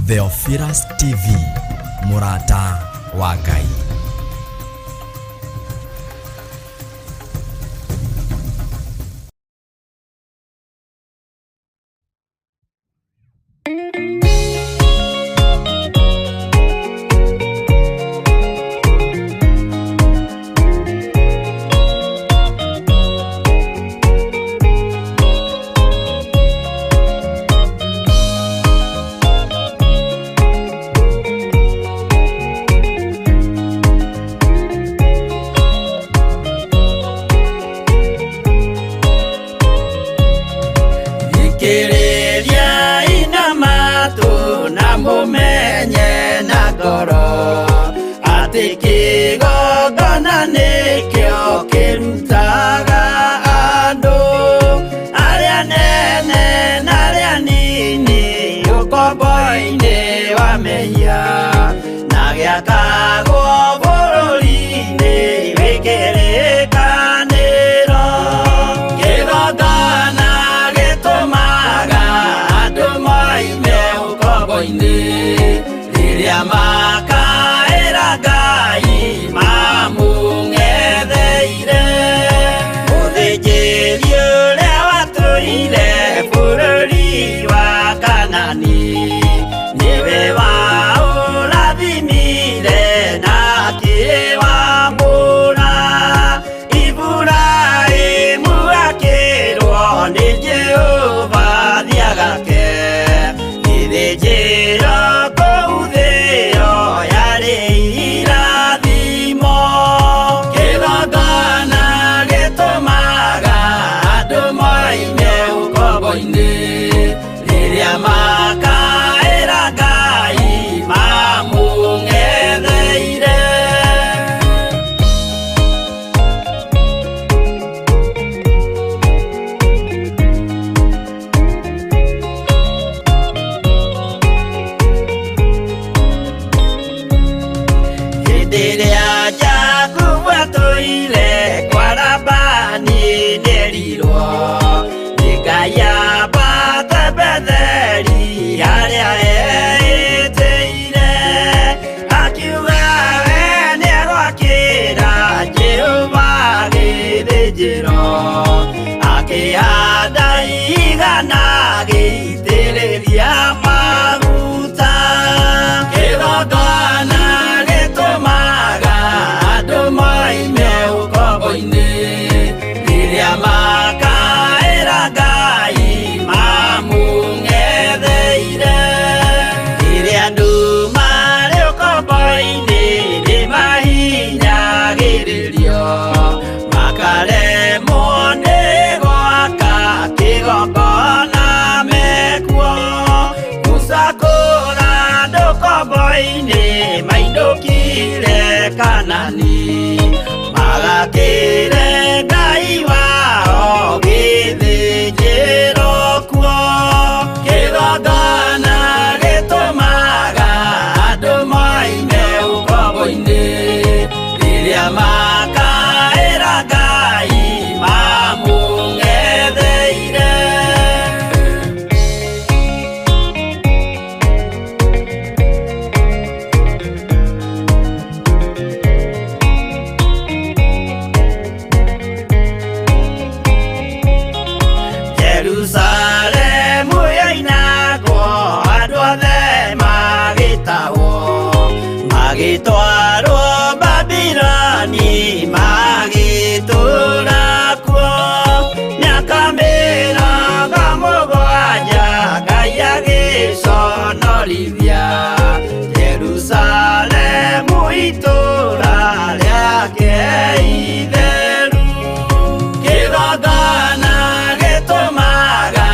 Theophilus TV, mũrata wa Ngai. Thikĩrĩriai na matũ na mũmenye na ngoro atĩ kĩgongona nĩkĩo kĩrutaga andũ arĩa nene na arĩa nini ũkombo-inĩ wa mehia na gĩakagwo bũrũri-inĩ wĩ kĩrĩkanĩro. Kĩgongona gĩtũmaga andũ moime ũkombo-inĩ rĩrĩa makaĩra Ngai mamũng'etheire. Mũthĩnjĩri ũrĩa watũire bũrũri wa Kanani nĩwe waũrathimire na akĩwamũra. Iburahĩmu akĩrwo nĩ Jehova thiĩ agake gĩthĩnjĩro kũu thĩo yarĩ irathimo. Kĩgongona gĩtũmaga andũ moime ũkombo-inĩ rĩrĩa makaĩra Ngai mamũng'etheire. Hĩndĩ ĩrĩa Jakubu atũire kwa Labani nĩerirwo nĩ Ngai ambate Betheli harĩa eĩtĩire. Akiuga we nĩegwakĩra Jehova gĩthĩnjĩro, akĩhanda ihiga na agĩitĩrĩria maguta. Kĩgongona gĩtũmaga andũ moime ũkombo-inĩ rĩrĩa makaĩra Ngai mamũng'etheire. Rĩrĩa andũ marĩ ũkombo-inĩ nĩmahinyagĩrĩrio, makaremwo nĩ gwaka kĩgongona mekuo. Musa kũra andũ ũkombo-inĩ mainũkire Kanani, magakĩre Ngai wao gĩthĩnjĩro kuo. Kĩgongona gĩtũmaga andũ moime ũkombo-inĩ rĩrĩa makaĩra Ngai mamũng'etheire. Jerusalemu yoinagwo andũ othe magĩtahwo, magĩtwarwo Babiloni magĩtũũra kuo. Mĩaka mĩrongo mũgwanja Ngai agĩconorithia Jerusalemu itũũra rĩake itheru. Kĩgongona gĩtũmaga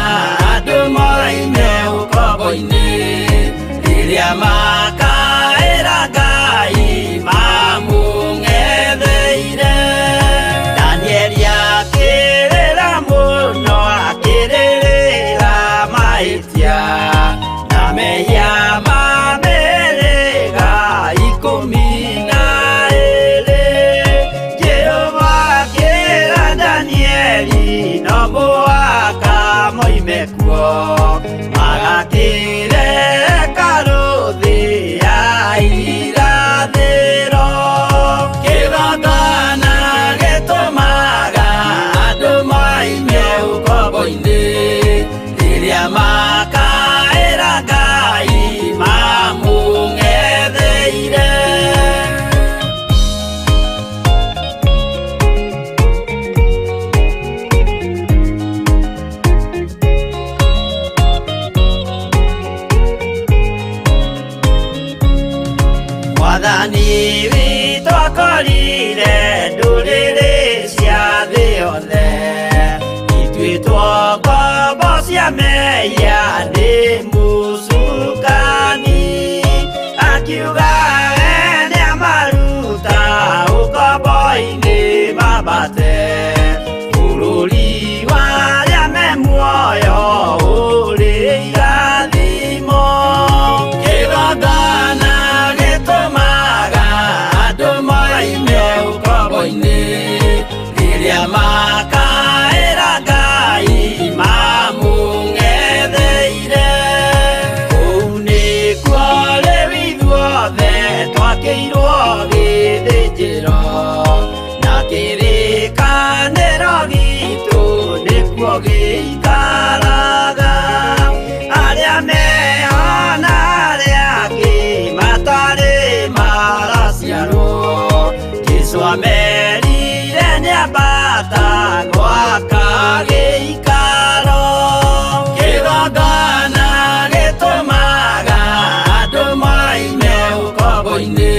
Gũthambia mehia nĩ mũcukani akiuga we nĩamaruta ũkombo-inĩ mambate bũrũri wa arĩa me muoyo ũrĩ irathimo. Kĩgongona gĩtũmaga andũ moime ũkombo-inĩ rĩrĩa makaĩra Ngai mamũng'etheire. Kũu nĩkuo rĩu ithuothe twakĩirwo gĩthĩnjĩro na kĩrĩkanĩro gitũ nĩkuo gĩikaraga. Arĩa meho na arĩa angĩ matarĩ maraciarwo Jesũ amerire nĩambata gwaka gĩikaro. Kĩgongona gĩtũmaga andũ moime ũkombo-inĩ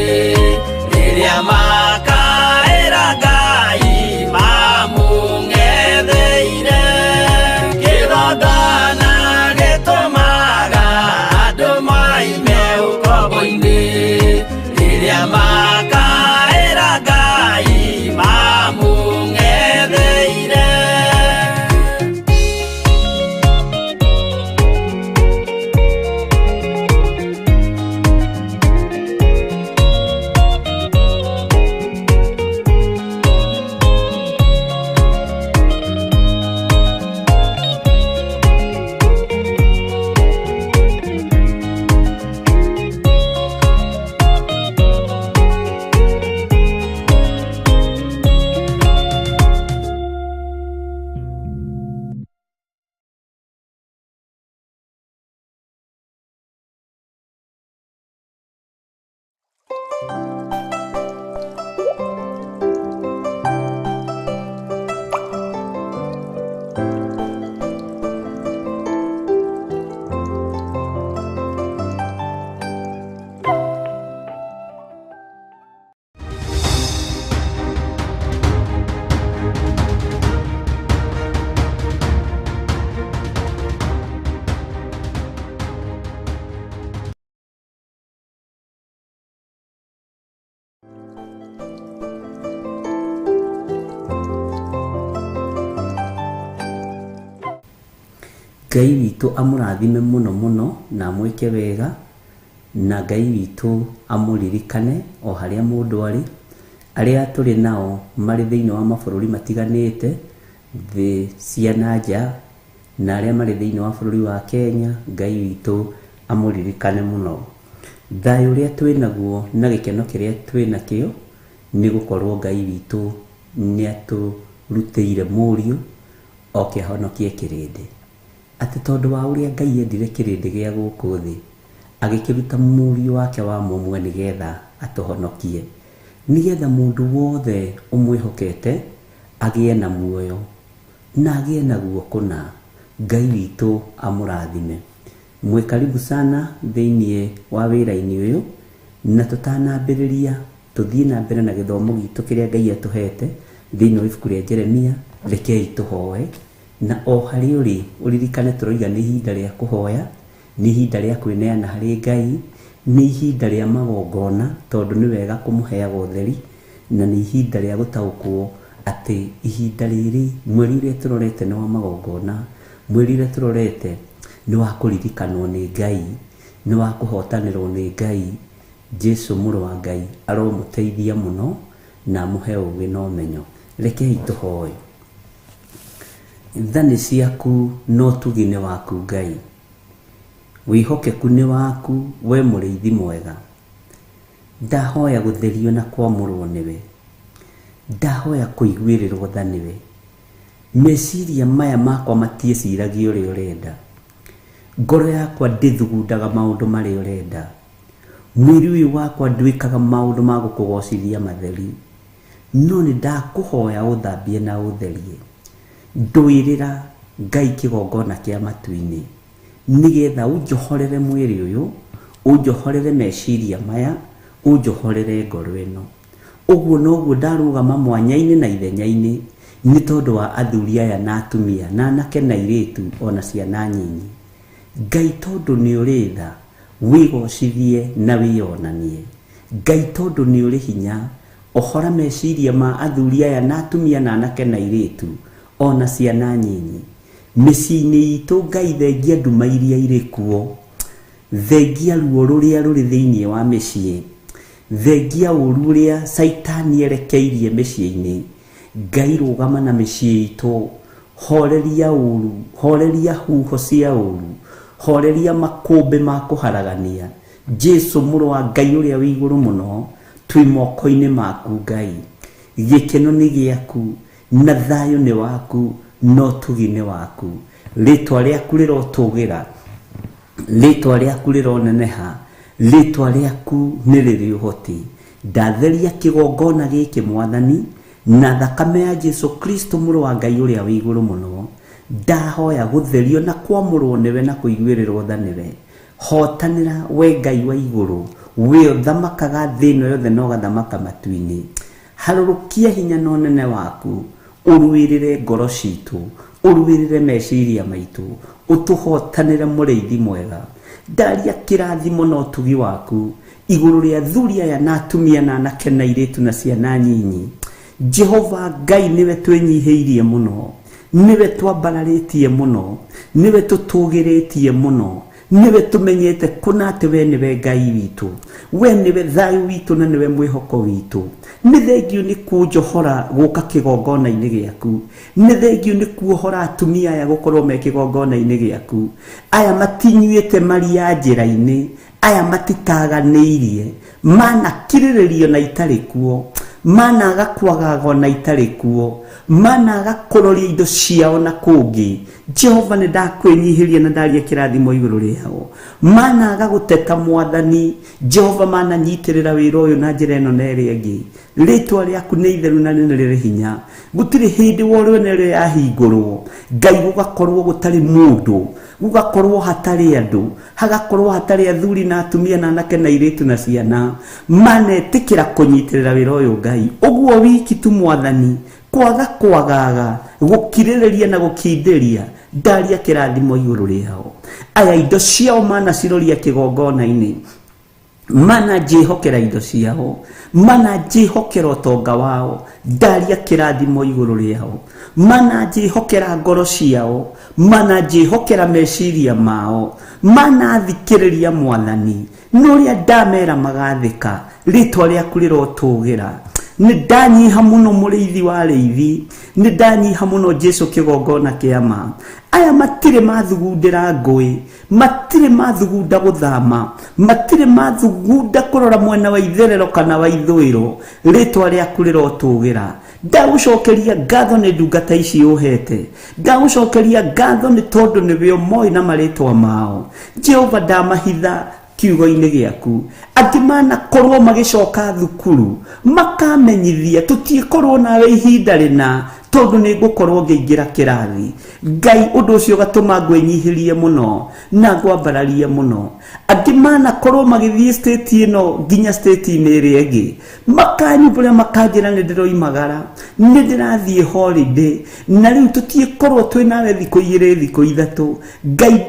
rĩrĩa makaĩra Ngai mamũng'etheire. Kĩgongona gĩtũmaga andũ moime ũkombo-inĩ rĩrĩa makaĩra Ngai mamũng'etheire. Ngai witũ amũrathime mũno mũno na amwĩke wega, na Ngai witũ amũririkane o harĩa mũndũ arĩ. Arĩa tũrĩ nao marĩ thĩinĩ wa mabũrũri matiganĩte thĩ cia na nja, na arĩa marĩ thĩinĩ wa bũrũri wa Kenya, Ngai witũ amũririkane mũno. Thayũ ũrĩa twĩ naguo na gĩkeno kĩrĩa twĩ nakĩo nĩ gũkorwo Ngai witũ nĩ atũrutĩire mũriũ oke ahonokie kĩrĩndĩ. Atĩ tondũ wa ũrĩa Ngai endire kĩrĩndĩ gĩa gũkũ thĩ, agĩkĩruta mũriũ wake wa mũmwe nĩgetha atũhonokie, nĩgetha mũndũ wothe ũmwĩhokete agĩe na muoyo na agĩe naguo kũna. Ngai witũ amũrathime. Mwĩ karibu sana thĩinĩ wa wĩra-inĩ ũyũ, na tũtanambĩrĩria tũthiĩ na mbere na gĩthomo gitũ kĩrĩa Ngai atũhete thĩinĩ wa ibuku rĩa Jeremia, rekei tũhoe. Na o harĩa ũrĩ ũririkane tũroiga nĩ ihinda rĩa kũhoya, nĩ ihinda rĩa kwĩneana harĩ Ngai, nĩ ihinda rĩa magongona tondũ nĩ wega kũmũheaga ũtheri, na nĩ ihinda rĩa gũtaũkwo atĩ ihinda rĩrĩ mweri ũrĩa tũrorete nĩ wa magongona, mweri ũrĩa tũrorete nĩ wa kũririkanwo nĩ Ngai, nĩ wa kũhotanĩrwo nĩ Ngai. Jesu mũrũ wa Ngai aromũteithia mũno na amũhe ũũgĩ na ũmenyo. Rekei tũhoe. Tha nĩ ciaku na ũtugi nĩ waku Ngai, wĩhokeku nĩ waku we mũrĩithi mwega. Ndahoya gũtherio na kwamũrwo nĩwe, ndahoya kũiguĩrĩrwo tha nĩwe. Meciria maya makwa matiĩciragia ũrĩa ũrenda, ngoro yakwa ndĩthugundaga maũndũ marĩa ũrenda, mwĩrĩ ũyũ wakwa ndwĩkaga maũndũ ma gũkũgocithia matheri, no nĩ ndakũhoya ũthambie na ũtherie. Ndũĩrĩra Ngai kĩgongona kĩa matu-inĩ nĩgetha ũnjohorere mwĩrĩ ũyũ, ũnjohorere meciria maya, ũnjohorere ngoro ĩno. Ũguo noguo ndarũgama mwanya-inĩ na ithenya-inĩ, Nĩ tondũ wa athuri aya na atumia na anake na airĩtu ona ciana nyinyi. Ngai tondũ nĩ ũrĩ tha, wĩgocithie na wĩyonanie. Ngai tondũ nĩ ũrĩ hinya, ohora meciria ma athuri aya na atumia na anake na airĩtu ona ciana nyinyi. Mĩciĩ-inĩ itũ Ngai thengia nduma iria irĩ kuo, thengia ruo rũrĩa rũrĩ thĩinĩ wa mĩciĩ, thengia ũru ũrĩa caitani erekeirie mĩciĩ-inĩ. Ngai rũgama na mĩciĩ itũ, horeria ũru, horeria huho cia ũru, horeria makũmbĩ ma kũharagania. Jesu mũrũ wa Ngai ũrĩa wĩ igũrũ mũno, twĩ moko-inĩ maku Ngai. Gĩkeno nĩ gĩaku na thayũ nĩ waku na ũtugi nĩ waku. Rĩtwa rĩaku rĩrotũgĩra, rĩtwa rĩaku rĩroneneha, rĩtwa rĩaku nĩ rĩrĩ ũhoti. Ndatheria kĩgongona gĩkĩ Mwathani na thakame ya Jesu Kristo mũrũ wa Ngai ũrĩa wĩ igũrũ mũno. Ndahoya gũtherio na kwamũrwo nĩwe na kũiguĩrĩrwo tha nĩwe. Hotanĩra we Ngai wa igũrũ, we ũthamakaga thĩ ĩno yothe na ũgathamaka matu-inĩ. Harũrũkia hinya na ũnene waku, ũrũĩrĩre ngoro citũ, ũrũĩrĩre meciria maitũ, ũtũhotanĩre mũrĩithi mwega. Ndaria kĩrathimo na ũtugi waku igũrũ rĩa athuri aya na atumia na anake na airĩtu na ciana nyinyi. Jehova Ngai nĩwe twĩnyihĩirie mũno, nĩwe twambararĩtie mũno, nĩwe tũtũgĩrĩtie mũno, nĩwe tũmenyete kũna atĩ we nĩwe Ngai witũ, we nĩwe thayũ witũ na nĩwe mwĩhoko witũ. Nĩ thengiũ nĩ kũnjohora gũka kĩgongona-inĩ gĩaku, nĩ thengiũ nĩ kuohora atumia aya gũkorwo me kĩgongona-inĩ gĩaku. Aya matinyuĩte maria njĩra-inĩ, aya matitaganĩirie, manakirĩrĩrio na itarĩ kuo, managa kwagaga na itarĩ kuo, managa kũroria indo ciao na kũngĩ. Jehova nĩ ndakwĩnyihĩria na ndaria kĩrathimo igũrũ rĩao. Managa gũteta Mwathani, Jehova mananyitĩrĩra wĩra ũyũ na njĩra ĩno na ĩrĩa ĩngĩ. Rĩtwa rĩaku nĩ itheru na nĩ rĩrĩ hinya. Gũtirĩ hĩndĩ worwo ĩrĩa yahingũrwo Ngai gũgakorwo gũtarĩ mũndũ, gũgakorwo hatarĩ andũ, hagakorwo hatarĩ athuri na atumia na anake na airĩtu na ciana. Manetĩkĩra kũnyitĩrĩra wĩra ũyũ Ngai. Ũguo wiki tu Mwathani, kwaga kwagaga, gũkirĩrĩria na gũkindĩria, ndaria kĩrathimo igũrũ rĩao. Aya indo ciao manaciroria kĩgongona-inĩ, mana njĩhokera indo ciao, mana njĩhokera ũtonga wao, ndaria kĩrathimo igũrũ rĩao. Mana njĩhokera ngoro ciao, mana njĩhokera meciria mao, mana thikĩrĩria Mwathani na ũrĩa ndamera magathĩka. Rĩtwa rĩaku rĩrotũgĩra. Nĩ ndanyiha mũno mũrĩithi wa arĩithi, nĩ ndanyiha mũno Jesu kĩgongona kĩa ma. Aya matirĩ mathugundĩra ngũĩ, matirĩ mathugunda gũthama, matirĩ mathugunda kũrora mwena wa itherero kana wa ithũĩro. Rĩtwa rĩaku rĩrotũgĩra. Ndagũcokeria ngatho nĩ ndungata ici ũhete, ndagũcokeria ngatho nĩ tondũ nĩwe ũmoĩ na marĩtwa mao. Jehova ndamahitha kiugo-inĩ gĩaku. Angĩ manakorwo magĩcoka thukuru makamenyithia tũtiĩkorwo nawe ihinda rĩna tondũ nĩ ngũkorwo ngĩingĩra kĩrathi. Ngai ũndũ ũcio ũgatũma ngwĩnyihĩrie mũno na ngwambararie mũno. Angĩ manakorwo magĩthiĩ state ĩno nginya state-inĩ ĩrĩa ĩngĩ, makanyumbũra makanjĩra nĩ ndĩroimagara, nĩ ndĩrathiĩ holiday, na rĩu tũtiĩkorwo twĩ nawe thikũ igĩrĩ thikũ ithatũ. Ngai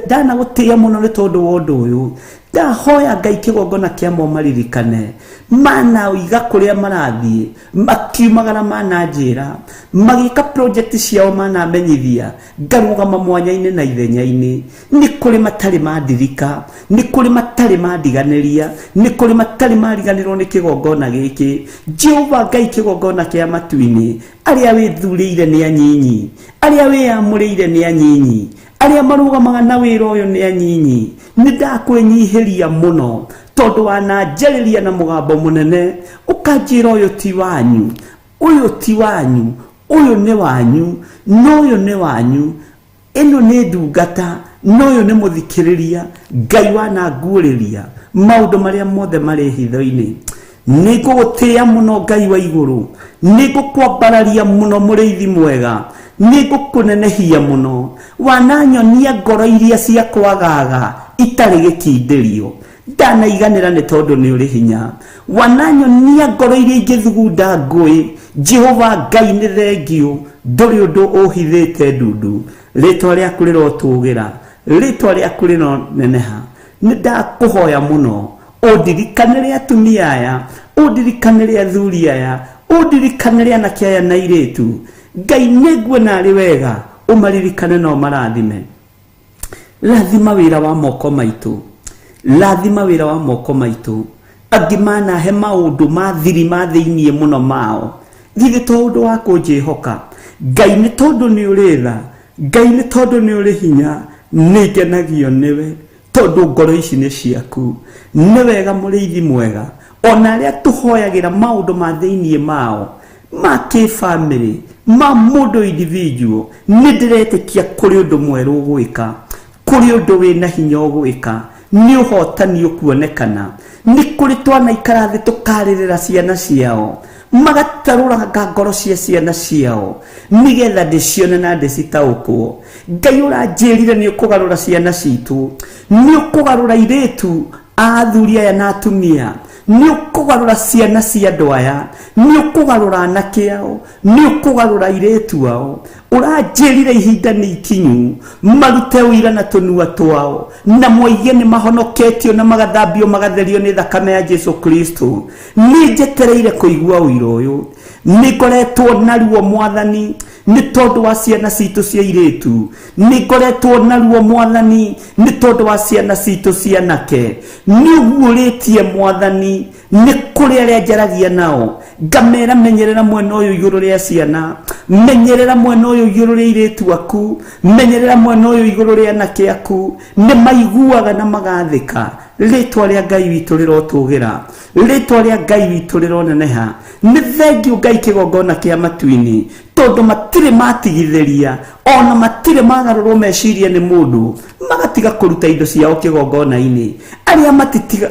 ndanagũtĩĩa mũno nĩ tondũ wa ũndũ ũyũ. Ndahoya Ngai kĩgongona kĩa mo maririkane, manaũiga kũrĩa marathiĩ, makiumagara mananjĩra, magĩka project ciao manamenyithia, ngarũgama mwanya-inĩ na ithenya-inĩ. Nĩ kũrĩ matarĩ mandirika, nĩ kũrĩ matarĩ mandiganĩria, nĩ kũrĩ matarĩ mariganĩrwo nĩ kĩgongona gĩkĩ. Jehova Ngai kĩgongona kĩa matu-inĩ, arĩa wĩthurĩire nĩ anyinyi, arĩa wĩyamũrĩire nĩ anyinyi, arĩa marũgamaga na wĩra ũyũ nĩ anyinyi. Nĩ ndakwĩnyihĩria mũno tondũ wananjarĩria na mũgambo mũnene, ũkanjĩra ũyũ ti wanyu, ũyũ ti wanyu, ũyũ nĩ wanyu, na ũyũ nĩ wanyu, ĩno nĩ ndungata, na ũyũ nĩ mũthikĩrĩria. Ngai wananguũrĩria maũndũ marĩa mothe marĩ hitho-inĩ. Nĩ ngũgũtĩĩa mũno Ngai wa igũrũ, nĩ ngũkwambararia mũno mũrĩithi mwega, nĩ ngũkũnenehia mũno. Wananyonia ngoro iria cia kwagaga itarĩ gĩkindĩrio. Ndanaiganĩra nĩ tondũ nĩ ũrĩ hinya. Wananyonia ngoro iria ingĩthugunda ngũĩ. Jehova Ngai nĩ thengiũ, ndũrĩ ũndũ ũhithĩte ndundu. Rĩtwa rĩaku rĩrotũgĩra, rĩtwa rĩaku rĩroneneha. Nĩ ndakũhoya mũno ũndirikanĩre atumia aya, ũndirikanĩre athuri aya, ũndirikanĩre anake aya na airĩtu. Ngai nĩnguona arĩ wega ũmaririkane na ũmarathime. Rathima wĩra wa moko maitũ, rathima wĩra wa moko maitũ. Angĩ manahe maũndũ ma thiri ma thĩiniĩ mũno mao, githĩ to ũndũ wa kũnjĩhoka. Ngai nĩ tondũ nĩ ũrĩ tha, Ngai nĩ tondũ nĩ ũrĩ hinya, nĩ ngenagio nĩwe tondũ ngoro ici nĩ ciaku. Nĩ wega mũrĩithi mwega, ona arĩa tũhoyagĩra maũndũ ma thĩiniĩ mao ma kĩbamĩrĩ, ma mũndũ individual, nĩ ndĩretĩkia kũrĩ ũndũ mwerũ ũgwĩka, kũrĩ ũndũ wĩna hinya ũgwĩka, nĩ ũhotani ũkuonekana. Nĩ kũrĩ twanaikara thĩ tũkarĩrĩra ciana ciao, magatarũranga ngoro cia ciana ciao nĩgetha ndĩcione na ndĩcitaũkwo. Ngai ũranjĩrire nĩ ũkũgarũra ciana citũ, nĩ ũkũgarũra airĩtu a athuri aya na atumia, nĩ ũkũgarũra ciana cia andũ aya, nĩ ũkũgarũra anake ao, nĩ ũkũgarũra airĩtu ao. Ũranjĩrire ihinda nĩ ikinyu marute ũira na tũnua twao, na moige nĩ mahonoketio na magathambio magatherio nĩ thakame ya Jesu Kristo. Nĩ njetereire kũigua ũira ũyũ. Nĩ ngoretwo naruo Mwathani nĩ tondũ wa ciana citũ cia airĩtu, nĩ ngoretwo naruo Mwathani nĩ tondũ wa ciana citũ cia anake. Nĩ ũguũrĩtie Mwathani nĩ kũrĩ arĩa njaragia nao, ngamera menyerera mwena ũyũ igũrũ rĩa ciana, menyerera mwena ũyũ igũrũ rĩa airĩtu aku, menyerera mwena ũyũ igũrũ rĩa anake aku. Nĩ maiguaga na magathĩka. Rĩtwa rĩa Ngai witũ rĩrotũgĩra, rĩtwa rĩa Ngai witũ rĩroneneha. Nĩ thengiũ Ngai kĩgongona kĩa matu-inĩ, tondũ matirĩ matigithĩria, ona matirĩ magarũrwo meciria nĩ mũndũ, magatiga kũruta indo ciao kĩgongona-inĩ. Arĩa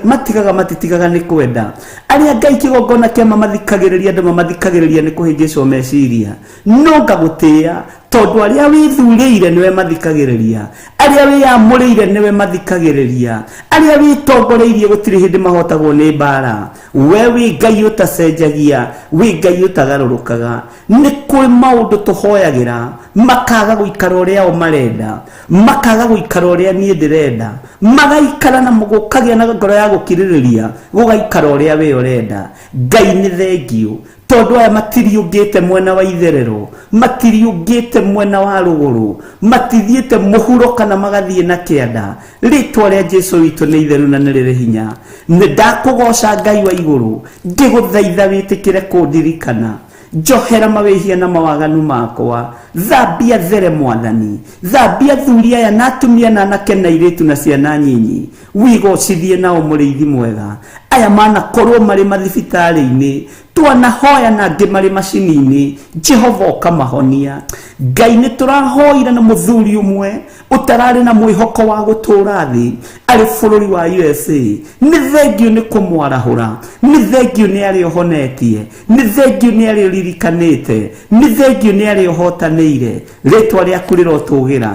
matigaga matitigaga nĩ kwenda. Arĩa Ngai kĩgongona kĩa mamathikagĩrĩria, andũ mamathikagĩrĩria nĩ kũhĩngĩcwo meciria. No ngagũtĩĩa tondũ arĩa wĩthurĩire nĩwe mathikagĩrĩria, arĩa wĩyamũrĩire nĩwe mathikagĩrĩria, arĩa wĩtongoreirie gũtirĩ hĩndĩ mahotagwo nĩ mbara. We wĩ Ngai ũtacenjagia, wĩ Ngai ũtagarũrũkaga. Nĩ kũrĩ maũndũ tũhoyagĩra makaga gũikara ũrĩa o marenda, makaga gũikara ũrĩa niĩ ndĩrenda, magaikara na gũkagĩa na ngoro ya gũkirĩrĩria, gũgaikara ũrĩa we ũrenda. Ngai nĩ thengiũ tondũ aya matiriũngĩte mwena wa itherero, matiriũngĩte mwena wa rũgũrũ, matithiĩte mũhuro kana magathiĩ na kĩanda. Rĩtwa rĩa Jesu witũ nĩ itheru na nĩ rĩrĩ hinya. Nĩ ndakũgoca Ngai wa igũrũ, ngĩgũthaitha wĩtĩkĩre kũndirikana. Njohera mawĩhia na mawaganu makwa, thambia there Mwathani, thambia thuri aya na atumia na anake na airĩtu na ciana nyinyi, wigocithie nao mũrĩithi mwega. Aya manakorwo marĩ mathibitarĩ-inĩ, twanahoya na angĩ marĩ macini-inĩ, Jehova ũkamahonia. Ngai nĩ tũrahoire na mũthuri ũmwe ũtararĩ na mwĩhoko wa gũtũũra thĩ arĩ bũrũri wa USA. Nĩ thengiũ nĩ kũmwarahũra, nĩ thengiũ nĩ arĩa ũhonetie, nĩ thengiũ nĩ arĩa ũririkanĩte, nĩ thengiũ nĩ arĩa ũhotanĩire. Rĩtwa rĩaku rĩrotũgĩra,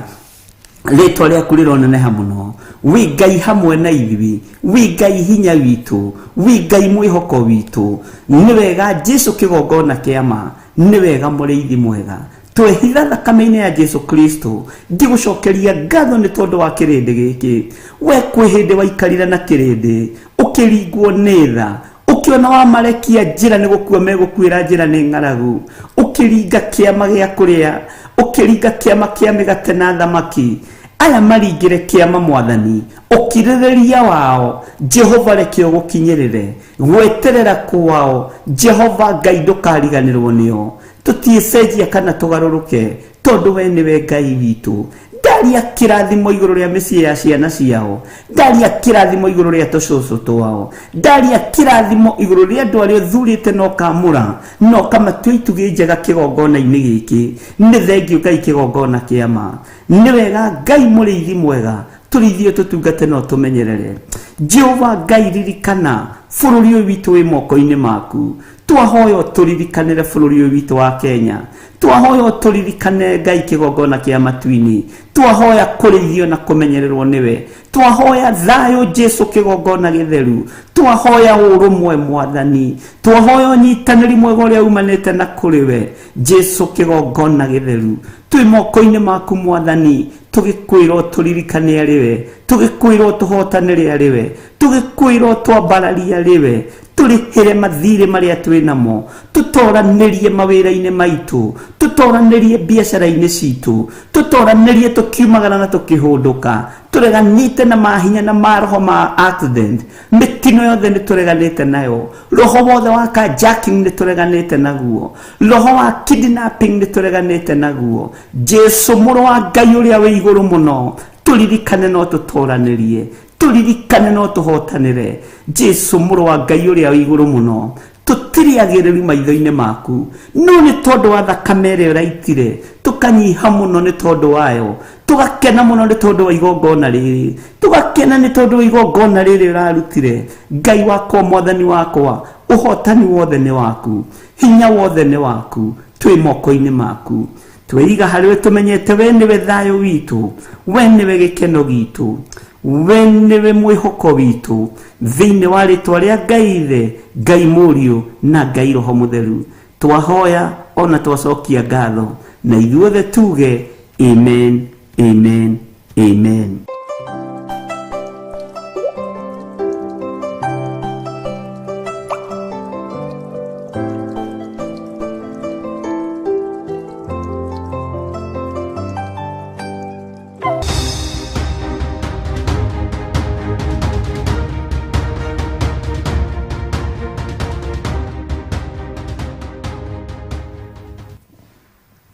rĩtwa rĩaku rĩroneneha mũno. Wĩ Ngai hamwe na ithuĩ, wĩ Ngai hinya witũ, wĩ Ngai mwĩhoko witũ. Nĩ wega Jesu kĩgongona kĩa ma, nĩ wega mũrĩithi mwega. Twehitha thakame-inĩ ya Jesu Kristo, ngĩgũcokeria ngatho nĩ tondũ wa kĩrĩndĩ gĩkĩ. We kwĩ hĩndĩ waikarire na kĩrĩndĩ, ũkĩringwo nĩ tha, ũkĩona wamarekia njĩra nĩ gũkua megũkuĩra njĩra nĩ ng'aragu, ũkĩringa kĩama gĩa kũrĩa, ũkĩringa kĩama kĩa mĩgate na thamaki. Aya maringĩre kĩama Mwathani, ũkirĩrĩria wao Jehova reke ũgũkinyĩrĩre, gweterera kwao Jehova Ngai ndũkariganĩrwo nĩo. Tũtiĩcenjia kana tũgarũrũke, tondũ we nĩwe Ngai witũ. Ndaria kĩrathimo igũrũ rĩa mĩciĩ ya ciana ciao, ndaria kĩrathimo igũrũ rĩa tũcũcũ twao, ndaria kĩrathimo igũrũ rĩa andũ arĩa ũthurĩte na ũkamũra na ũkamatua itugĩ njega kĩgongona-inĩ gĩkĩ. Nĩ thengiũ Ngai kĩgongona kĩa ma. Nĩ wega Ngai mũrĩithi mwega, tũrĩithie tũtungate na ũtũmenyerere. Jehova Ngai ririkana bũrũri ũyũ witũ wĩ moko-inĩ maku. Twahoya ũtũririkanĩre bũrũri ũyũ witũ wa Kenya. Twahoya ũtũririkane Ngai kĩgongona kĩa matu-inĩ. Twahoya kũrĩithio na kũmenyererwo nĩwe. Twahoya thayũ Jesu kĩgongona gĩtheru. Twahoya ũrũmwe Mwathani. Twahoya ũnyitanĩri mwega ũrĩa umanĩte na kũrĩ we Jesu kĩgongona gĩtheru. Twĩ moko-inĩ maku Mwathani, tũgĩkwĩra ũtũririkane arĩ we, tũgĩkwĩra ũtũhotanĩre arĩ we, tũgĩkwĩra ũtwambararie arĩ we, tũrĩhĩre mathirĩ marĩa twĩ namo, tũtoranĩrie mawĩra-inĩ maitũ, tũtoranĩrie biacara-inĩ citũ, tũtoranĩrie tũkiumagara na tũkĩhũndũka, tũreganĩte na mahinya na maroho ma accident, mĩtino yothe nĩ tũreganĩte nayo, roho wothe wa carjacking nĩ tũreganĩte naguo, roho wa kidnapping nĩ tũreganĩte naguo. Jesu mũrũ wa Ngai ũrĩa wĩ igũrũ mũno, tũririkane no tũtoranĩrie, tũririkane no tũhotanĩre. Jesu mũrũ wa Ngai ũrĩa wĩ igũrũ mũno, tũtirĩ agĩrĩru maitho-inĩ maku, no nĩ tondũ wa thakame ĩrĩa ũraitire tũkanyiha mũno nĩ tondũ wayo, tũgakena mũno nĩ tondũ wa igongona rĩrĩ, tũgakena nĩ tondũ wa igongona rĩrĩ ũrarutire. Ngai wakwa, Mwathani wakwa, ũhotani wothe nĩ waku, hinya wothe nĩ waku, twĩ moko-inĩ maku. Tweiga harĩ we tũmenyete we nĩwe thayũ witũ, we nĩwe gĩkeno gitũ, we nĩwe mwĩhoko witũ, thĩinĩ wa rĩtwa rĩa Ngai Ithe, Ngai Mũriũ na Ngai Roho Mũtheru. Twahoya ona twacokia ngatho, na ithuothe tuge amen, amen, amen.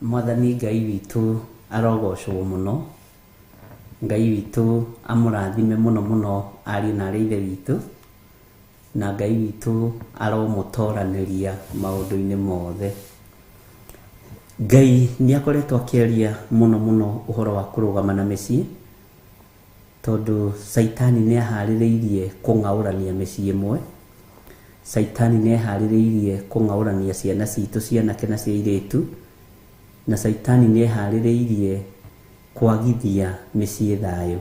Mwathani Ngai witũ arogocwo mũno. Ngai witũ amũrathime mũno mũno ariũ na arĩ ithe witũ, na Ngai witũ aromũtoranĩria maũndũ-inĩ mothe. Ngai nĩ akoretwo akĩaria mũno mũno ũhoro wa kũrũgama na mĩciĩ, tondũ Caitani nĩ aharĩrĩirie kũng'aũrania mĩciĩ ĩmwe. Caitani nĩ aharĩrĩirie kũng'aũrania ciana citũ cia anake na cia airĩtu, na Caitani nĩ eharĩrĩirie kwagithia mĩciĩ thayũ.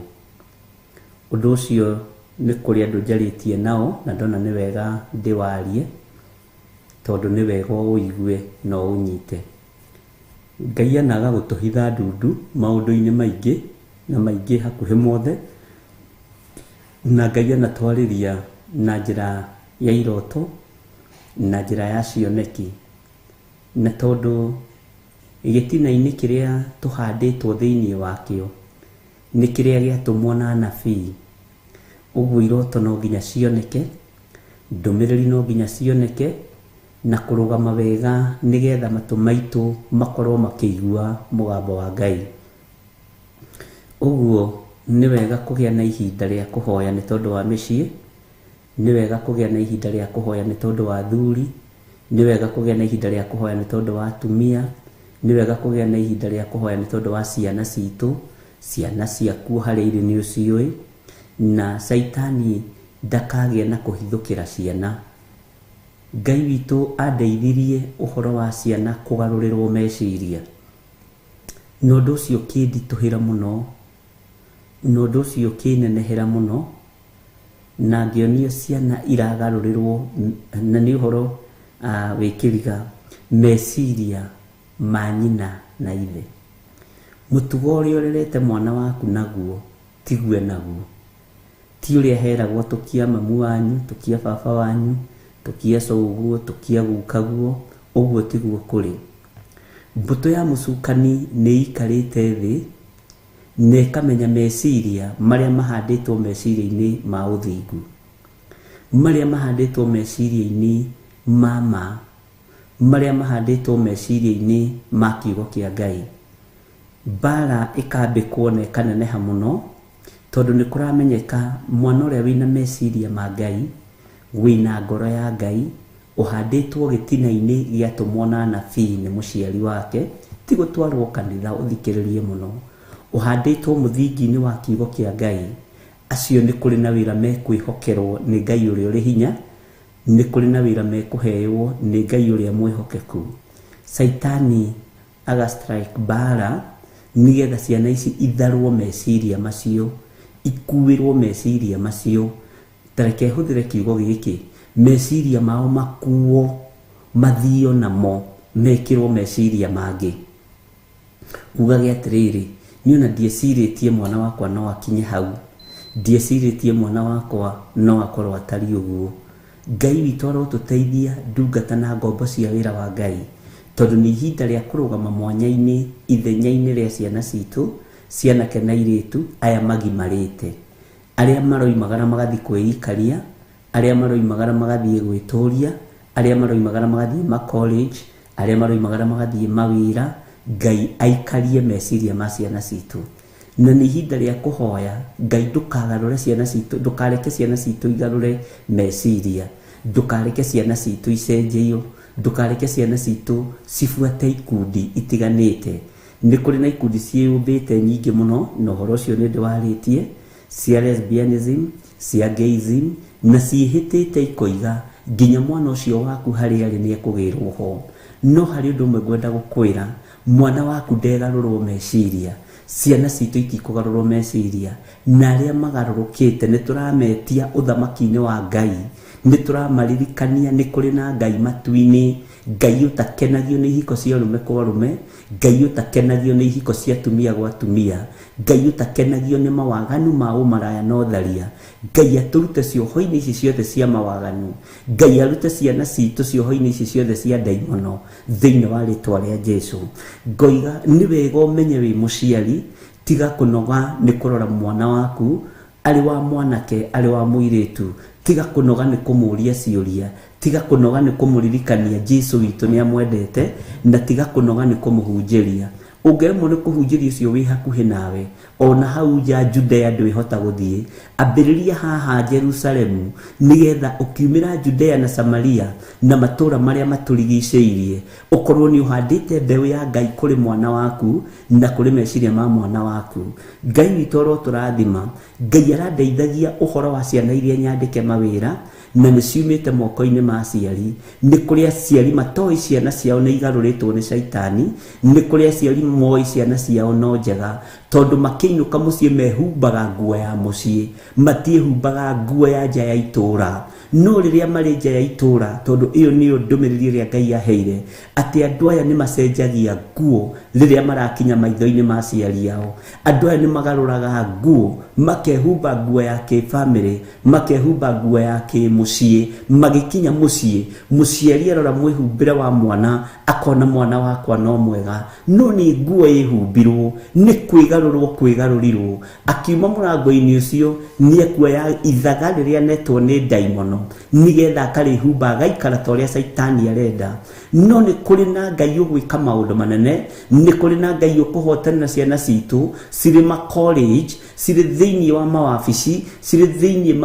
Ũndũ ũcio nĩ kũrĩ andũ njarĩtie nao na ndona nĩ wega ndĩwarie, tondũ nĩ wega ũigue na ũnyite. Ngai anaga gũtũhitha ndundu maũndũ-inĩ maingĩ na maingĩ hakuhĩ mothe, na Ngai anatwarĩria na njĩra ya iroto na njĩra ya cioneki, na tondũ gĩtina-inĩ kĩrĩa tũhandĩtwo thĩinĩ wakĩo nĩ kĩrĩa gĩatũmwo na anabii. Ũguo iroto no nginya cioneke, ndũmĩrĩri no nginya cioneke, na kũrũgama wega nĩgetha matũ maitũ makorwo makĩigua mũgambo wa Ngai. Ũguo nĩ wega kũgĩa na ihinda rĩa kũhoya nĩ tondũ wa mĩciĩ, nĩ wega kũgĩa na ihinda rĩa kũhoya nĩ tondũ wa athuri, nĩ wega kũgĩa na ihinda rĩa kũhoya nĩ tondũ wa atumia, nĩ wega kũgĩa na ihinda rĩa kũhoya nĩ tondũ wa ciana citũ, ciana ciaku harĩa irĩ nĩ ũciũĩ, na Caitani ndakagĩe na kũhithũkĩra ciana. Ngai witũ andeithirie ũhoro wa ciana kũgarũrĩrwo meciria, na ũndũ ũcio ũkĩnditũhĩra mũno, na ũndũ ũcio ũkĩnenehera mũno, na ngĩonio ciana iragarũrĩrwo, na nĩ ũhoro wĩ kĩriga, meciria ma nyina na ithe. Mũtugo ũrĩa ũrerete mwana waku naguo tigue naguo, ti ũrĩa heragwo tũkia mamu wanyu, tũkia baba wanyu, tũkia cũguo, tũkia gukaguo, ũguo tiguo kũrĩ. Mbũtũ ya mũcukani nĩ ĩikarĩte thĩ na ĩkamenya meciria marĩa mahandĩtwo meciria-inĩ ma ũthingu, marĩa mahandĩtwo meciria-inĩ ma ma, marĩa mahandĩtwo meciria-inĩ ma kiugo kĩa Ngai. Mbara ĩkambĩkwo na ĩkaneneha mũno, tondũ nĩ kũramenyeka mwana ũrĩa wĩna meciria ma Ngai, wĩna ngoro ya Ngai, ũhandĩtwo gĩtina-inĩ gĩatũmwo na anabii nĩ mũciari wake, ti gũtwarwo kanitha ũthikĩrĩrie mũno, ũhandĩtwo mũthingi-inĩ wa kiugo kĩa Ngai. Acio nĩ kũrĩ na wĩra mekwĩhokerwo nĩ Ngai ũrĩa ũrĩ hinya, Nĩ kũrĩ na wĩra mekũheo nĩ Ngai ũrĩa mwĩhokeku. Caitani aga strike mbara nĩgetha ciana ici itharwo meciria macio, ikuĩrwo meciria macio. Tareke hũthĩre kiugo gĩkĩ, meciria mao makuo, mathio namo, mekĩrwo meciria mangĩ. Ugage atĩrĩrĩ, niĩ ona ndiecirĩtie mwana wakwa no akinye hau, ndiecirĩtie mwana wakwa no akorwo atariĩ ũguo. Ngai witũ arotũteithia ndungata na ngombo cia wĩra wa Ngai, tondũ nĩ ihinda rĩa kũrũgama mwanya-inĩ ithenya-inĩ rĩa ciana citũ, cianake na airĩtu aya magimarĩte, arĩa maroimagara magathiĩ kwĩikaria, arĩa maroimagara magathiĩ gwĩtũria, arĩa maroimagara magathiĩ ma college, arĩa maroimagara magathiĩ mawĩra. Ngai aikarie meciria ma ciana citũ. Na nĩ ihinda rĩa kũhoya Ngai, ndũkagarũre ciana citũ, ndũkareke ciana citũ igarũre meciria, ndũkareke ciana citũ icenjeio, ndũkareke ciana citũ cibuate ikundi itiganĩte. Nĩ kũrĩ na ikundi ciĩyũmbĩte nyingĩ mũno, na ũhoro ũcio nĩ ndĩwarĩtie, cia lesbianism, cia gayism, na ciĩhĩtĩte ikoiga nginya mwana ũcio waku harĩa arĩ nĩ ekũgĩrwo ho. No harĩ ũndũ ũmwe ngwenda gũkwĩra, mwana waku ndegarũrwo meciria, ciana citũ itikũgarũrwo meciria, na arĩa magarũrũkĩte nĩ tũrametia ũthamaki-inĩ wa Ngai, nĩ tũramaririkania nĩ kũrĩ na Ngai matu-inĩ, Ngai ũtakenagio nĩ ihiko cia arũme kwa arũme, Ngai ũtakenagio nĩ ihiko cia atumia gwa atumia, Ngai ũtakenagio nĩ mawaganu ma ũmaraya na ũtharia. Ngai atũrute cioho-inĩ ici ciothe cia mawaganu, Ngai arute ciana citũ cioho-inĩ ici ciothe cia ndaimono thĩinĩ wa rĩtwa rĩa Jesu. Ngoiga nĩ wega ũmenye wĩ mũciari, tiga kũnoga nĩ kũrora mwana waku, arĩ wa mwanake arĩ wa mũirĩtu, tiga kũnoga nĩ kũmũria ciũria, tiga kũnoga nĩ kũmũririkania Jesu witũ nĩ amwendete, na tiga kũnoga nĩ kũmũhunjĩria. Ũngĩremwo nĩ kũhunjĩria ũcio wĩ hakuhĩ nawe, ona hau nja Judea ndwĩhota gũthiĩ, ambĩrĩria haha Jerusalemu, nĩgetha ũkiumĩra Judea na Samaria na matũũra marĩa matũrigicĩirie, ũkorwo nĩ ũhandĩte mbeũ ya Ngai kũrĩ mwana waku na kũrĩ meciria ma mwana waku. Ngai witũ arotũrathima. Ngai arandeithagia ũhoro wa ciana iria nyandĩke mawĩra na nĩ ciumĩte moko-inĩ ma aciari. Nĩ kũrĩ aciari matoĩ ciana ciao nĩ igarũrĩtwo nĩ caitani, nĩ kũrĩ aciari moĩ ciana ciao no njega, tondũ makĩinũka mũciĩ mehumbaga nguo ya mũciĩ, matiĩhumbaga nguo ya nja ya itũũra. No rĩrĩa marĩ nja ya itũũra, tondũ ĩyo nĩyo ndũmĩrĩri ĩrĩa Ngai aheire, atĩ andũ aya nĩ macenjagia nguo rĩrĩa marakinya maitho-inĩ ma aciari ao. Andũ aya nĩ magarũraga nguo, makehumba nguo ya kĩbamĩrĩ, makehumba nguo ya kĩmũciĩ. Magĩkinya mũciĩ, mũciari arora mwĩhumbĩre wa mwana, akona mwana wakwa no mwega, no nĩ nguo ĩhumbirwo, nĩ kwĩgarũrwo kwĩgarũrirwo. Akiuma mũrango-inĩ ũcio nĩ ekuoya ithaga rĩrĩa netwo nĩ ndaimono, nĩgetha akarĩhumba agaikara ta ũrĩa caitani arenda. No nĩ kũrĩ na Ngai ũgwĩka maũndũ manene, nĩ kũrĩ na Ngai ũkũhotana ciana citũ cirĩ ma college, cirĩ thĩinĩ wa mawabici, cirĩ thĩinĩ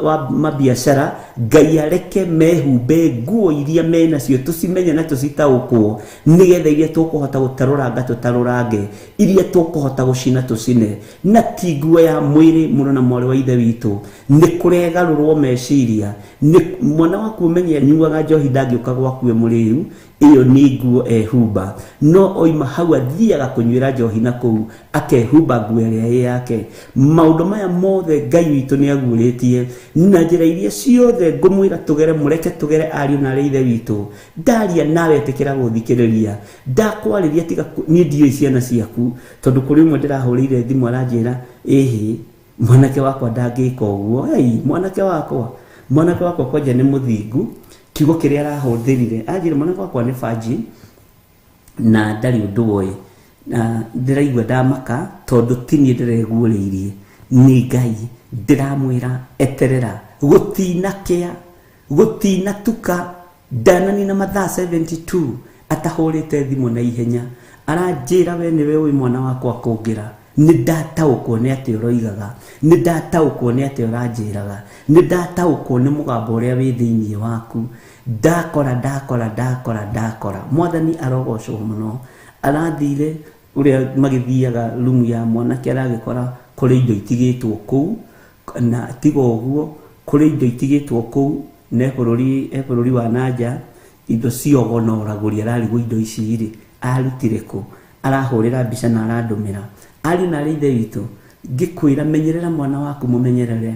wa mabiacara. Ngai areke mehumbe nguo iria menacio, tũcimenye na tũcitaũkwo, nĩgetha iria tũkũhota gũtarũranga tũtarũrange, iria tũkũhota gũcina tũcine, na ti nguo ya mwĩrĩ. Mũno na mwarĩ wa ithe witũ, nĩ kũregarũrwo meciria. Nĩ mwana waku ũmenye anyuaga njohi ndangĩũka gwaku e mũrĩu, ĩyo nĩ nguo ehumba, no oima hau athiaga kũnyuĩra njohi na kũu akehumba nguo ĩrĩa ĩ yake. Maũndũ maya mothe Ngai witũ nĩ aguũrĩtie, na njĩra iria ciothe ngũmwĩra tũgere, mũreke tũgere ariũ na arĩ ithe witũ. Ndaria nawe ĩtĩkĩra gũthikĩrĩria, ndakwarĩria tiga niĩ ndiũĩ ciana ciaku, tondũ kũrĩ ũmwe ndĩrahũrĩire thimũ aranjĩra ĩhĩ mwanake wakwa ndangĩka ũguo. Ei, mwanake wakwa kwanja nĩ mũthingu, kiugo kĩrĩa arahũthĩrire anjĩra mwanake wakwa nĩ virgin na ndarĩ ũndũ oĩ. Na ndĩraigua ndamaka tondũ ti niĩ ndĩreguũrĩirie, nĩ Ngai. Ndĩramwĩra eterera, gũtinakĩa, gũtinatuka, ndananina mathaa 72 atahũrĩte thimũ na ihenya, aranjĩra we nĩwe ũĩ mwana wakwa kũngĩra. Nĩ ndataũkwo nĩ atĩ ũroigaga, nĩ ndataũkwo nĩ atĩ ũranjĩraga, nĩ ndataũkwo nĩ mũgambo ũrĩa wĩ thĩinĩ waku. Ndakora ndakora ndakora ndakora. Mwathani arogocwo mũno. Arathire ũrĩa magĩthiaga rumu ya mwanake, aragĩkora kũrĩ indo itigĩtwo kũu, na tiga ũguo kũrĩ indo itigĩtwo kũu, na bũrũri wa nanja indo ciogo na ũragũri ararigwo indo ici rĩ arutire kũ arahũrĩra mbica na arandũmĩra. Ariũ na arĩ ithe witũ, ngĩkwĩra menyerera mwana waku mũmenyerere,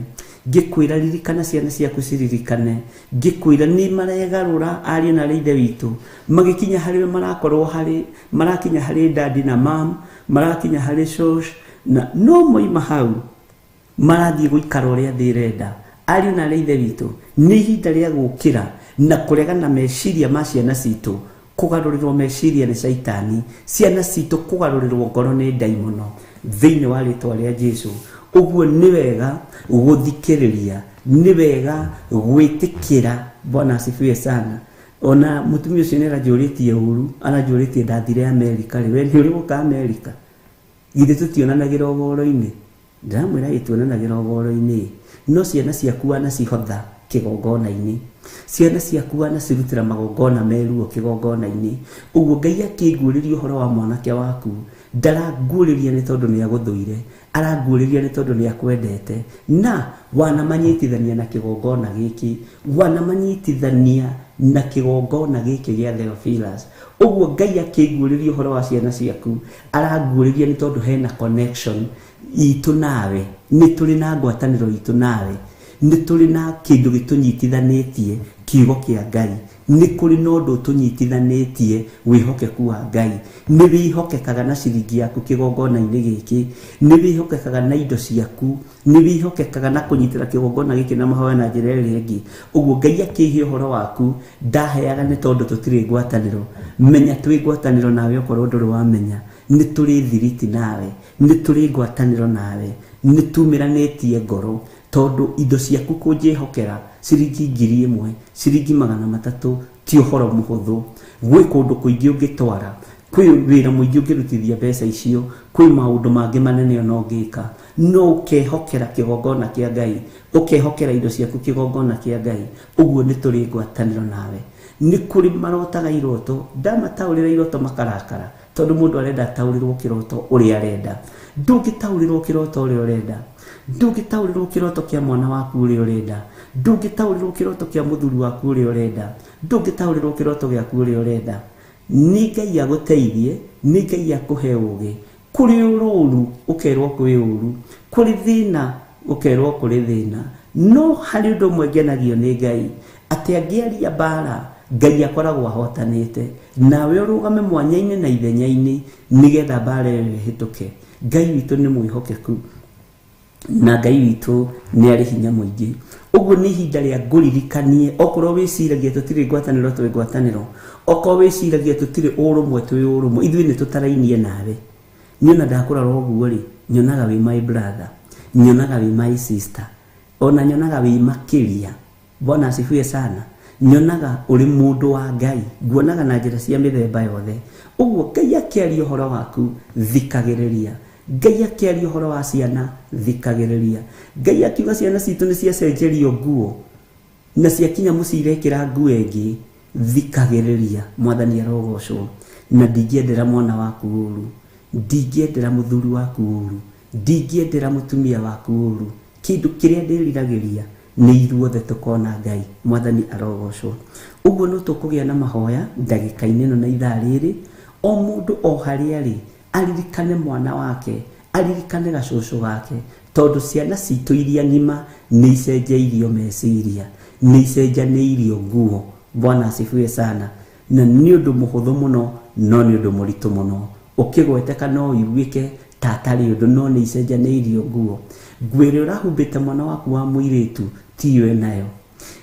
ngĩkwĩra ririkana ciana ciaku ciririkane, ngĩkwĩra nĩ maregarũra ariũ na arĩ ithe witũ magĩkinya harĩ we marakorwo harĩ marakinya harĩ dadi na mam marakinya harĩ shosh na no moima hau marathiĩ gũikara ũrĩa thĩ ĩrenda. Ariũ na arĩ ithe witũ, nĩ ihinda rĩa gũkĩra na kũregana meciria ma ciana citũ, kũgarũrĩrwo meciria nĩ caitani, ciana citũ kũgarũrĩrwo ngoro nĩ ndaimono thĩinĩ wa rĩtwa rĩa Jesu. Ũguo nĩ wega gũthikĩrĩria, nĩ wega gwĩtĩkĩra. Bwana asifiwe sana. Ona mũtumia ũcio nĩ aranjũrĩtie ũru, aranjũrĩtie ndathire Amerika rĩ, we nĩ ũrĩ gũka Amerika? Githĩ tũtionanagĩra ũhoro-inĩ? Ndĩramwĩra ĩ tuonanagĩra ũhoro-inĩ, no ciana ciaku wanacihotha kĩgongona-inĩ, ciana ciaku wanacirutĩra magongona meruo kĩgongona-inĩ. Ũguo Ngai akĩnguũrĩria ũhoro wa mwanake waku, ndaranguũrĩria nĩ tondũ nĩ agũthũire, aranguũrĩria nĩ tondũ nĩ akwendete, na wanamanyitithania na kĩgongona gĩkĩ, wanamanyitithania na kĩgongona gĩkĩ gĩa Theophilus. Ũguo Ngai akĩnguũrĩria ũhoro wa ciana ciaku, aranguũrĩria nĩ tondũ hena connection itũ nawe, nĩ tũrĩ na ngwatanĩro itũ nawe, nĩ tũrĩ na kĩndũ gĩtũnyitithanĩtie, kiugo kĩa Ngai, nĩ kũrĩ na ũndũ ũtũnyitithanĩtie, wĩhokeku wa Ngai. Nĩ wĩhokekaga na ciringi yaku kĩgongona-inĩ gĩkĩ, nĩ wĩhokekaga na indo ciaku, nĩ wĩhokekaga na kũnyitĩra kĩgongona gĩkĩ na mahoya na njĩra ĩrĩa ĩngĩ. Ũguo Ngai akĩhe ũhoro waku ndaheaga nĩ tondũ tũtirĩ ngwatanĩro. Menya twĩ ngwatanĩro nawe okorwo ndũrĩ wamenya, nĩ tũrĩ thiriti nawe, nĩ tũrĩ ngwatanĩro nawe, nĩ tumĩranĩtie ngoro, tondũ indo ciaku kũnjĩhokera ciringi 1000, ciringi 300 ti ũhoro mũhũthũ. Gwĩ kũndũ kũingĩ ũngĩtwara, kwĩ wĩra mũingĩ ũngĩrutithia mbeca icio, kwĩ maũndũ mangĩ manene ona ũngĩka, no ũkehokera kĩgongona kĩa Ngai, ũkehokera indo ciaku kĩgongona kĩa Ngai. Ũguo nĩ tũrĩ ngwatanĩro nawe. Nĩ kũrĩ marotaga iroto, ndamataũrĩra iroto makarakara, tondũ mũndũ arenda ataũrĩrwo kĩroto ũrĩa arenda. Ndũngĩtaũrĩrwo kĩroto ũrĩa ũrenda, ndũngĩtaũrĩrwo kĩroto kĩa mwana waku ũrĩa ũrenda, ndũngĩtaũrĩrwo kĩroto kĩa mũthuri waku ũrĩa ũrenda, ndũngĩtaũrĩrwo kĩroto gĩaku ũrĩa ũrenda. Nĩ Ngai agũteithie, nĩ Ngai akũhe ũũgĩ. Kũrĩ ũrũru ũkerwo kwĩ ũru, kũrĩ thĩna ũkerwo kũrĩ thĩna. No harĩ ũndũ ũmwe ngenagio nĩ Ngai, atĩ angĩaria mbara Ngai akoragwo ahotanĩte, nawe ũrũgame mwanya-inĩ na ithenya-inĩ nĩgetha mbara ĩyo ĩhĩtũke. Ngai witũ nĩ mwĩhokeku na Ngai witũ nĩ arĩ hinya mũingĩ. Ũguo nĩ ihinda rĩa ngũririkanie, okorwo wĩciragia tũtirĩ ngwatanĩro twĩ ngwatanĩro, okorwo wĩciragia tũtirĩ ũrũmwe twĩ ũrũmwe, ithuĩ nĩ tũtarainie nawe. Niĩ ona ndakũrora ũguo rĩ, nyonaga wĩ my brother, nyonaga wĩ my sister, ona nyonaga wĩ makĩria. Bwana asifiwe sana. Nyonaga ũrĩ mũndũ wa Ngai, nguonaga na njĩra cia mĩthemba yothe. Ũguo Ngai akĩaria ũhoro waku, thikagĩrĩria. Ngai akĩaria ũhoro wa ciana, thikagĩrĩria. Ngai akiuga ciana citũ nĩ ciacenjerio nguo na ciakinya mũciĩ irekĩra nguo ĩngĩ, thikagĩrĩria. Mwathani arogocwo. Na ndingĩendera mwana waku ũru, ndingĩendera mũthuri waku ũru, ndingĩendera mũtumia waku ũru. Kĩndũ kĩrĩa ndĩriragĩria nĩ ithuothe tũkona Ngai. Mwathani arogocwo. Ũguo no tũkũgĩa na mahoya ndagĩka-inĩ ĩno na ithaa rĩrĩ, o mũndũ o harĩa arĩ aririkane mwana wake, aririkane gacũcũ gake, tondũ ciana citũ iria ng'ima nĩ icenjeirio meciria, nĩ icenjanĩirio nguo. Bwana asifiwe sana. Na nĩ ũndũ mũhũthũ mũno, no nĩ ũndũ mũritũ mũno. Ũkĩgweteka no ũiguĩke ta atarĩ ũndũ, no nĩ icenjanĩirio nguo. Nguo ĩrĩa ũrahumbĩte mwana waku wa mũirĩtu tiyo ĩnayo,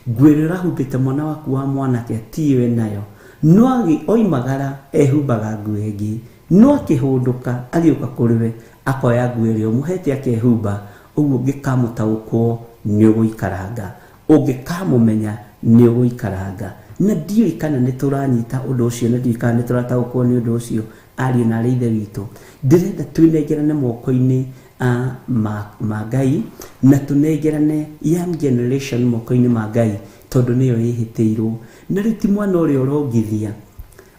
nguo ĩrĩa ũrahumbĩte mwana waku wa mwanake tiyo ĩnayo. No oimagara ehumbaga nguo ĩngĩ, no akĩhũndũka agĩũka kũrĩ we akoya nguo ĩrĩa ũmũhete akehumba. Ũguo ũngĩkamũtaũkwo nĩ ũgũikaranga, ũngĩkamũmenya nĩ ũgũikaranga. Na ndiũĩ kana nĩ tũranyita ũndũ ũcio, na ndiũĩ kana nĩ tũrataũkwo nĩ ũndũ ũcio. Ariũ na arĩ ithe witũ, ndĩrenda twĩnengerane moko-inĩ ma Ngai, na tũnengerane young generation moko-inĩ ma Ngai, tondũ nĩyo ĩhĩtĩirwo. Na rĩu ti mwana ũrĩa ũrongithia,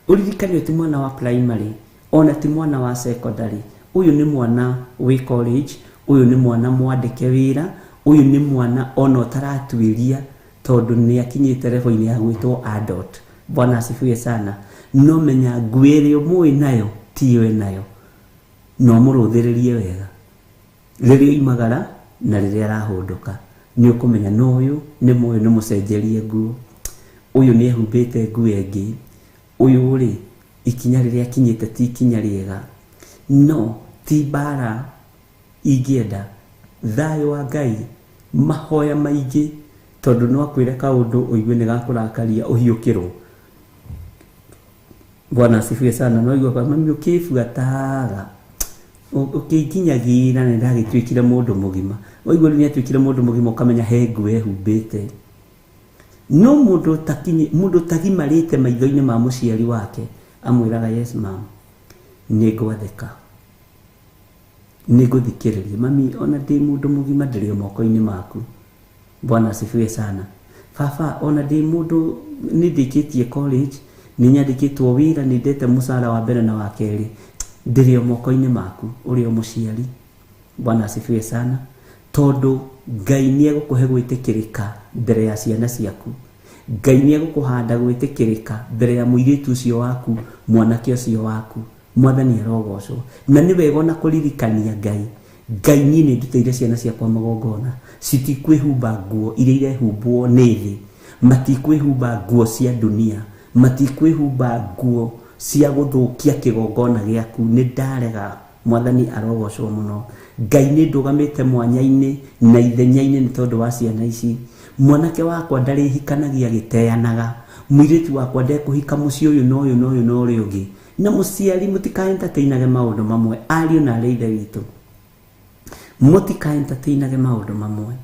ũririkane ti mwana wa primary, ona ti mwana wa secondary. Ũyũ nĩ mwana wĩ college, ũyũ nĩ mwana mwandĩke wĩra, ũyũ nĩ mwana ona ũtaratuĩria, Tondũ nĩ akinyĩte level-inĩ ya gwĩtwo adult. Bwana asifiwe sana. No menya nguo ĩrĩa ũmũĩ nayo tiyo nayo, no mũrũthĩrĩrie wega rĩrĩa oimagara na rĩrĩa arahũndũka, nĩ ũkũmenya no ũyũ nĩ mũyũ, nĩ mũcenjerie nguo, ũyũ nĩ ehumbĩte nguo ĩngĩ, ũyũ rĩ ikinya rĩrĩa akinyĩte ti ikinya rĩega. No ti mbara ingĩenda, thayũ wa Ngai, mahoya maingĩ, tondũ no akwĩre kaũndũ ũigue nĩ gakũrakaria ũhiũkĩrwo. Bwana asifiwe sana. No igua mami ũkĩbuataga ũkĩnginyagira nĩ ndagĩtuĩkire mũndũ mũgima. Waigua rĩu nĩ atuĩkire mũndũ mũgima, ũkamenya he nguo ehumbĩte. No mũndũ ũtakinyi, mũndũ ũtagimarĩte maitho-inĩ ma mũciari wake amwĩraga yes mam, nĩ ngwathĩka, nĩ ngũthikĩrĩria mami, ona ndĩ mũndũ mũgima ndĩrĩ o moko-inĩ maku. Bwana asifiwe sana. Baba, ona ndĩ mũndũ nĩ ndĩkĩtie college, nĩ nyandĩkĩtwo wĩra, nĩ ndete mũcara wa mbere na wa kerĩ, ndĩrĩ o moko-inĩ maku, ũrĩ o mũciari. Bwana asifiwe sana. Tondũ Ngai nĩ egũkũhe gwĩtĩkĩrĩka mbere ya ciana ciaku. Ngai nĩ egũkũhanda gwĩtĩkĩrĩka mbere ya mũirĩtu ũcio waku, mwanake ũcio waku. Mwathani arogocwo. Na nĩ wega ona kũririkania Ngai. Ngai niĩ nĩ ndutĩire ciana ciakwa magongona, citikwĩhumba nguo iria irehumbwo nĩ thĩ, matikwĩhumba nguo cia dunia, matikwĩhumba nguo cia gũthũkia kĩgongona gĩaku. Nĩ ndarega. Mwathani arogocwo mũno. Ngai nĩ ndũgamĩte mwanya-inĩ na ithenya-inĩ nĩ tondũ wa ciana ici. Mwanake wakwa ndarĩhikanagia agĩteanaga, mũirĩtu wakwa ndekũhika mũciĩ ũyũ na ũyũ na ũyũ na ũrĩa ũngĩ. Na mũciari, mũtika entertainage maũndũ mamwe, ariũ na arĩ ithe witũ, mũtika entertainage maũndũ mamwe,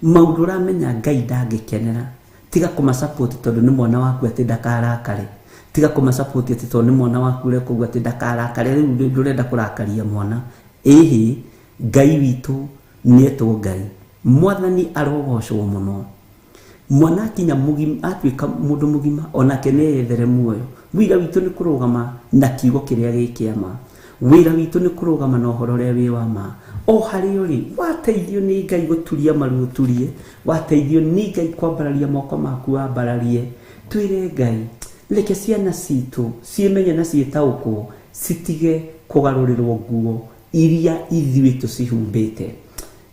maũndũ ũramenya Ngai ndangĩkenera. Tiga kũmasupport tondũ nĩ mwana waku atĩ ndakarakare. Tiga kũmasupport atĩ tondũ nĩ mwana waku ũreka ũguo atĩ ndakarakare. Rĩu ndũrenda kũrakaria mwana. Ĩhĩ, Ngai witũ nĩetwo Ngai. Mwathani arogocwo mũno. Mwana akinya mũgima, atuĩka mũndũ mũgima, onake nĩ eyethere muoyo. Wĩra witũ nĩ kũrũgama na kiugo kĩrĩa gĩ kĩa ma. Wĩra witũ nĩ kũrũgama na ũhoro ũrĩa wĩ wa ma. O harĩa ũrĩ, wateithio nĩ Ngai gũturia maru ũturie, wateithio nĩ Ngai kwambararia moko maku wambararie. Twĩre Ngai, reke ciana citũ ciĩmenye na ciĩtaũkwo, citige kũgarũrĩrwo nguo iria ithuĩ tũcihumbĩte,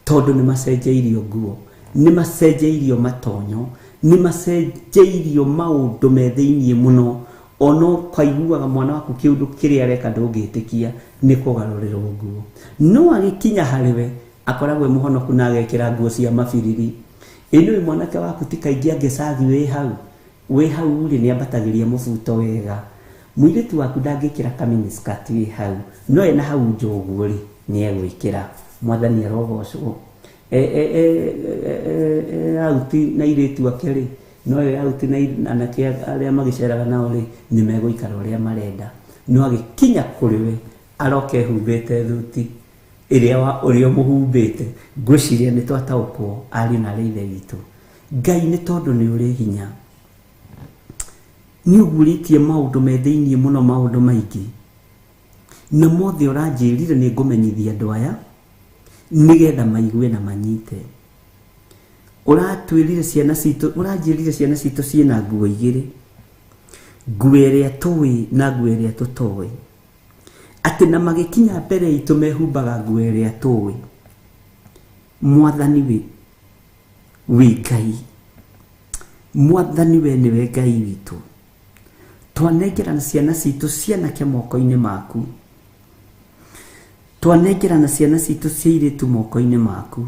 tondũ nĩ macenjeirio nguo, nĩ macenjeirio matonyo, nĩ macenjeirio maũndũ me thĩiniĩ mũno. Ona ũkaiguaga mwana waku kĩũndũ kĩrĩa areka ndũngĩtĩkia nĩ kũgarũrĩrwo nguo. No agĩkinya harĩ we akoragwo e mũhonoku na agekĩra nguo cia mabiriri. Ĩnĩ mwanake waku ti kaingĩ angĩcagi wĩ hau, wĩ hau rĩ nĩ ambatagĩria mũbuto wega. Mũirĩtu waku ndangĩkĩra kaminiskirt wĩ hau, no ena hau nja ũguo rĩ nĩ egwĩkĩra. Mwathani arogocwo. Auti na airĩtu ake rĩ, no e auti na anake arĩa magĩceraga nao rĩ, nĩ megũikara ũrĩa marenda. No agĩkinya kũrĩ we aroka ehumbĩte thuti ĩrĩa wa ũrĩa ũmũhumbĩte. Ngwĩciria nĩ twataũkwo ariũ na arĩ ithe witũ. Ngai nĩ tondũ nĩ ũrĩ hinya, nĩ ũguũrĩtie maũndũ me thĩiniĩ mũno, maũndũ maingĩ, na mothe ũranjĩrire nĩ ngũmenyithia andũ aya nĩgetha maigue na manyite. Ũratwĩrire ciana citũ, ũranjĩrire ciana citũ ciĩna nguo igĩrĩ, nguo ĩrĩa tũĩ na nguo ĩrĩa tũtoĩ, atĩ na magĩkinya mbere itũ mehumbaga nguo ĩrĩa tũĩ. Mwathani wĩ Ngai, Mwathani we nĩwe Ngai witũ. Twanengerana ciana citũ cianake moko-inĩ maku, twanengerana ciana citũ cia airĩtu moko-inĩ maku.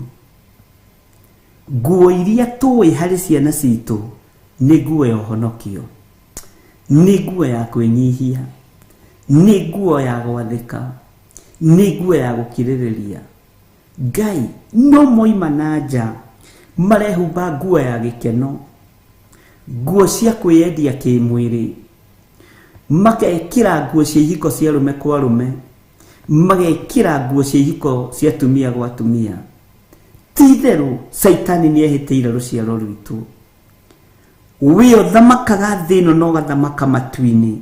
Nguo iria tũĩ harĩ ciana citũ nĩ nguo ya ũhonokio, nĩ nguo ya kwĩnyihia, nĩ nguo ya gwathĩka, nĩ nguo ya gũkirĩrĩria. Ngai no moima na nja marehumba nguo ya gĩkeno, nguo cia kwĩyendia kĩmwĩrĩ, magekĩra nguo cia ihiko cia arũme kwa arũme, magekĩra nguo cia ihiko cia atumia gwa atumia. Ti itherũ Caitani nĩ ehĩtĩire rũciaro rwitũ. We ũthamakaga thĩ ĩno na ũgathamaka matu-inĩ.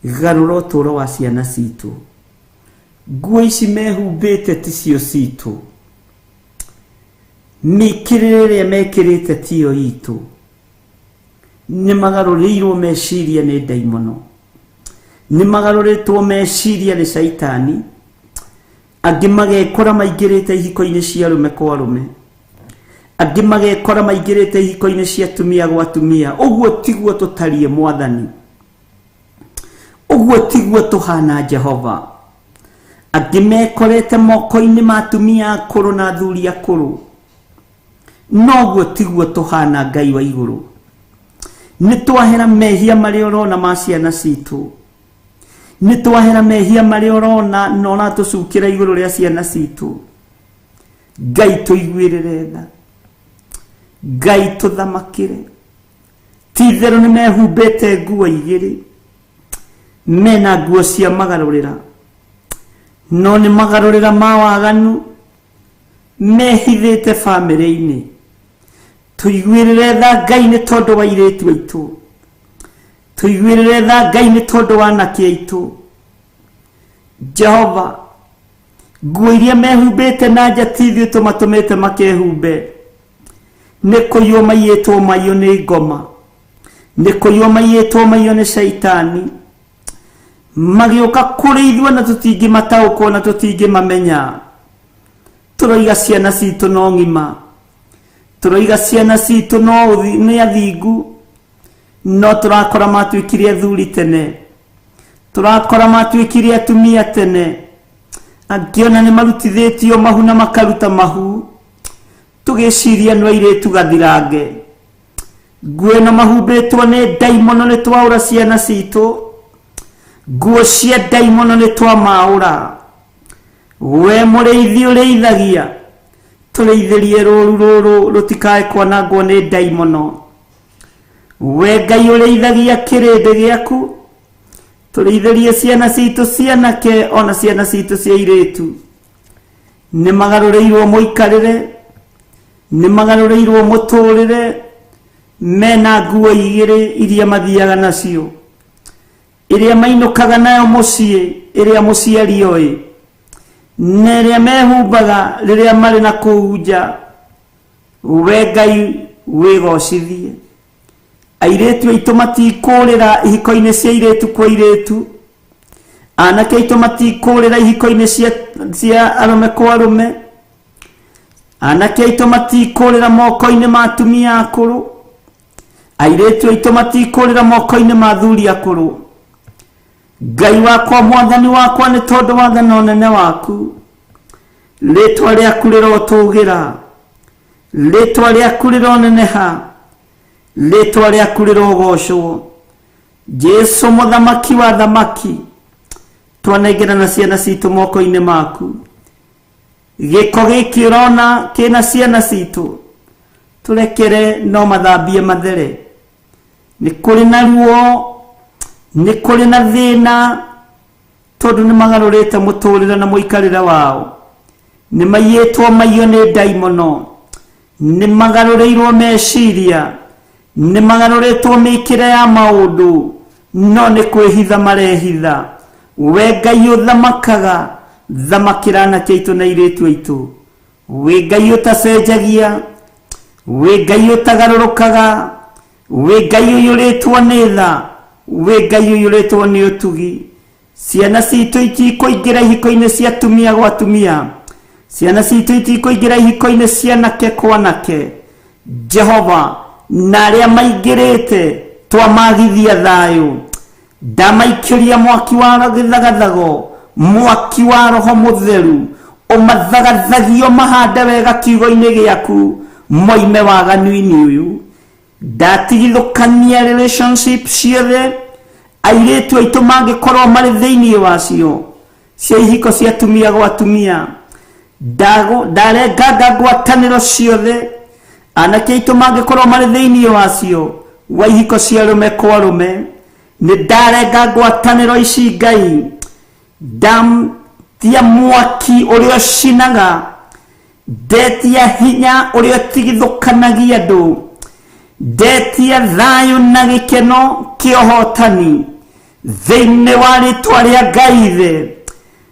Garũra ũtũũro wa ciana citũ. Nguo ici mehumbĩte ti cio citũ. Mĩkĩrĩre ĩrĩa mekĩrĩte tiyo itũ. Nĩ magarũrĩirwo meciria nĩ ndaimono, nĩ magarũrĩtwo meciria nĩ caitani. Angĩ magekora maingĩrĩte ihiko-inĩ cia arũme kwa arũme, angĩ magekora maingĩrĩte ihiko-inĩ cia atumia gwa atumia. Ũguo tiguo tũtariĩ Mwathani, ũguo tiguo tũhana Jehova. Angĩ mekorete moko-inĩ ma atumia akũrũ na athuri akũrũ, noguo tiguo tũhana Ngai wa igũrũ. Nĩ twahera mehia marĩa ũrona ma ciana citũ, nĩ twahera mehia marĩa ũrona na ũratũcukĩra igũrũ rĩa ciana citũ. Ngai tũiguĩrĩre tha, Ngai tũthamakĩre. Ti itherũ nĩ mehumbĩte nguo igĩrĩ, mena nguo cia magarũrĩra, no nĩ magarũrĩra ma waganu mehithĩte bamĩrĩ-inĩ. Tũiguĩrĩre tha Ngai nĩ tondũ wa airĩtu aitũ, tũiguĩrĩre tha Ngai nĩ tondũ wa anake aitũ. Jehova, nguo iria mehumbĩte na nja ti ithuĩ tũmatũmĩte makehumbe. Nĩ kũiywo maiyĩtwo maiyo nĩ ngoma, nĩ kũiywo maiyĩtwo maiyo nĩ caitani. Magĩũka kũrĩ ithuĩ na tũtingĩmataũkwo na tũtingĩmamenya. Tũroiga ciana citũ no ng'ima, tũroiga ciana citũ no nĩ athingu, no tũrakora matuĩkire athuri tene, tũrakora matuĩkire atumia tene. Angĩ ona nĩ marutithĩtio mahu na makaruta mahu, tũgĩciria no airĩtu gathirange. Nguo ĩno mahumbĩtwo nĩ ndaimono nĩ twaũra ciana citũ, nguo cia ndaimono nĩ twamaũra. We mũrĩithi ũrĩithagia, tũrĩithĩrie rũru rũrũ rũtikae kwanangwo nĩ ndaimono. We Ngai ũrĩithagia kĩrĩndĩ gĩaku, tũrĩithĩrie ciana citũ cianake ona ciana citũ cia airĩtu. Nĩ magarũrĩirwo mũikarĩre, nĩ magarũrĩirwo mũtũrĩre, mena nguo igĩrĩ iria mathiaga nacio, ĩrĩa mainũkaga nayo mũciĩ, ĩrĩa mũciari oĩ, na ĩrĩa mehumbaga rĩrĩa marĩ na kũu nja. We Ngai wĩgocithie. Airĩtu aitũ matikũrĩra ihiko-inĩ cia airĩtu kwa airĩtu, anake aitũ matikũrĩra ihiko-inĩ cia arũme kwa arũme, anake aitũ matikũrĩra moko-inĩ ma atumia akũrũ, airĩtu aitũ matikũrĩra moko-inĩ ma athuri akũrũ. Ngai wakwa, Mwathani wakwa, nĩ tondũ wa tha na ũnene waku, rĩtwa rĩaku rĩrotũgĩra, rĩtwa rĩaku rĩroneneha, rĩtwa rĩaku rĩrogocwo. Jesu mũthamaki wa thamaki, twanengerana ciana citũ moko-inĩ maku. Gĩko gĩkĩ ũrona kĩna ciana citũ, tũrekere no mathambie mathere. Nĩ kũrĩ na ruo, nĩ kũrĩ na thĩna, tondũ nĩ magarũrĩte mũtũrĩre na mũikarĩre wao. Nĩ maiyĩtwo maiyo nĩ ndaimono, nĩ magarũrĩirwo meciria, nĩ magarũrĩtwo mĩkĩre ya maũndũ, no nĩ kwĩhitha marehitha. We Ngai ũthamakaga, thamakĩra anake aitũ na airĩtu aitũ. Wĩ Ngai ũtacenjagia, wĩ Ngai ũtagarũrũkaga, wĩ Ngai ũiyũrĩtwo nĩ tha, wĩ Ngai ũiyũrĩtwo nĩ ũtugi. Ciana citũ itikũingĩra ihiko-inĩ cia atumia gwa atumia, ciana citũ itikũingĩra ihiko-inĩ cia anake kwa anake. Jehova, na arĩa maingĩrĩte twamagithia thayũ, ndamaikĩria mwaki wa gĩthagathago, mwaki wa Roho Mũtheru, ũmathagathagie mahande wega kiugo-inĩ gĩaku, moime waganu-inĩ ũyũ. Ndatigithũkania relationship ciothe airĩtu aitũ mangĩkorwo marĩ thĩinĩ wacio, cia ihiko cia atumia gwa atumia. Ndarenganga ngwatanĩro ciothe anake aitũ mangĩkorwo marĩ thĩinĩ wacio, wa ihiko cia arũme kwa arũme. Nĩ ndarenga ngwatanĩro ici Ngai, ndatia mwaki ũrĩa ũcinaga, ndetia hinya ũrĩa ũtigithũkanagia andũ, ndetia thayũ na gĩkeno kĩa ũhotani thĩinĩ wa rĩtwa rĩa Ngai Ithe,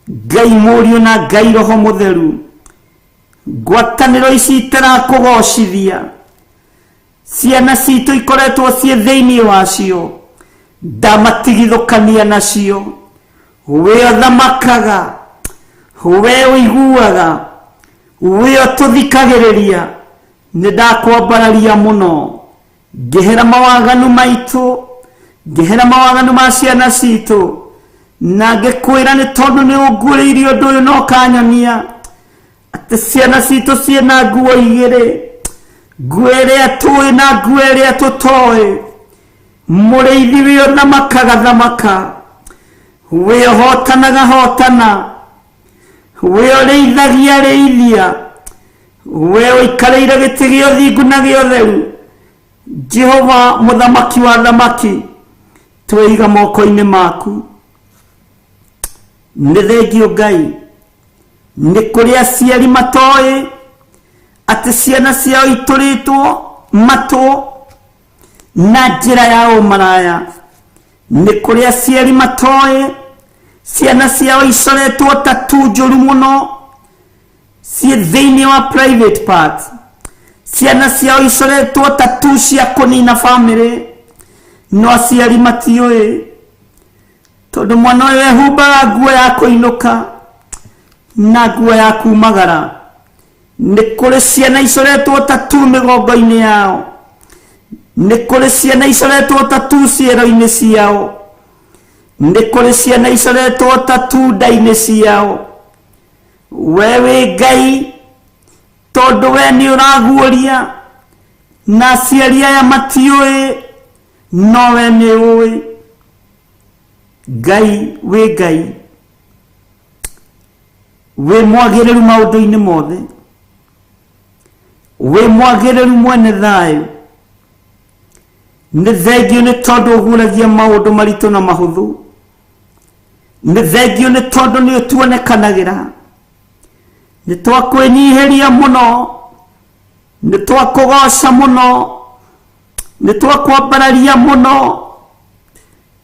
Ngai Mũriũ na Ngai Roho Mũtheru. Ngwatanĩro ici itarakũgocithia, ciana citũ ikoretwo ciĩ thĩinĩ wacio, ndamatigithũkania nacio. We ũthamakaga, we ũiguaga, we ũtũthikagĩrĩria, nĩ ndakwambararia mũno. Ngĩhera mawaganu maitũ, ngĩhera mawaganu ma ciana citũ, na ngĩkwĩra nĩ tondũ nĩ ũnguũrĩirie ũndũ ũyũ na ũkanyonia atĩ ciana citũ ciĩna nguo igĩrĩ, nguo ĩrĩa tũĩ na nguo ĩrĩa tũtoĩ. Mũrĩithi wĩ ũthamakaga thamaka, wĩ ũhotanaga hotana, wĩ ũrĩithagia rĩithia, we ũikarĩire gĩtĩ gĩa ũthingu na gĩa ũtheru. Jehova mũthamaki wa thamaki, tweiga moko-inĩ maku. Nĩ thengio Ngai, nĩ kũrĩ aciari matoĩ atĩ ciana ciao itũrĩtwo matũ na njĩra ya ũmaraya. Nĩ kũrĩ aciari matoĩ ciana ciao icoretwo tatu njũru mũno ciĩ thĩinĩ wa private part. Ciana ciao icoretwo tatu cia kũnina bamĩrĩ, no aciari matiũĩ, tondũ mwana ũyũ ehumbaga nguo ya kũinũka na nguo ya kumagara. Nĩ kũrĩ ciana icoretwo tatu mĩgongo-inĩ yao, nĩ kũrĩ ciana icoretwo tatu ciero-inĩ ciao, nĩ kũrĩ ciana icoretwo tatu nda-inĩ ciao. We wĩ Ngai, tondũ we nĩ ũraguũria, na aciari aya matiũĩ, no we nĩ ũĩ. Ngai wĩ Ngai, wĩ mwagĩrĩru maũndũ-inĩ mothe, wĩ mwagĩrĩru mwene thayũ. Nĩ thengio nĩ tondũ ũguũragia maũndũ maritũ na mahũthũ. Nĩ thengio nĩ tondũ nĩ ũtuonekanagĩra. Nĩ twakwĩnyihĩria mũno, nĩ twakũgoca mũno, nĩ twakwambararia mũno,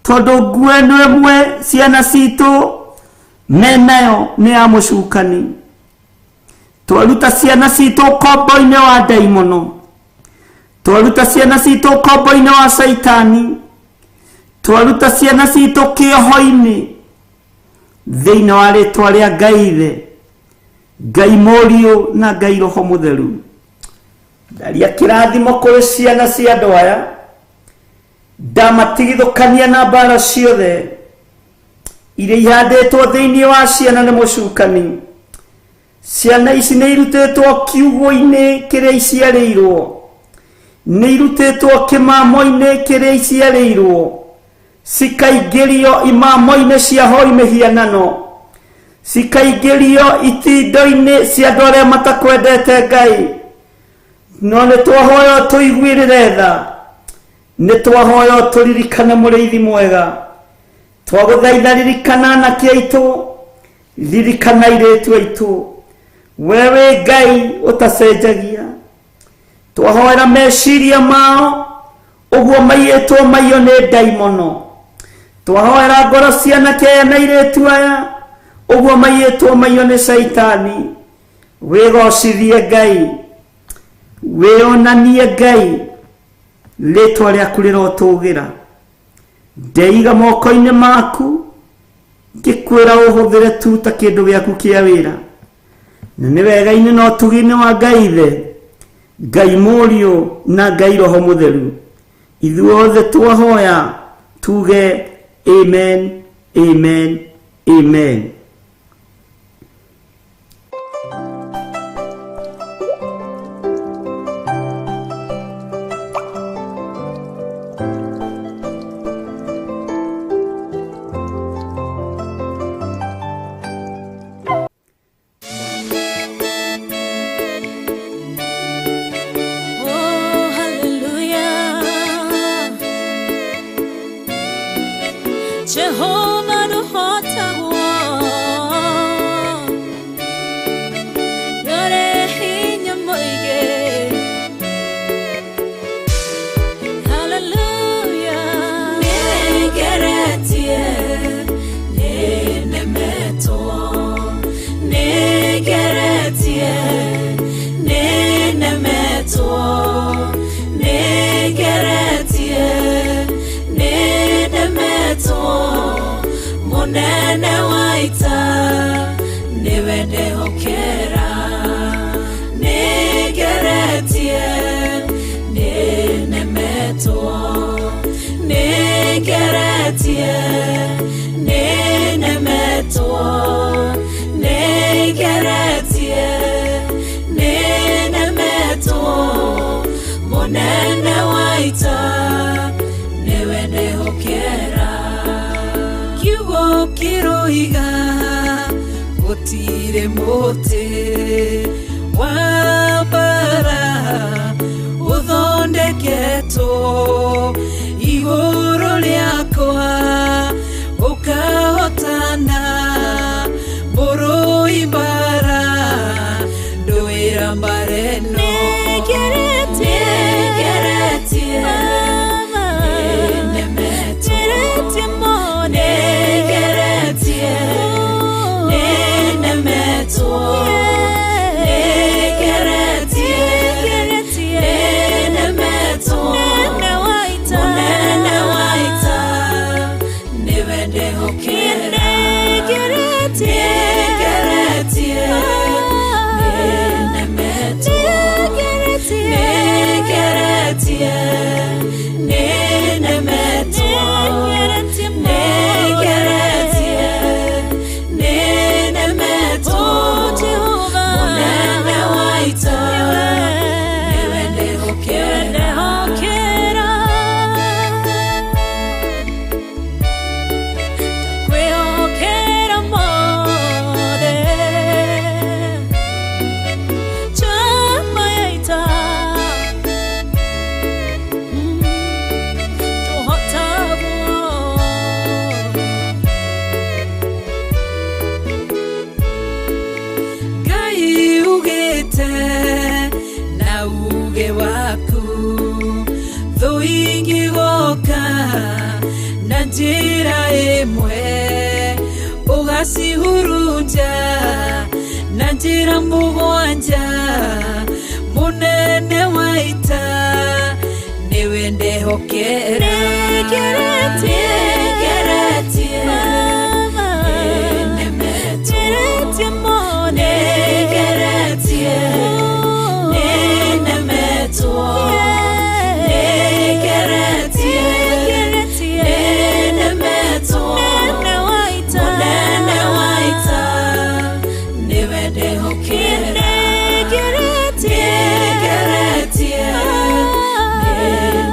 tondũ nguo ĩno ĩmwe ciana citũ menayo nĩ ya mũcukani. Twaruta ciana citũ ũkombo-inĩ wa ndaimono, twaruta ciana citũ ũkombo-inĩ wa caitani, twaruta ciana citũ kĩoho-inĩ, thĩinĩ wa rĩtwa rĩa Ngai Ithe, Ngai Mũriũ na Ngai Roho Mũtheru. Ndaria kĩrathimo kũrĩ ciana cia andũ aya, ndamatigithũkania na mbara ciothe iria ihandĩtwo thĩinĩ wa ciana nĩ mũcukani. Ciana ici nĩ irutĩtwo kiugũ-inĩ kĩrĩa iciarĩirwo, nĩ irutĩtwo kĩmamo-inĩ kĩrĩa iciarĩirwo, cikaingĩrio imamo-inĩ cia hoi mĩhianano, cikaingĩrio itindo-inĩ cia andũ arĩa matakwendete Ngai. No nĩ twahoya tũiguĩrĩre tha, nĩ twahoya tũririkane mũrĩithi mwega. Twagũthaitha ririkana anake aitũ, ririkana airĩtu aitũ. We wĩ Ngai ũtacenjagia. Twahoera meciria mao ũguo maiyĩtwo maiyo nĩ ndaimono. Twahoera ngoro cia anake aya na airĩtu aya ũguo maiyĩtwo maiyo nĩ caitani. Wĩgocithie Ngai, wĩonanie Ngai, rĩtwa rĩaku rĩrotũgĩra. Ndeiga moko-inĩ maku, ngĩkwĩra ũhũthĩre tu ta kĩndũ gĩaku kĩa wĩra. Na nĩ wega-inĩ na ũtugi-inĩ wa Ngai Ithe, Ngai Mũriũ na Ngai Roho Mũtheru, ithuothe twahoya tuge amen, amen, amen. Oh, hallelujah. Jehovah nũhotagwo. Nĩũrĩ hinya mũingĩ. Hallelujah. Nĩngeretie, nĩnemetwo. Nĩngeretie, ndehokera Nĩngeretie nĩnemetwo Nĩngeretie nĩnemetwo Nĩngeretie nĩnemetwo Mũnene wa ita nĩwe ndehokera Kiugo kĩroiga gũtirĩ mũtĩ wa mbara ũthondeketwo igũrũ rĩakwa ũkahotana mũrũi mbara ndũĩra mbara ĩno Nĩngeretie nĩnemetwo Nĩngeretie nĩnemetwo Nĩngeretie nĩnemetwo Mũnene wa ita nĩwe ndehokera Nĩngeretie nĩnemetwo Nĩngeretie nĩnemetwo Nĩngeretie nĩnemetwo Mũnene wa ita nĩwe ndehokera Kwĩhokera mothe Chama ya ita Tũhotagwo Ngai ugĩte na uge waku thũ ingĩgoka na njĩra ĩmwe ũgacihurunja na njĩra mũgwanja mũnene wa ita nĩwe ndehokera Nĩngeretie Nĩngeretie nĩnemetwo Nĩngeretie nĩnemetwo Nĩngeretie nĩnemetwo Mũnene wa ita nĩwe ndehokera Nĩngeretie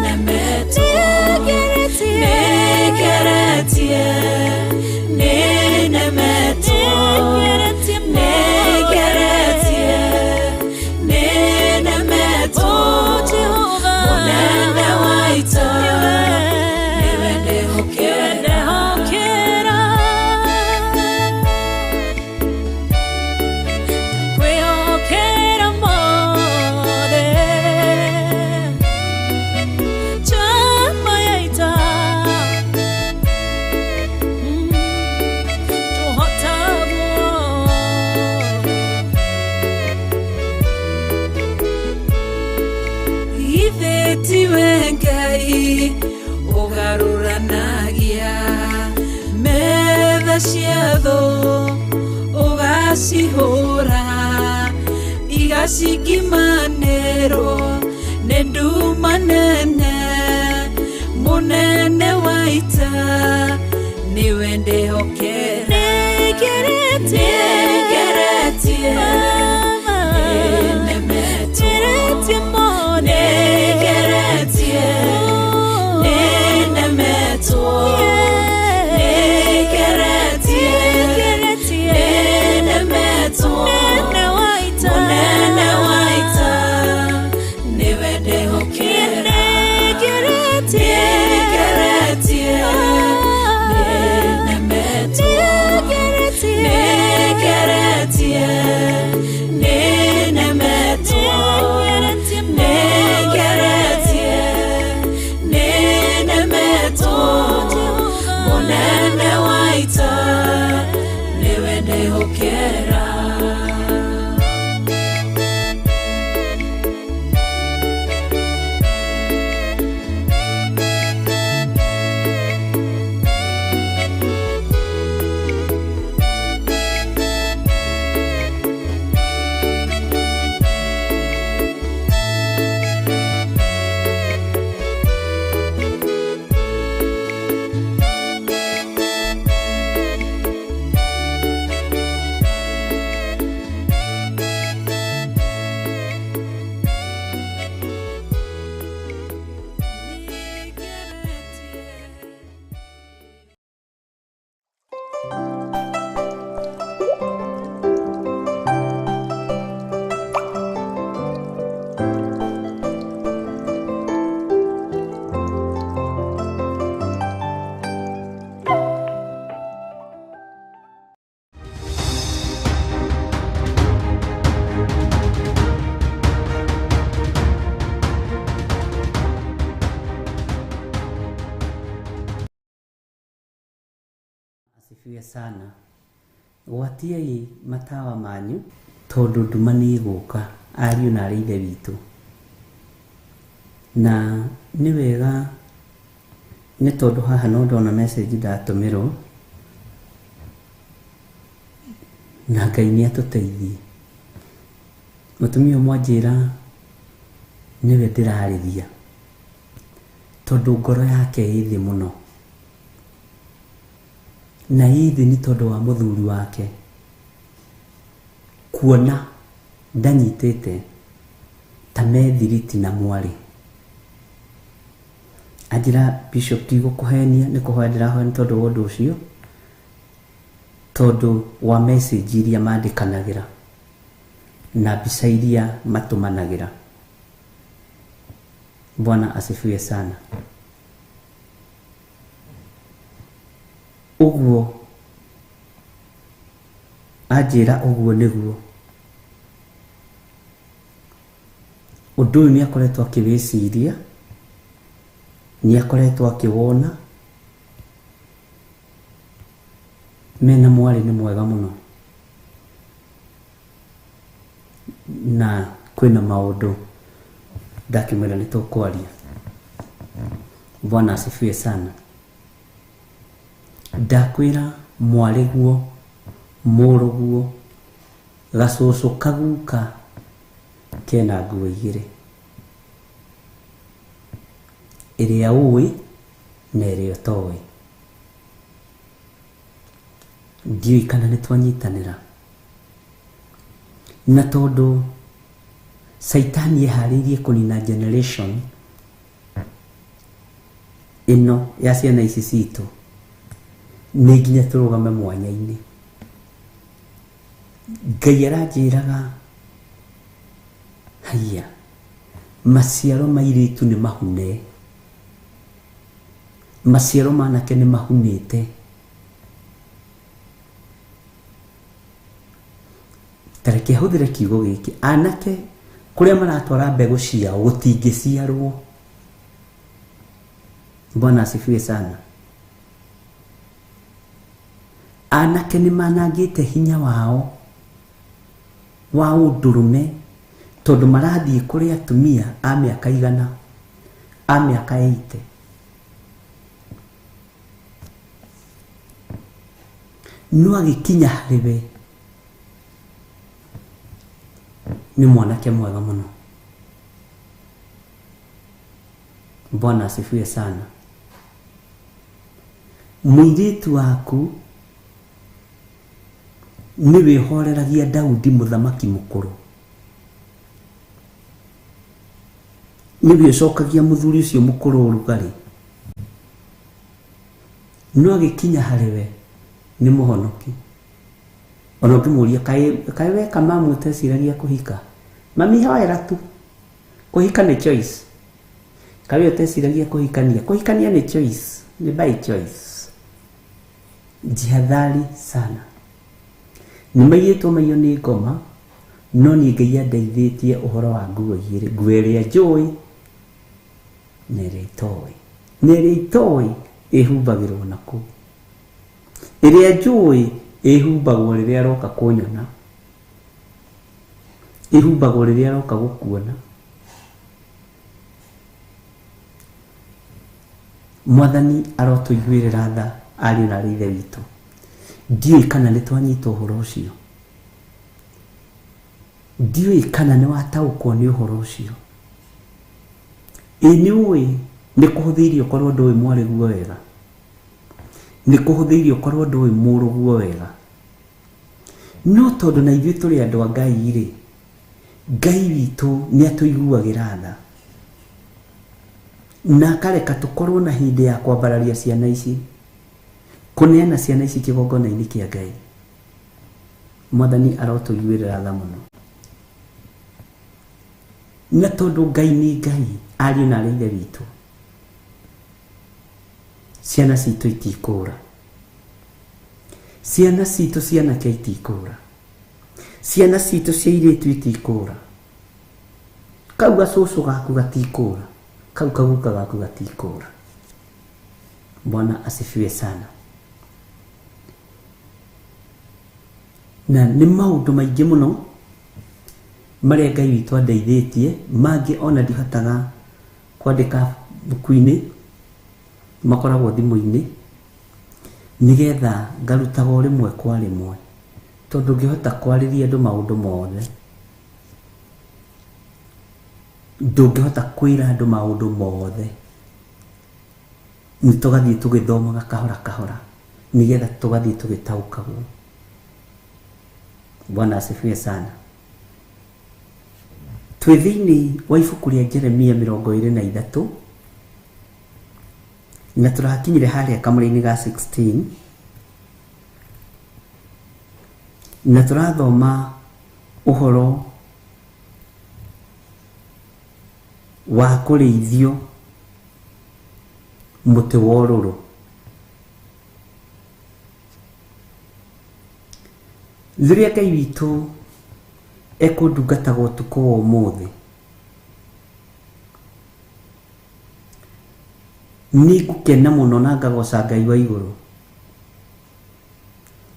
nĩnemetwo Nĩngeretie nĩnemetwo Nĩngeretie nĩnemetwo Mũnene wa ita nĩwe ndehokera Kwĩhokera mothe Chama ya ita Tũhotagwo Ithe tiwe Ngai ũgarũranagia metha cia thũ ũgacihũra igacingimanĩrwo nĩ nduma nene mũnene wa ita nĩwe ndehokera Nĩngeretie Nĩngeretie nĩnemetwo Nĩngeretie nĩnemetwo Nĩngeretie nĩnemetwo Mũnene wa ita nĩwe ndehokera Nĩngeretie nĩnemetwo Nĩngeretie Asifiwe sana. Gwatiai matawa manyu tondu nduma nĩ ĩgũka, ariũ na arĩ ithe witũ. Na nĩ wega nĩ tondũ haha no ndona message ndatũmĩrwo, na Ngai nĩ atũteithie. Mũtumia ũmwe anjĩra nĩwe ndĩrarĩria tondũ ngoro yake ĩ thĩ mũno, na ĩ thĩ nĩ tondũ wa mũthuri wake kuona ndanyitĩte ta methiriti na mwarĩ. Anjĩra Bishop, ndigũkũhenia, nĩ kũhoya ndĩrahoya nĩ tondũ wa ũndũ ũcio, tondũ wa message iria mandĩkanagĩra na mbica iria matũmanagĩra. Bwana asifiwe sana. Ũguo anjĩra ũguo nĩguo ũndũ ũyũ nĩ akoretwo akĩwĩciria, nĩ akoretwo akĩwona mena mwarĩ nĩ mwega mũno, na kwĩna maũndũ ndakĩmwĩra nĩ tũkwaria. Bwana asifiwe sana. Ndakwĩra mwarĩ guo, mũrũguo, gacũcũ kaguka kena nguo igĩrĩ, ĩrĩa ũĩ na ĩrĩa ũtoĩ. Ndiũĩ kana nĩ twanyitanĩra, na tondũ Saitani eharĩirie kũnina generation ĩno ya ciana ici citũ, nĩ nginya tũrũgame mwanya-inĩ. Ngai aranjĩraga haiya, maciaro ma airĩtu nĩ mahune, maciaro ma anake nĩ mahunĩte. Ta reke hũthĩre kiugo gĩkĩ, anake kũrĩa maratwara mbegũ ciao gũtingĩciarwo. Bwana asifiwe sana. Anake nĩ manangĩte hinya wao wa ũndũrũme tondũ marathiĩ kũrĩ atumia a mĩaka 100, a mĩaka 80. No agĩkinya harĩ we nĩ mwanake mwega mũno. Bwana asifiwe sana. Mũirĩtu waku nĩ wĩhoreragia Daudi mũthamaki mũkũrũ, nĩwe ũcokagia mũthuri ũcio mũkũrũ ũrugarĩ, no agĩkinya harĩ we nĩ mũhonoki. Ona ũngĩmũria kaĩ weka mamu ũteciragia kũhika, mami hoera tu, kũhika nĩ choice. Kaĩ we ũteciragia kũhikania, kũhikania nĩ choice, nĩ by choice. Jihadhari sana. Nĩ maiyĩtwo maiyo nĩ ngoma, no niĩ Ngai andeithĩtie ũhoro wa nguo igĩrĩ, nguo ĩrĩa njũĩ na ĩrĩa itoĩ. Na ĩrĩa itoĩ ĩhumbagĩrwo na kũu, ĩrĩa njũĩ ĩhumbagwo rĩrĩa aroka kũnyona, ĩhumbagwo rĩrĩa aroka gũkuona. Mwathani arotũiguĩrĩra tha ariũ na arĩ ithe witũ. Ndiũĩ kana nĩ twanyita ũhoro ũcio, ndiũĩ kana nĩ wataũkwo nĩ ũhoro ũcio. Ĩ nĩ ũĩ nĩ kũhũthĩirie ũkorwo ndũĩ mwarĩ guo wega, nĩ kũhũthĩirie ũkorwo ndũĩ mũrũguo wega, no tondũ na ithuĩ tũrĩ andũ a Ngai rĩ, Ngai witũ nĩ atũiguagĩra tha na akareka tũkorwo na hĩndĩ ya kwambararia ciana ici, kũneana ciana ici kĩgongona-inĩ kĩa Ngai. Mwathani arotũiguĩrĩra tha mũno. Na tondũ Ngai nĩ Ngai, ariũ na arĩ ithe witũ, ciana citũ itikũra, ciana citũ cia anake itikũra, ciana citũ cia airĩtu itikũra, kau gacũcũ gaku gatikũra, kau kaguka gaku gatikũra. Bwana asifiwe sana. Na nĩ maũndũ maingĩ mũno marĩa Ngai witũ andeithĩtie, mangĩ ona ndihotaga kwandĩka buku-inĩ, makoragwo thimũ-inĩ, nĩgetha ngarutaga o rĩmwe kwa rĩmwe, tondũ ngĩhota kwarĩria andũ maũndũ mothe, ndũngĩhota kwĩra andũ maũndũ mothe, nĩ tũgathiĩ tũgĩthomaga kahora kahora, nĩgetha tũgathiĩ tũgĩtaũkagwo. Bwana asifiwe sana. Twĩ thĩinĩ wa ibuku rĩa Jeremia 23, na tũrakinyire harĩa kamũra-inĩ ga 16, na tũrathoma ũhoro wa kũrĩithio mũtĩ wa ũrũrũ. Rĩrĩa Ngai witũ ekũndungataga ũtukũ wa ũmũthĩ, nĩngũkena mũno na ngagoca Ngai wa igũrũ,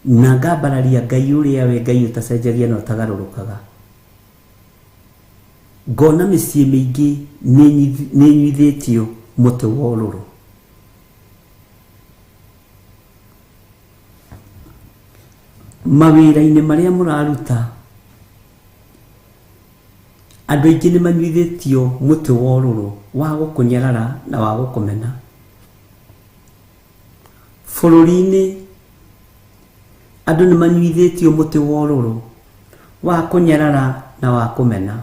na ngambararia Ngai ũrĩa we Ngai ũtacenjagia na ũtagarũrũkaga. Ngona mĩciĩ mĩingĩ nĩnyuithĩtio mũtĩ wa ũrũrũ. Mawĩra-inĩ marĩa mũraruta, andũ aingĩ nĩ manyuithĩtio mũtĩ wa ũrũrũ wa gũkũnyarara na wa gũkũmena. Bũrũri-inĩ andũ nĩ manyuithĩtio mũtĩ wa ũrũrũ wa kũnyarara na wa kũmena.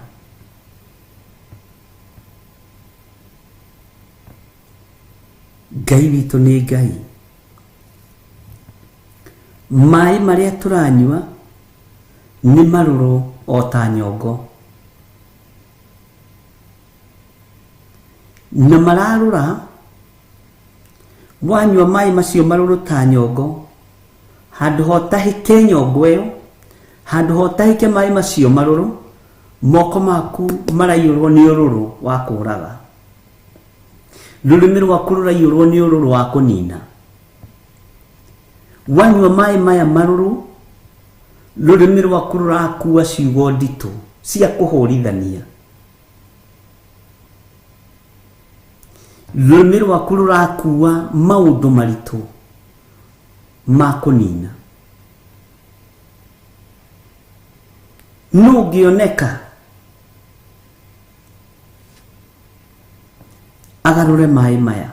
Ngai witũ nĩ Ngai. Maĩ marĩa tũranyua nĩ marũrũ o ta nyongo, na mararũra. Wanyua maĩ macio marũrũ ta nyongo, handũ ha ũtahĩke nyongo ĩyo, handũ ha ũtahĩke maĩ macio marũrũ, moko maku maraiyũrwo nĩ ũrũrũ wa kũũraga, rũrĩmĩ rwaku rũraiyũrwo nĩ ũrũrũ wa kũnina. Wanyua maĩ maya marũrũ, rũrĩmĩ rwaku rũrakua ciugo nditũ cia kũhũrithania, rũrĩmĩ rwaku rũrakua maũndũ maritũ ma kũnina. Nũ ũngĩoneka agarũre maĩ maya?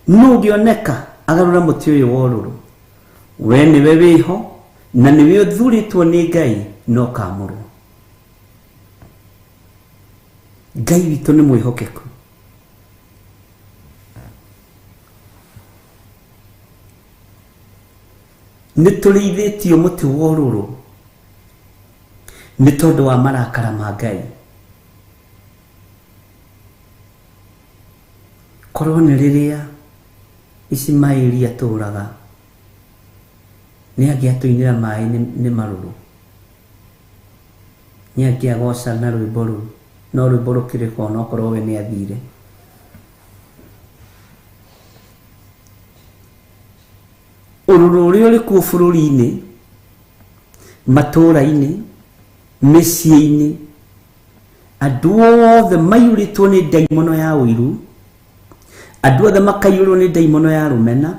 Nũ ũngĩoneka agarũre mũtĩ ũyũ wa ũrũrũ? We nĩwe wĩho na nĩwe ũthurĩtwo nĩ Ngai na ũkamũrwo. Ngai witũ nĩ mwĩhokeku. Nĩ tũrĩithĩtio mũtĩ wa ũrũrũ nĩ tondũ wa marakara ma Ngai. Korwo nĩ rĩrĩa Ishimaeli atũraga, nĩ angĩatũinĩra maĩ nĩ marũrũ, nĩ angĩagoca na rwĩmbo rũu, no rwĩmbo rũkĩrĩ ho onokorwo we nĩ athire. Ũrũrũ ũrĩa ũrĩ kuo bũrũri-inĩ, matũũra-inĩ, mĩciĩ-inĩ, andũ othe maiyũrĩtwo nĩ ndaimono ya ũiru, andũ othe makaiyũrwo nĩ ndaimono ya rũmena,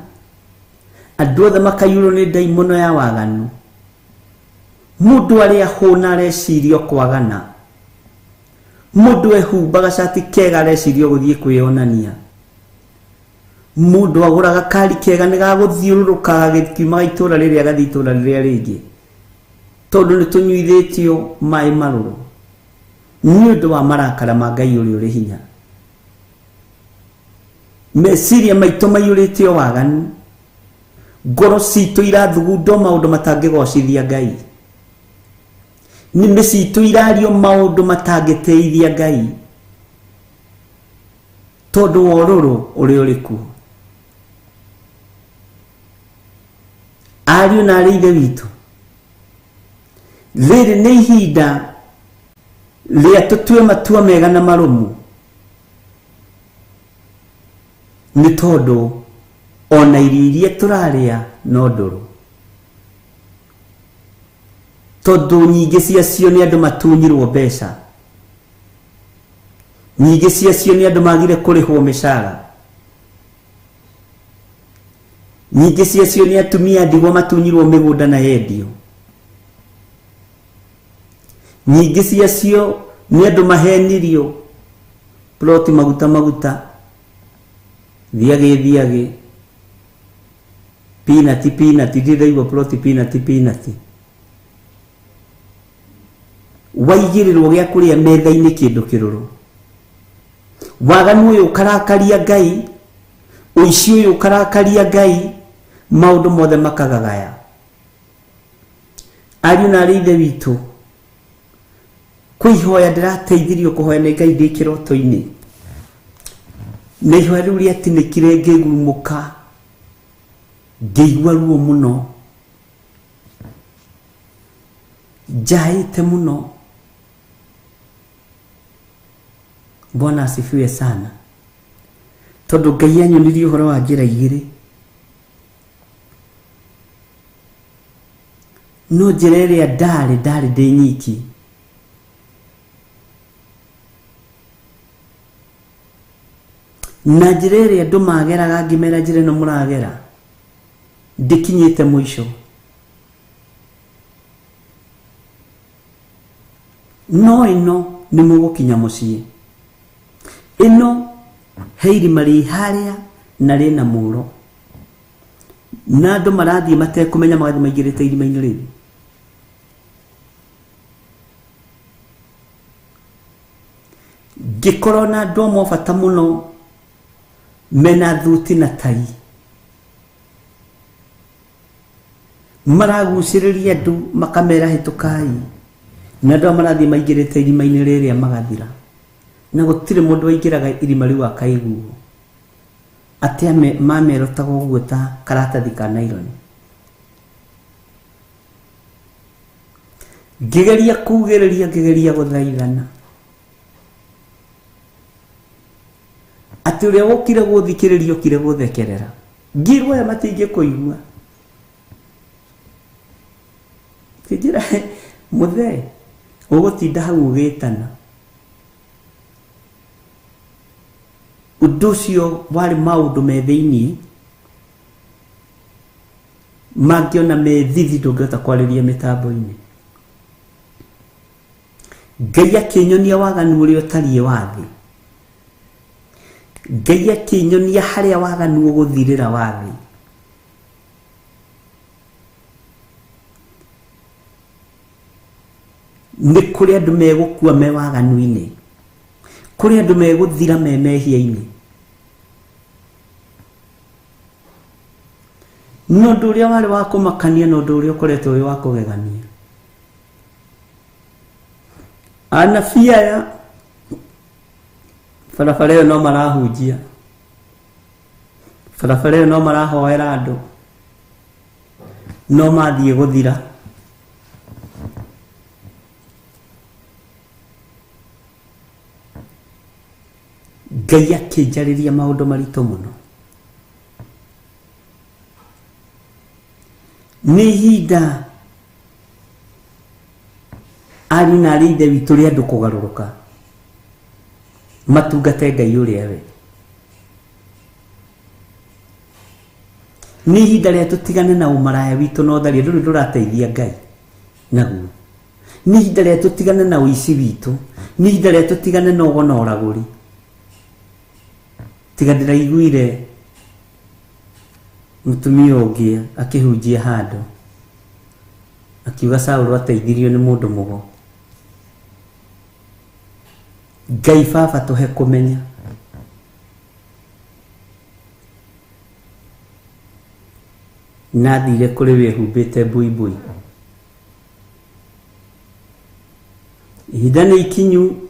andũ othe makaiyũrwo nĩ ndaimono ya waganu. Mũndũ arĩa hũna areciria kwagana, mũndũ ehumbaga cati kega areciria gũthiĩ kwĩyonania, mũndũ agũraga kari kega nĩ gagũthiũrũrũka gagĩkiumaga itũũra rĩrĩa gathiĩ itũũra rĩrĩa rĩngĩ, tondũ nĩ tũnyuithĩtio maĩ marũrũ nĩ ũndũ wa marakara ma Ngai ũrĩa ũrĩ hinya. Meciria maitũ maiyũrĩte waganu, ngoro citũ irathugundwo maũndũ matangĩgocithia Ngai, nĩmĩ citũ irario maũndũ matangĩteithia Ngai, tondũ wa ũrũrũ ũrĩa ũrĩ kuo. Ariũ na arĩ ithe witũ, rĩrĩ nĩ ihinda rĩa tũtue matua mega na marũmu, nĩ tondũ ona irio iria tũrarĩa no ndũrũ. Tondũ nyingĩ ciacio nĩ andũ matunyirwo mbeca, nyingĩ ciacio nĩ andũ magire kũrĩhwo mĩcara, nyingĩ ciacio nĩ atumia ndigwa matunyirwo mĩgũnda na yendio, nyingĩ ciacio nĩ andũ mahenirio ploti maguta maguta, thiagĩ thiagĩ, pinati pinati, ndiraigua ploti pinati pinati, waigĩrĩrwo gĩa kũrĩa metha-inĩ kĩndũ kĩrũrũ. Waganu ũyũ ũkarakaria Ngai, ũici ũyũ ũkarakaria Ngai, maũndũ mothe makagagaya. Ariũ na arĩ ithe witũ, kwĩ ihoya ndĩrateithirio kũhoya nĩ Ngai ndĩ kĩroto-inĩ, na ihoya rĩu rĩatinĩkire ngĩgumũka, ngĩigua ruo mũno, njaĩte mũno. Bwana asifiwe sana. Tondũ Ngai anyonirie ũhoro wa njĩra igĩrĩ, no njĩra ĩrĩa ndarĩ ndarĩ ndĩ nyiki, na njĩra ĩrĩa andũ mageraga ngĩmera njĩra ĩno mũragera ndĩkinyĩte mũico. No ĩno nĩ mũgũkinya mũciĩ, ĩno he irima rĩ harĩa na rĩna mũro, na andũ marathiĩ matekũmenya, magathiĩ maingĩrĩte irima-inĩ rĩu. Ngĩkorwo na andũ amwe a bata mũno mena thuti na tai, maragucĩrĩria andũ makamera hĩtũkai, na andũ aya marathiĩ maingĩrĩte irima-inĩ rĩrĩa magathira, na gũtirĩ mũndũ waingĩraga irima rĩu akaiguo atĩ mamerotaga ũguo ta karatathi ka nylon. Ngĩgeria kugĩrĩria, ngĩgeria gũthaithana atĩ ũrĩa wokire gũthikĩrĩria okire gũthekerera, ngirwo aya matingĩkũigua. Kĩnjĩra mũthee ũgũtinda hau ũgĩtana. Ũndũ ũcio warĩ maũndũ me thĩiniĩ mangĩona me thithi ndũngĩhota kwarĩria mĩtambo-inĩ. Ngai akĩnyonia waganu ũrĩa ũtariĩ wa thĩ, Ngai akĩnyonia harĩa waganu ũgũthirĩra wa thĩ. Nĩ kũrĩ andũ megũkua me waganu-inĩ, kũrĩ andũ megũthira me mehia-inĩ. No ũndũ ũrĩa warĩ wa kũmakania na ũndũ ũrĩa ũkoretwo wĩ wa kũgegania, anabii aya barabara ĩyo no marahunjia, barabara ĩyo no marahoera andũ, no mathiĩ gũthira. Ngai akĩnjarĩria maũndũ maritũ mũno. Nĩ ihinda ariũ na arĩ ithe witũ rĩa andũ kũgarũrũka matungate Ngai ũrĩa we. Nĩ ihinda rĩa tũtigane na ũmaraya witũ na ũtharia, ndũrĩ ndũrateithia Ngai naguo. Nĩ ihinda rĩa tũtigane na ũici witũ, nĩ ihinda rĩa tũtigane na ũgo na ũragũri. Tiga ndĩraiguire mũtumia ũngĩ akĩhunjia handũ akiuga Saũlũ ateithirio nĩ mũndũ mũgo. Ngai baba tũhe kũmenya. Nathire kũrĩ wĩhumbĩte buibui. Ihinda nĩ ikinyu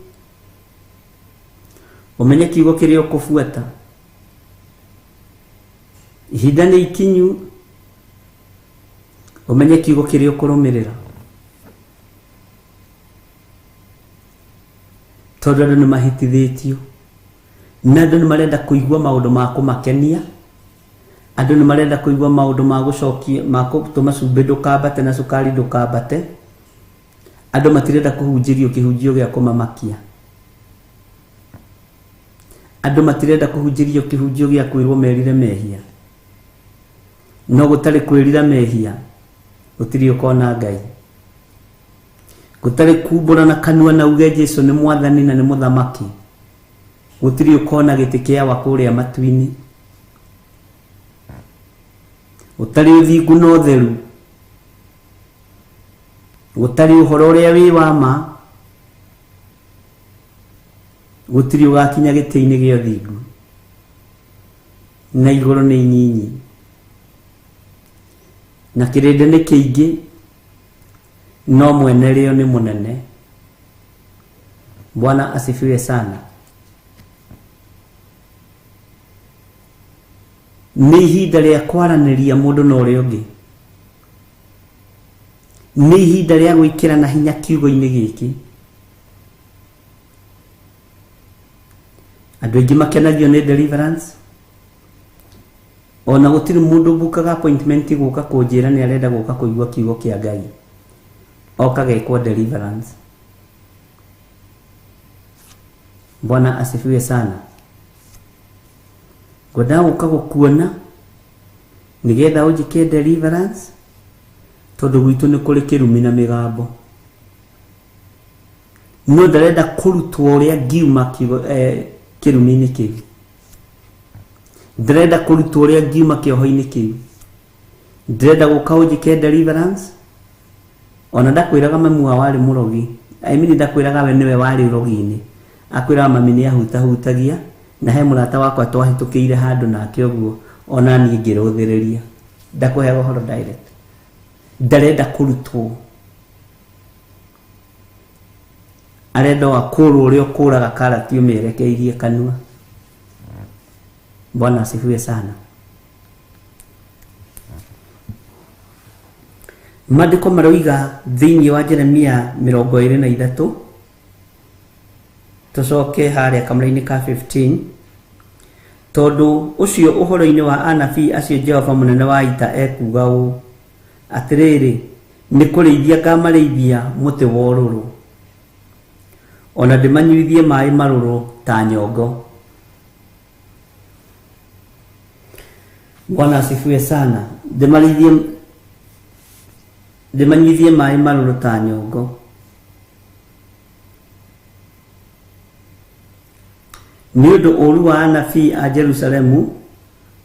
ũmenye kiugo kĩrĩa ũkũbuata. Ihinda nĩ ikinyu ũmenye kiugo kĩrĩa ũkũrũmĩrĩra, tondũ andũ nĩ mahĩtithĩtio na andũ nĩ marenda kũigua maũndũ ma kũmakenia, andũ nĩ marenda kũigua maũndũ ma gũcokia, ma gũtũma cumbĩ ndũkambate na cukari ndũkambate. Andũ matirenda kũhunjĩrio kĩhunjio gĩa kũmamakia. Andũ matirenda kũhunjĩrio kĩhunjio gĩa kwĩrwo merire mehia. No gũtarĩ kwĩrira mehia gũtirĩ ũkona Ngai. Gũtarĩ kumbũra na kanua na uge Jesu nĩ mwathani na nĩ mũthamaki, gũtirĩ ũkona gĩtĩ kĩa wa kũrĩa matu-inĩ. Gũtarĩ ũthingu na ũtheru, gũtarĩ ũhoro ũrĩa wĩ wa ma, gũtirĩ ũgakinya gĩtĩ-inĩ gĩa ũthingu. Na igũrũ nĩ inyinyi na kĩrĩndĩ nĩ kĩingĩ, no mwene rĩo nĩ mũnene. Bwana asifiwe sana. Nĩ ihinda rĩa kwaranĩria mũndũ na ũrĩa ũngĩ, nĩ ihinda rĩa gwĩkĩrana hinya kiugo-inĩ gĩkĩ. Andũ aingĩ makenagio nĩ deliverance, ona gũtirĩ mũndũ ũbukaga appointment gũka kũnjĩra nĩ arenda gũka kũigua kiugo kĩa Ngai, oka gekwo deliverance. Bwana asifiwe sana. Ngwendaga gũka gũkuona nĩgetha ũnjĩke deliverance, tondũ gwitũ nĩ kũrĩ kĩrumi na mĩgambo. No ndarenda kũrutwo ũrĩa ngiuma kĩrumi-inĩ kĩu, ndĩrenda kũrutwo ũrĩa ngiuma kĩoho-inĩ kĩu, ndĩrenda gũka ũnjĩke deliverance. Ona ndakwĩraga mami wao warĩ mũrogi, I mean ndakwĩraga we nĩwe warĩ ũrogi-inĩ, akwĩraga mami nĩ ahutahutagia, na he mũrata wakwa twahĩtũkĩire handũ nake ũguo, ona niĩ ngĩrũthĩrĩria. Ndakũheaga ũhoro direct. Ndarenda kũrutwo, arenda o akũrwo ũrĩa ũkũraga karati ũmĩerekeirie kanua. Bwana asifiwe sana. Maandĩko maroiga thĩinĩ wa Jeremia 23, tũcoke harĩa kamũra-inĩ ka 15, tondũ ũcio ũhoro-inĩ wa anabii acio Jehova mũnene wa ita ekuuga ũũ, atĩrĩrĩ, nĩ kũrĩithia ngamarĩithia mũtĩ wa ũrũrũ, ona ndĩmanyuithie maĩ marũrũ ta nyongo. Bwana asifiwe sana. Ndĩmanyuithie maĩ marũrũ ta nyongo. Nĩ ũndũ ũũru wa anabii a Jerusalemu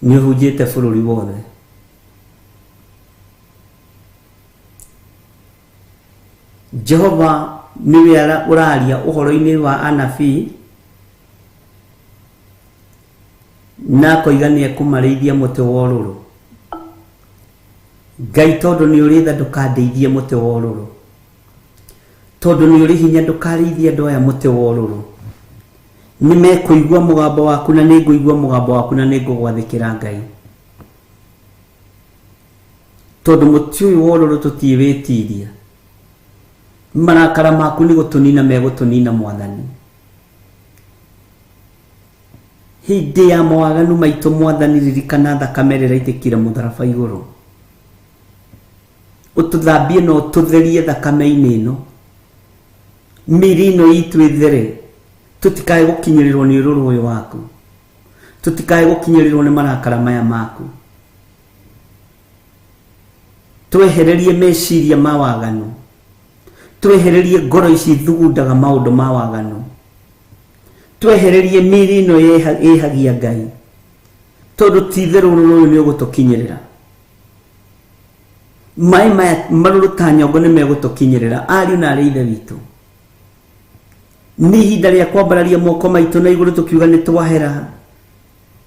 nĩ ũhunjĩte bũrũri wothe. Jehova nĩwe ũraria ũhoro-inĩ wa anabii na akoiga nĩ ekũmarĩithia mũtĩ wa ũrũrũ. Ngai, tondũ nĩ ũrĩ tha ndũkandeithie mũtĩ wa ũrũrũ, tondũ nĩ ũrĩ hinya ndũkarĩithie andũ aya mũtĩ wa ũrũrũ. Nĩ mekũigua mũgambo waku na nĩ ngũigua mũgambo waku na nĩ ngũgwathĩkĩra Ngai, tondũ mũtĩ ũyũ wa ũrũrũ tũtiĩwĩtiria. Marakara maku nĩ gũtũnina megũtũnina Mwathani. Hĩndĩ ya mawaganu maitũ Mwathani, ririkana thakame ĩrĩa ĩraitĩkire mũtharaba igũrũ, ũtũthambie na ũtũtherie thakame-inĩ ĩno, mĩĩrĩ ĩno itũ ĩthere, tũtikae gũkinyĩrĩrwo nĩ ũrũrũ ũyũ waku, tũtikae gũkinyĩrĩrwo nĩ marakara maya maku. Twehererie meciria ma waganu, twehererie ngoro ici thugundaga maũndũ ma waganu, twehererie mĩĩrĩ ĩno ĩhagia Ngai, tondũ ti itherũ ũrũrũ ũyũ nĩ ũgũtũkinyĩrĩra. Maĩ maya marũrũ ta nyongo nĩ megũtũkinyĩrĩra. Ariũ na arĩ ithe witũ, nĩ ihinda rĩa kwambararia moko maitũ na igũrũ tũkiuga nĩ twahera,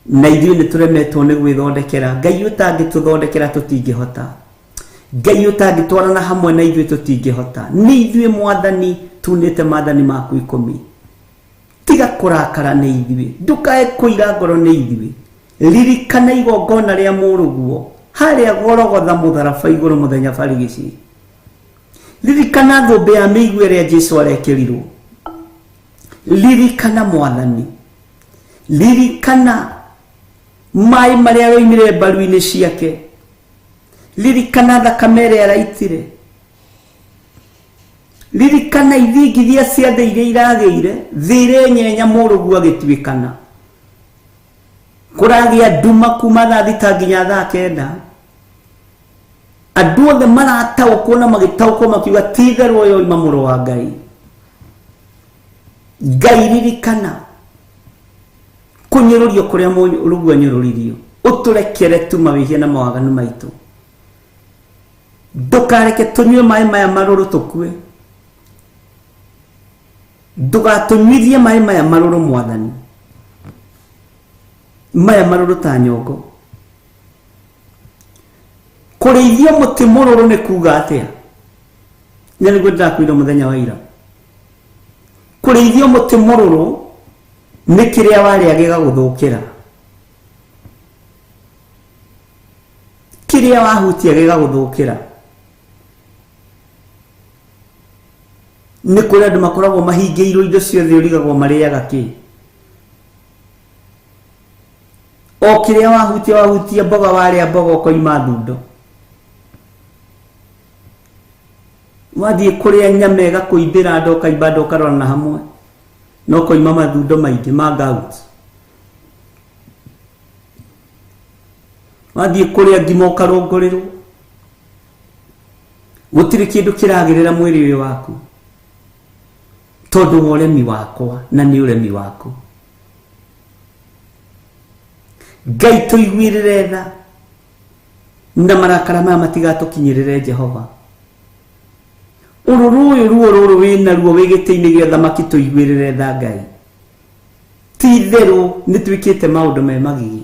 na ithuĩ nĩ tũremetwo nĩ gwĩthondekera. Ngai ũtangĩtũthondekera tũtingĩhota, Ngai ũtangĩtwarana hamwe na ithuĩ tũtingĩhota. Nĩ ithuĩ Mwathani tunĩte maathani maku 10. Tiga kũrakara nĩ ithuĩ, ndũkae kũira ngoro nĩ ithuĩ. Ririkana igongona rĩa mũrũguo harĩa Golgotha mũtharaba igũrũ mũthenya barigici. Ririkana thũmbĩ ya mĩigua ĩrĩa Jesu arekĩrirwo. Ririkana Mwathani, ririkana maĩ marĩa yoimire mbaru-inĩ ciake, ririkana thakame ĩrĩa araitire. Ririkana ithingithia cia thĩ iria iragĩire, thĩ ĩrenyenya mũrũguo agĩtuĩkana. Kũragĩa nduma kuma thaa 6 nginya thaa 9. Andũ othe marataũkwo na magĩtaũkwo makiuga ti itherũ ũyũ oima mũrũ wa Ngai. Ngai ririkana kũnyũrũrio kũrĩa mũrũguo anyũrũririo, ũtũrekere tu mawĩhia na mawaganu maitũ. Ndũkareke tũnyue maĩ maya marũrũ tũkue. Ndũgatũnyuithie maĩ maya marũrũ Mwathani, maya marũrũ ta nyongo. Kũrĩithio mũtĩ mũrũrũ nĩ kuga atĩa? Na nĩguo ndĩrakwĩra mũthenya wa ira. Kũrĩithio mũtĩ mũrũrũ nĩ kĩrĩa warĩa gĩgagũthũkĩra, kĩrĩa wahutia gĩgagũthũkĩra. Nĩ kũrĩ andũ makoragwo mahingĩirwo indo ciothe ũrigagwo marĩaga kĩ. O kĩrĩa wahutia wahutia mboga warĩa mboga ũkoima thundo. Wathiĩ kũrĩa nyama ĩgakũimbĩra nda ũkaimba nda ũkarorana hamwe, na ũkoima mathundo maingĩ ma gout. Wathiĩ kũrĩa ngima ũkarũngũrĩrwo. Gũtirĩ kĩndũ kĩragĩrĩra mwĩrĩ ũyũ waku tondũ wa ũremi wakwa na nĩ ũremi waku. Ngai tũiguĩrĩre tha na marakara maya matigatũkinyĩrĩre Jehova. Ũrũrũ ũyũ ruo rũrũ wĩna ruo wĩ gĩtĩ-inĩ gĩa thamaki tũiguĩrĩre tha Ngai. Ti itherũ nĩ twĩkĩte maũndũ me magigi.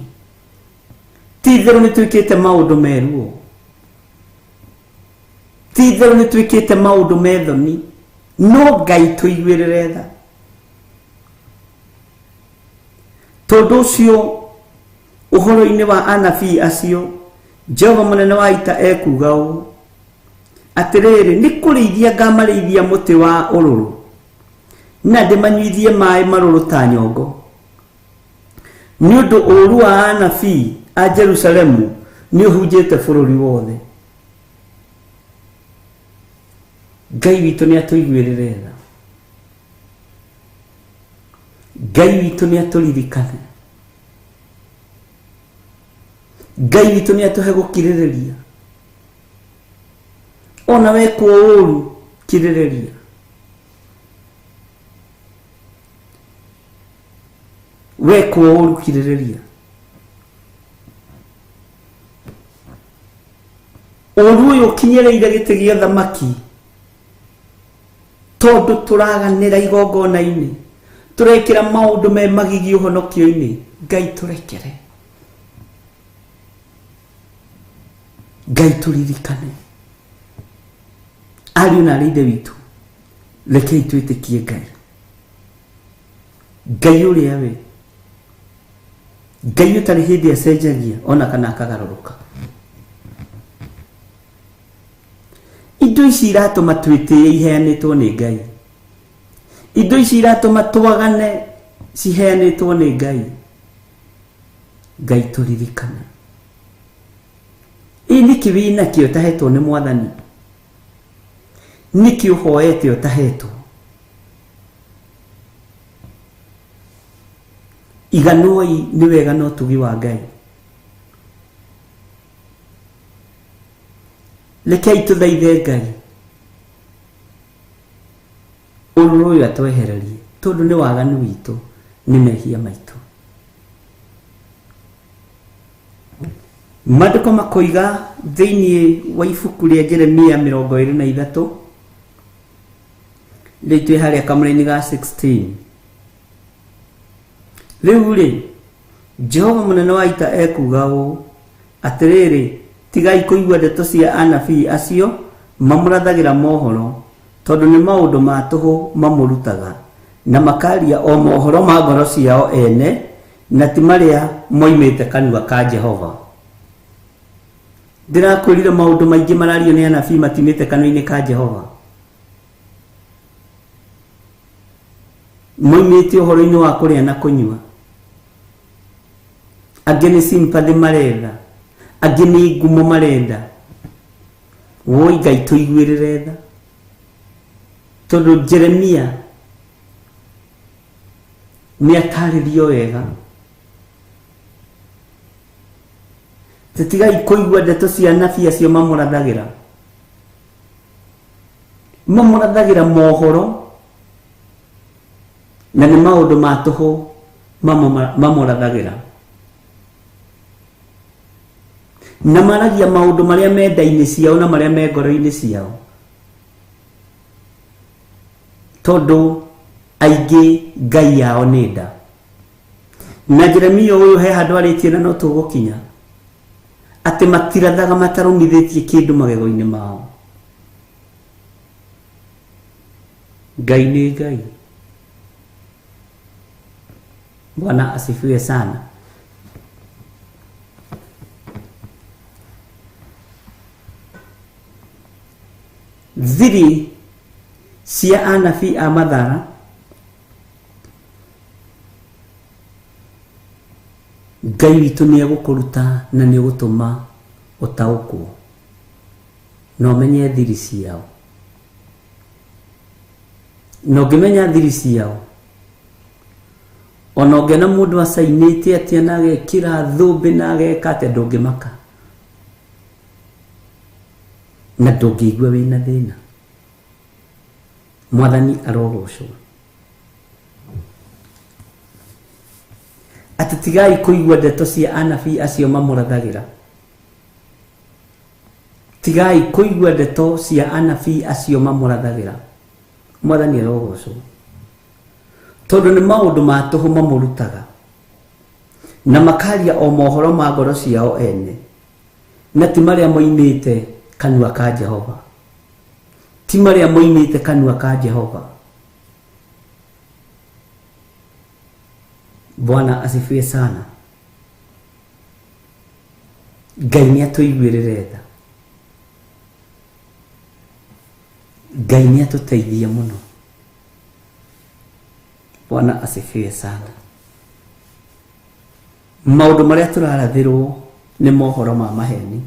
Ti itherũ nĩ twĩkĩte maũndũ me ruo. Ti itherũ nĩ twĩkĩte maũndũ me thoni. No Ngai tũiguĩrĩre tha. Tondũ ũcio ũhoro-inĩ wa anabii acio, Jehova mũnene wa ita ekuuga ũũ: atĩrĩrĩ, nĩ kũrĩithia ngamarĩithia mũtĩ wa ũrũrũ, na ndĩmanyuithie maĩ marũrũ ta nyongo. Nĩ ũndũ ũũru wa anabii a Jerusalemu nĩ ũhunjĩte bũrũri wothe. Ngai witũ nĩ atũiguĩrĩre tha. Ngai witũ nĩ atũririkane. Ngai witũ nĩ atũhe gũkirĩrĩria. Ona wekwo ũũru kirĩrĩria. Wekwo ũũru kirĩrĩria. Ũũru ũyũ ũkinyĩrĩire gĩtĩ gĩa thamaki tondũ tũraganĩra igongona-inĩ, tũrekĩra maũndũ me magigi ũhonokio-inĩ. Ngai tũrekere. Ngai tũririkane. Ariũ na aarĩ ithe witũ, rekei twĩtĩkie Ngai. Ngai ũrĩa we Ngai ũtarĩ hĩndĩ acenjagia ona kana akagarũrũka. Indo ici iratũma twĩtĩe iheanĩtwo nĩ Ngai. Indo ici iratũma twagane ciheanĩtwo nĩ Ngai. Ngai tũririkane. Ĩ nĩkĩ wĩnakĩo ũtahetwo nĩ Mwathani? Nĩkĩ ũhoete ũtahetwo? Iganoi nĩ wega na ũtugi wa Ngai. Rekei tũthaithe Ngai ũrũrũ ũyũ atwehererie, tondũ nĩ waganu witũ, nĩ mehia maitũ. Maandĩko makoiga thĩinĩ wa ibuku rĩa Jeremia 23, rĩu twĩ harĩa kamũraini ga 16. Rĩu rĩ, Jehova mũnene wa ita ekuuga ũũ: atĩrĩrĩ, tigai kũigua ndeto cia anabii acio mamũrathagĩra mohoro, tondũ nĩ maũndũ ma tũhũ mamũrutaga, na makaria o mohoro ma ngoro ciao ene, na ti marĩa moimĩte kanua ka Jehova. Ndĩrakwĩrire maũndũ maingĩ marario nĩ anabii matimĩte kanua-inĩ ka Jehova. Moimĩte ũhoro-inĩ wa kũrĩa na kũnyua. Angĩ nĩ sympathy maretha, angĩ nĩ ngumo marenda. Woi Ngai tũiguĩrĩre tha. Tondũ Jeremia nĩ atarĩrio wega. Tĩtigai kũigua ndeto cia anabii acio mamũrathagĩra. Mamũrathagĩra mohoro na nĩ maũndũ ma tũhũ mamũrathagĩra. Na maragia maũndũ marĩa me nda-inĩ ciao na marĩa me ngoro-inĩ ciao. Tondũ aingĩ ngai yao nĩ nda. Na Jeremia ũyũ he handũ arĩtie na no tũgũkinya atĩ matirathaga matarũmithĩtie kĩndũ magego-inĩ mao. Ngai nĩ Ngai. Bwana asifiwe sana. Thiri cia anabii a mathara Ngai witũ nĩ egũkũruta na nĩ egũtũma ũtaũkwo na ũmenye thiri ciao. Na ũngĩmenya thiri ciao ona ũngĩona mũndũ acainĩte atĩa na agekĩra thũmbĩ na ageka atĩa ndũngĩmaka na ndũngĩigua wĩna thĩna. Mwathani arogocwo. Atĩ tigai kũigua ndeto cia anabii acio mamũrathagĩra. Tigai kũigua ndeto cia anabii acio mamũrathagĩra. Mwathani arogocwo. Tondũ nĩ maũndũ ma tũhũ mamũrutaga na makaria o mohoro ma ngoro ciao ene na ti marĩa moimĩte kanua ka Jehova. Ti marĩa moimĩte kanua ka Jehova. Bwana asifiwe sana. Ngai nĩ atũiguĩrĩre tha. Ngai nĩ atũteithie mũno. Bwana asifiwe sana. Maũndũ marĩa tũrarathĩrwo nĩ mohoro ma maheni.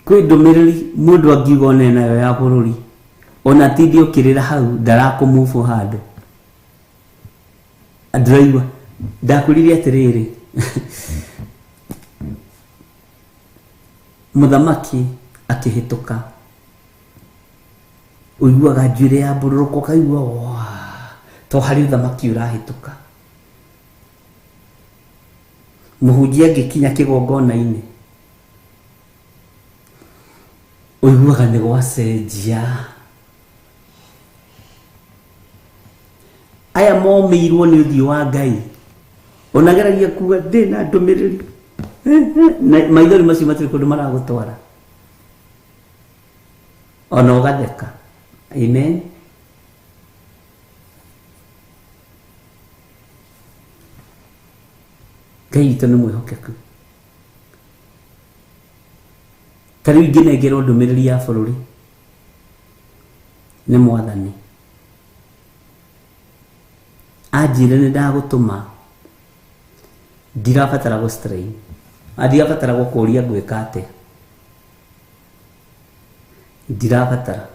Kwĩ ndũmĩrĩri mũndũ angiuga one nayo ya bũrũri ona tindi ũkĩrĩra hau ndarakũmũbũ handũ ndĩraigua ndakwĩrire atĩrĩrĩ mũthamaki akĩhĩtũka ũiguaga njuĩrĩ ya mbũrũrũka ũkaigua waa to harĩ ũthamaki ũrahĩtũka. Mũhunjia angĩkinya kĩgongona-inĩ ũiguaga nĩ gwacenjia. Aya momĩirwo nĩ ũthiũ wa Ngai onageragia kuga ndĩ na ndũmĩrĩri na maithori macio matirĩ kũndũ maragũtwara ona ũgatheka. Amen. Ngai witũ nĩ mwĩhokeku. Ta rĩu ingĩnengerwo ndũmĩrĩri ya bũrũri nĩ Mwathani anjĩre nĩ ndagũtũma ndirabatara gũ strain ndirabatara gũkũria ngwĩka atĩa ndirabatara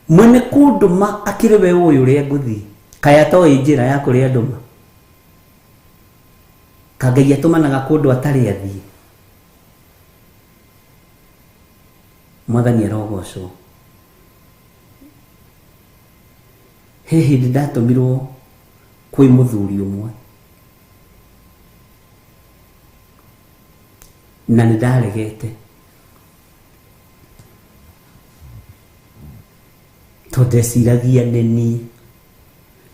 mwene kũndũma akĩrĩ we ũyũ ũrĩa ngũthiĩ kaĩ atoĩ njĩra ya kũrĩa ndũma ka Ngai atũmanaga kũndũ atarĩ athiĩ. Mwathani arogocwo. He hĩndĩ ndatũmirwo kwĩ mũthuri ũmwe na nĩ ndaregete tondũ ndeciragia nĩ niĩ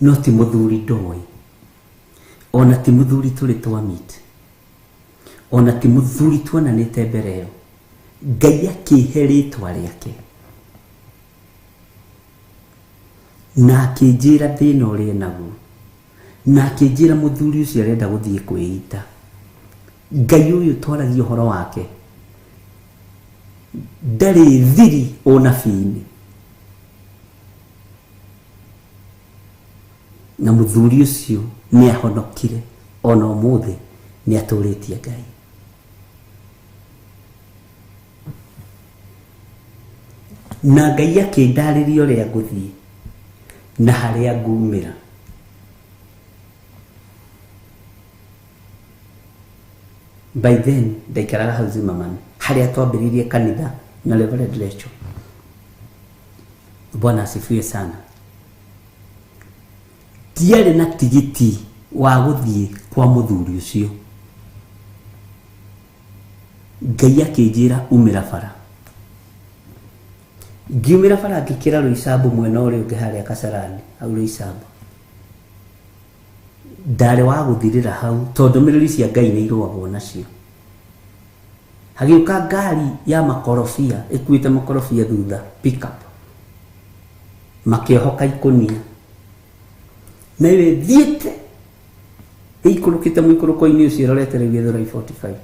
no ti mũthuri ndoĩ ona ti mũthuri tũrĩ twamit ona ti mũthuri tuonanĩte mbere ĩyo. Ngai akĩhe rĩtwa rĩake na akĩnjĩra thĩna ũrĩa naguo na akĩnjĩra mũthuri ũcio arenda gũthiĩ kwĩita. Ngai ũyũ twaragia ũhoro wake ndarĩ thiri ũnabii-inĩ na mũthuri ũcio nĩ ahonokire ona ũmũthĩ nĩ atũrĩtie Ngai. Na Ngai akĩndarĩria ũrĩa ngũthiĩ na harĩa ngumĩra. By then ndaikaraga hau Zimmerman harĩa twambĩrĩirie kanitha na Reverend Rachel. Bwana asifiwe sana. Ndiarĩ na tigiti wa gũthiĩ kwa mũthuri ũcio. Ngai akĩnjĩra umĩra bara. Ngiumĩra bara ngĩkĩra Roysambu mwena ũrĩa ũngĩ harĩa Kasarani, hau Roysambu. Ndarĩ wa gũthirĩra hau tondũ ndũmĩrĩri cia Ngai nĩ irũagwo nacio. Hagĩũka ngari ya makorobia ĩkuĩte makorobia thutha, pick up. Makĩohoka ikũnia. Na ĩyo ĩthiĩte ĩikũrũkĩte mũikũrũko-inĩ ũcio ĩrorete rĩu Gĩthũrai 45.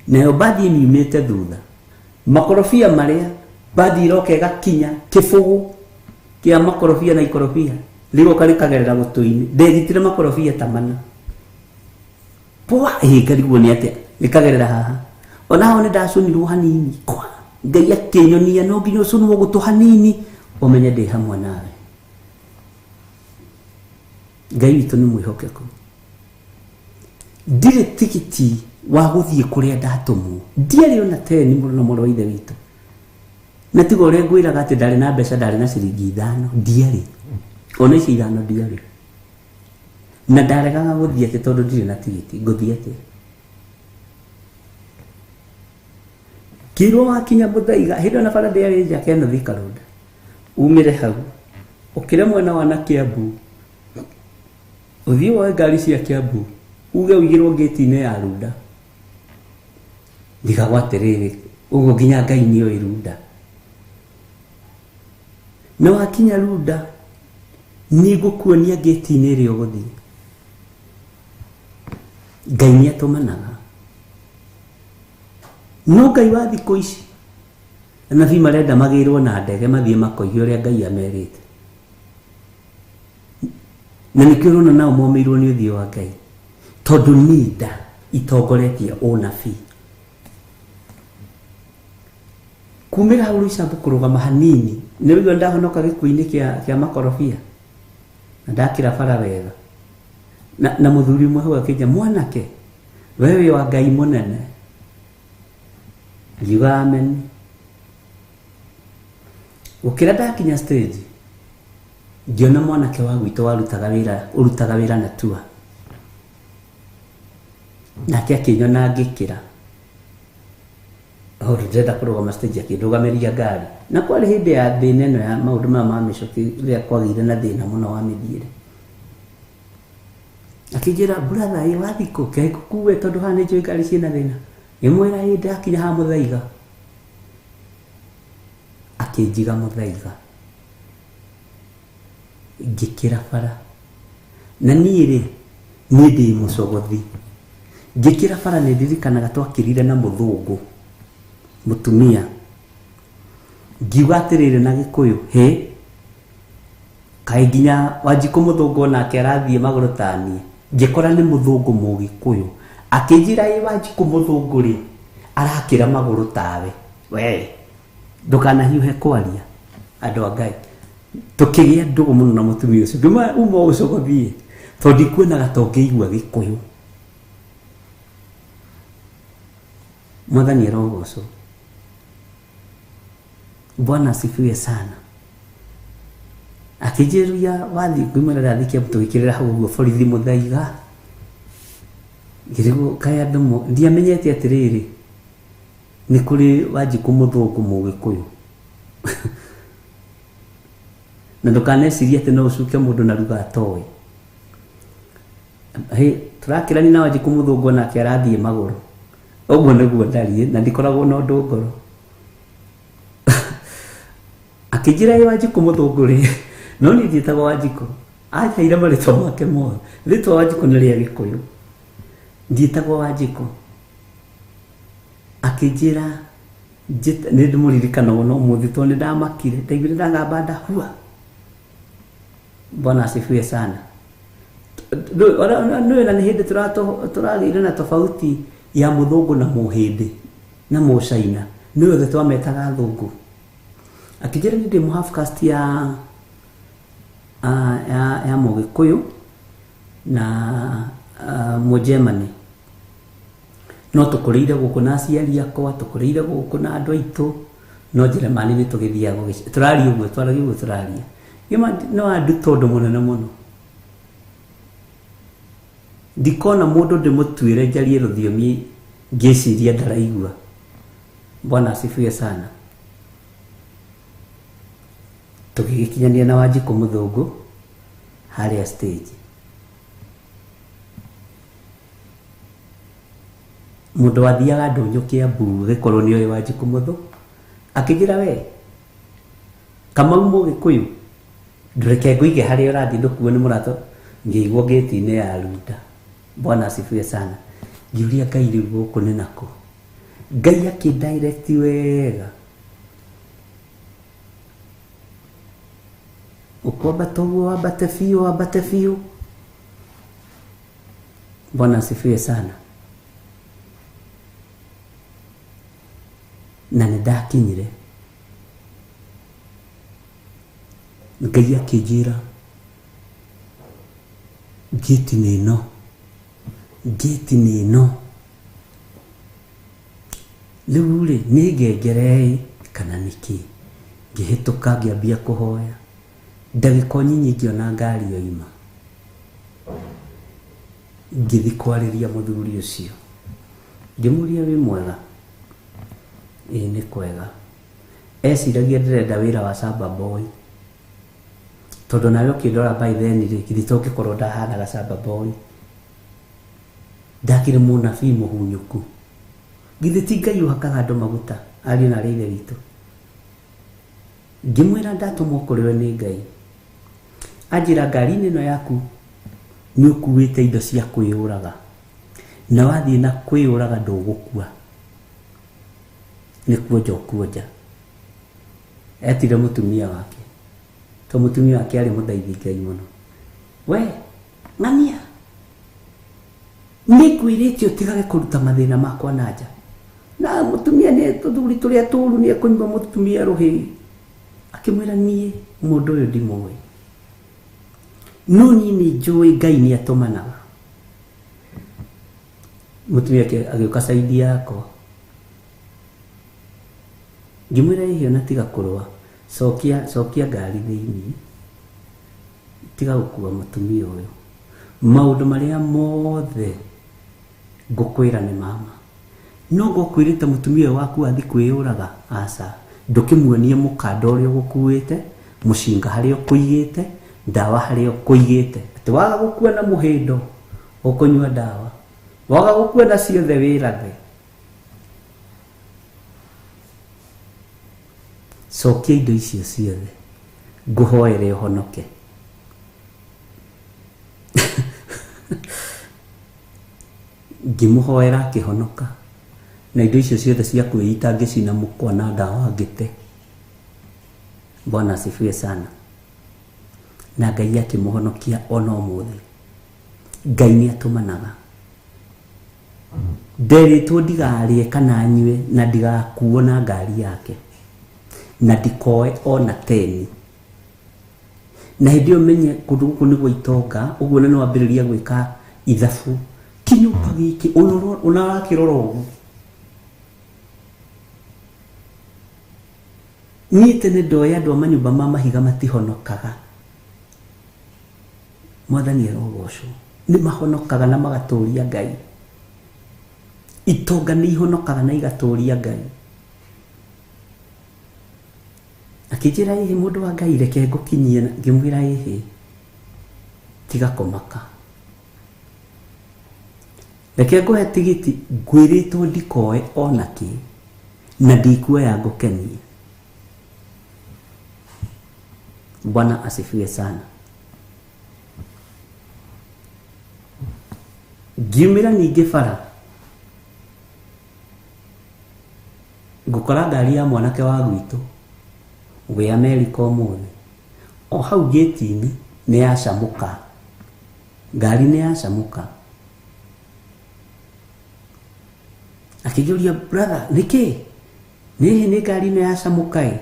Nayo mbathi ĩmiumĩte thutha. Makorobia marĩa mbathi ĩroka ĩgakinya kĩbũgũ kĩa makorobia na ikorobia rĩgoka rĩkagerera gũtũ-inĩ. Ndethitire makorobia ta mana. Pwa, ĩ ngarigwo nĩ atĩa rĩkagerera haha. Ona hau nĩ ndacũnirwo hanini. Kwa Ngai akĩnyonia no nginya ũcũnwo gũtũ hanini ũmenye ndĩ hamwe nawe. Ngai witũ nĩ mwĩhokeku. Ndirĩ tigiti wa gũthiĩ kũrĩa ndatũmwo. Ndiarĩ ona teni mũno na mũrũ wa ithe witũ. Na tiga ũrĩa ngwĩraga atĩ ndarĩ na mbeca, ndarĩ na ciringi 5, ndiarĩ. Ona ici 5 ndiarĩ. Na ndaregaga gũthiĩ atĩ tondũ ndirĩ na tigiti, ngũthiĩ atĩa? Ngĩrwo wakinya Mũthaiga, hĩndĩ ĩyo na bara ndĩarĩ njake ĩno Thika Road. Umĩre hau, ũkĩre mwena wa na Kiambu, ũthiĩ woe ngari cia Kiambu, uge ũigĩrwo ngĩti-inĩ ya Runda. Ndigagwo atĩrĩrĩ, ũguo nginya Ngai nĩoĩ Runda. Na wakinya Runda, nĩngũkuonia ngĩti-inĩ ĩrĩa ũgũthiĩ. Ngai nĩatũmanaga. No Ngai wa thikũ ici, anabii marenda magĩrwo na ndege mathiĩ makoige ũrĩa Ngai amerĩte. Na nĩkĩo ũrona nao momĩirwo nĩ ũthiũ wa Ngai. Tondũ nĩ nda itongoretie ũnabii. Kumĩra hau Roysambu kũrũgama hanini, nĩ ũigua ndahonoka gĩkuũ-inĩ kĩa makorobia. Na ndakĩra bara wega. Na mũthuri ũmwe hau akĩnjĩra, mwanake, we wĩ wa Ngai mũnene. Ngiuga amen. Gũkĩra ndakinya stage, ngĩona mwanake wa gwitũ warutaga wĩra, ũrutaga wĩra na tua. Nake akĩnyona ngĩkĩra. Tondũ ndĩrenda kũrũgama stage akĩndũgamĩria ngari. Na kwarĩ hĩndĩ ya thĩna ĩno ya maũndũ maya ma mĩcoki rĩrĩa kwagĩire na thĩna mũno wa mĩthiĩre. Akĩnjĩra, brother, ĩ wathiĩ kũ? Kaĩ ngũkue tondũ haha nĩ njũĩ ngari ciĩna thĩna. Ngĩmwĩra ĩ ndakinya haha Mũthaiga. Akĩnjiga Mũthaiga. Ngĩkĩra bara. Na niĩ rĩ, niĩ ndĩ mũcogothi. Ngĩkĩra bara nĩ ndirikanaga twakĩrire na mũthũngũ mũtumia. Ngiuga atĩrĩrĩ na Gĩkũyũ, hĩ, kaĩ nginya Wanjikũ mũthũngũ onake arathiĩ magũrũ ta niĩ. Ngĩkora nĩ mũthũngũ mũgĩkũyũ. Akĩnjĩra ĩ Wanjikũ mũthũngũ rĩ, arakĩra magũrũ tawe. We, ndũkanahiũhe kwaria, andũ a Ngai. Tũkĩgĩa ndũgũ mũno na mũtumia ũcio. Ngĩmwĩra uma ũcogothiĩ, tondũ ndikuonaga ta ũngĩigua Gĩkũyũ. Mwathani arogocwo. Bwana asifiwe sana. Akĩnjĩria wathiĩ, ngĩmwĩra ndathiĩ Kiambu tũgĩkĩrĩra hau ũguo borithi Mũthaiga. Ngĩrigwo kaĩ andũ ndiamenyete atĩrĩrĩ, nĩ kũrĩ Wanjikũ mũthũngũ mũgĩkũyũ. Na ndũkanecirie atĩ no ũcuke mũndũ na ruga atoĩ. Hĩ, tũrakĩrania na Wanjikũ mũthũngũ onake arathiĩ magũrũ. Ũguo nĩguo ndariĩ na ndikoragwo na ũndũ ngoro. Akĩnjĩra ĩ Wanjikũ mũthũngũ rĩ, no niĩ ndiĩtagwo Wanjikũ. Anjaire marĩtwa make mothe. Rĩtwa Wanjikũ nĩ rĩa Gĩkũyũ. Ndiĩtagwo Wanjikũ. Akĩnjĩra nĩ ndĩmũririkanaga no ũmũthĩ tondũ nĩ ndamakire. Ndaiguire ndagamba nda hua. Bwana asifiwe sana. Nĩũĩ na nĩ hĩndĩ tũragĩire na tofauti ya mũthũngũ na mũhĩndĩ na mũcaina. Nĩ othe twametaga athũngũ. Akĩnjĩra nĩ ndĩ mũ half caste ya Mũgĩkũyũ na Mũgermany. No tũkũrĩire gũkũ na aciari akwa, tũkũrĩire gũkũ na andũ aitũ, no Njĩrĩmani nĩ tũgĩthiaga tũraria ũguo, twaragia ũguo tũraria. Ngĩma no anduta ũndũ mũnene mũno. Ndikona mũndũ ndĩmũtuĩre njarie rũthiomi ngĩciria ndaraigua. Bwana asifiwe sana. Tũgĩgĩkinyania na Wanjikũ mũthũngũ harĩa stage. Mũndũ wathiaga ndũnyũ Kĩambu agĩkorwo nĩoĩ Wanjikũ mũthũ, akĩnjĩra we Kamau Mũgĩkũyũ, ndũreke ngũige harĩa ũrathiĩ ndũkuo nĩ mũrato. Ngĩigwo gate-inĩ ya Runda. Bwana asifiwe sana. Ngĩũria Ngai rĩu gũkũ nĩ nakũ? Ngai akĩndirect wega. Ũkwambata ũguo wambate biũ, wambate biũ. Bwana asifiwe sana. Na nĩ ndakinyire. Ngai akĩnjĩra gate nĩ ĩno, gate nĩ ĩno. Rĩu rĩ nĩ ngengere kana nĩkĩ? Ngĩhĩtũka ngĩambia kũhoya. Ndagĩka o nyinyi ngĩona ngari yoima. Ngĩthiĩ kwarĩria mũthuri ũcio. Ngĩmũria wĩ mwega? Ĩĩ nĩ kwega. Eciragia ndĩrenda wĩra wa shamba boy. Tondũ nawe ũkĩndora by then rĩ, githĩ to ngĩkorwo ndahanaga shamba boy. Ndakĩrĩ mũnabii mũhunyũku. Githĩ ti Ngai ũhakaga andũ maguta, ariũ na arĩa ithe witũ. Ngĩmwĩra ndatũmwo kũrĩ we nĩ Ngai. Anjĩra ngari-inĩ ĩno yaku nĩ ũkuĩte indo cia kwĩyũraga. Na wathiĩ na kwĩyũraga ndũgũkua. Nĩ kuonja ũkuonja. Etire mũtumia wake. To mũtumia wake arĩ mũthaithi Ngai mũno. We, ng'ania. Nĩ ngwĩrĩte ũtigage kũruta mathĩna makwa na nja. Na mũtumia nĩ tũthuri tũrĩa tũru nĩ ekũnyua mũtumia rũhĩ. Akĩmwĩra niĩ mũndũ ũyũ ndimũĩ. No niĩ nĩ njũĩ Ngai nĩ atũmanaga. Mũtumia agĩũka saidi yakwa. Ngĩmwĩra ĩhĩ ona tiga kũrũa. Cokia ngari thĩinĩ. Tiga gũkua mũtumia ũyũ. Maũndũ marĩa mothe ngũkwĩra nĩ mama. No ngũkwĩrĩte mũtumia ũyũ waku athiĩ kwĩyũraga, aca. Ndũkĩmuonie mũkanda ũrĩa ũgũkuĩte, mũcinga harĩa ũkũigĩte, ndawa harĩa ũkũigĩte. Atĩ waga gũkua na mũhĩndo, ũkũnyua ndawa. Waga gũkua na ciothe wĩrathe. Cokia indo icio ciothe. Ngũhoere ũhonoke. Ngĩmũhoera akĩhonoka. Na indo icio ciothe cia kwĩita ngĩcina mũkwa na ndawa ngĩte. Bwana asifiwe sana. Na Ngai akĩmũhonokia ona ũmũthĩ. Ngai nĩ atũmanaga. Nderĩtwo ndigarĩe kana nyue na ndigakuo na ngari yake. Na ndikoe ona teni. Na hĩndĩ ĩyo menye kũndũ gũkũ nĩguo itonga, ũguo nĩ wambĩrĩria gwĩka ithabu. Kĩnyũmba gĩkĩ ona ũrakĩrora ũguo. Niĩ tene ndoĩ andũ a manyũmba ma mahiga matihonokaga. Mwathani arogocwo. Nĩ mahonokaga na magatũria Ngai. Itonga nĩ ihonokaga na igatũria Ngai. Akĩnjĩra ĩhĩ mũndũ wa Ngai reke ngũkinyie, ngĩmwĩra ĩhĩ tiga kũmaka. Reke ngũhe tigiti, ngwĩrĩtwo ndikoe ona kĩ na ndikuoya ngũkenie. Bwana asifiwe sana. Ngiumĩra ningĩ bara ngũkora ngari ya mwanake wa gwitũ wĩ Amerika ũmũthĩ. O hau gate-inĩ nĩ yacamũka. Ngari nĩ yacamũka. Akĩnjũria brother nĩkĩ? Nĩ nĩ ngari ĩno yacamũka ĩ,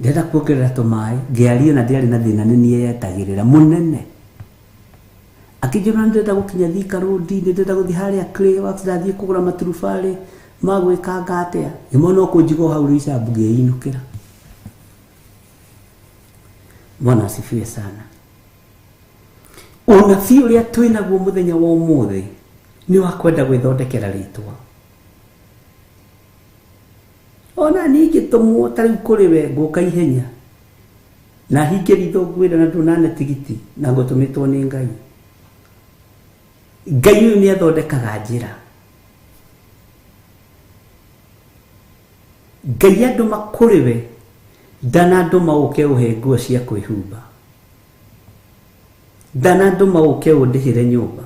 ndĩrenda kuongerera tũmaĩ, ngĩaria na ndĩarĩ na thĩna, nĩ niĩ yetagĩrĩra mũnene. Akĩnjĩra nĩ ndĩrenda gũkinya Thika Road, nĩ ndĩrenda gũthiĩ harĩa Clayworks, ndathiĩ kũgũra maturubarĩ ma gwĩkanga atĩa. Ngĩmwona ũkũnjiga o hau Roysambu, ngĩinũkĩra. Bwana asifiwe sana. Ũnabii ũrĩa twĩnaguo mũthenya wa ũmũthĩ nĩ wa kwenda gwĩthondekera rĩtwa. Ona niĩ ingĩtũmwo ta rĩu kũrĩ we, ngũka ihenya na hinge ritho ngwĩra na ndũnane tigiti na ngũtũmĩtwo nĩ Ngai. Ngai ũyũ nĩ athondekaga njĩra. Ngai andũma kũrĩ we, ndanandũma ũke ũhe nguo cia kwĩhumba, ndanandũma ũke ũndĩhĩre nyũmba.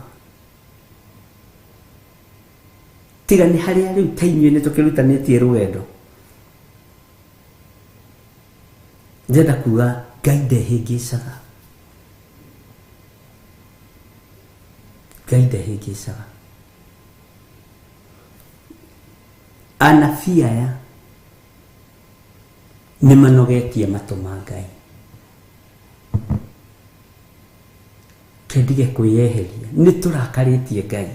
Tiga nĩ harĩa rĩu ta inyuĩ nĩ tũkĩrutanĩtie rũgendo. Ndĩrenda kuga Ngai ndehĩngĩcaga, Ngai ndehĩngĩcaga. Anabii aya nĩ manogetie matũ ma Ngai. Kendige kwĩyeheria, nĩ tũrakarĩtie Ngai,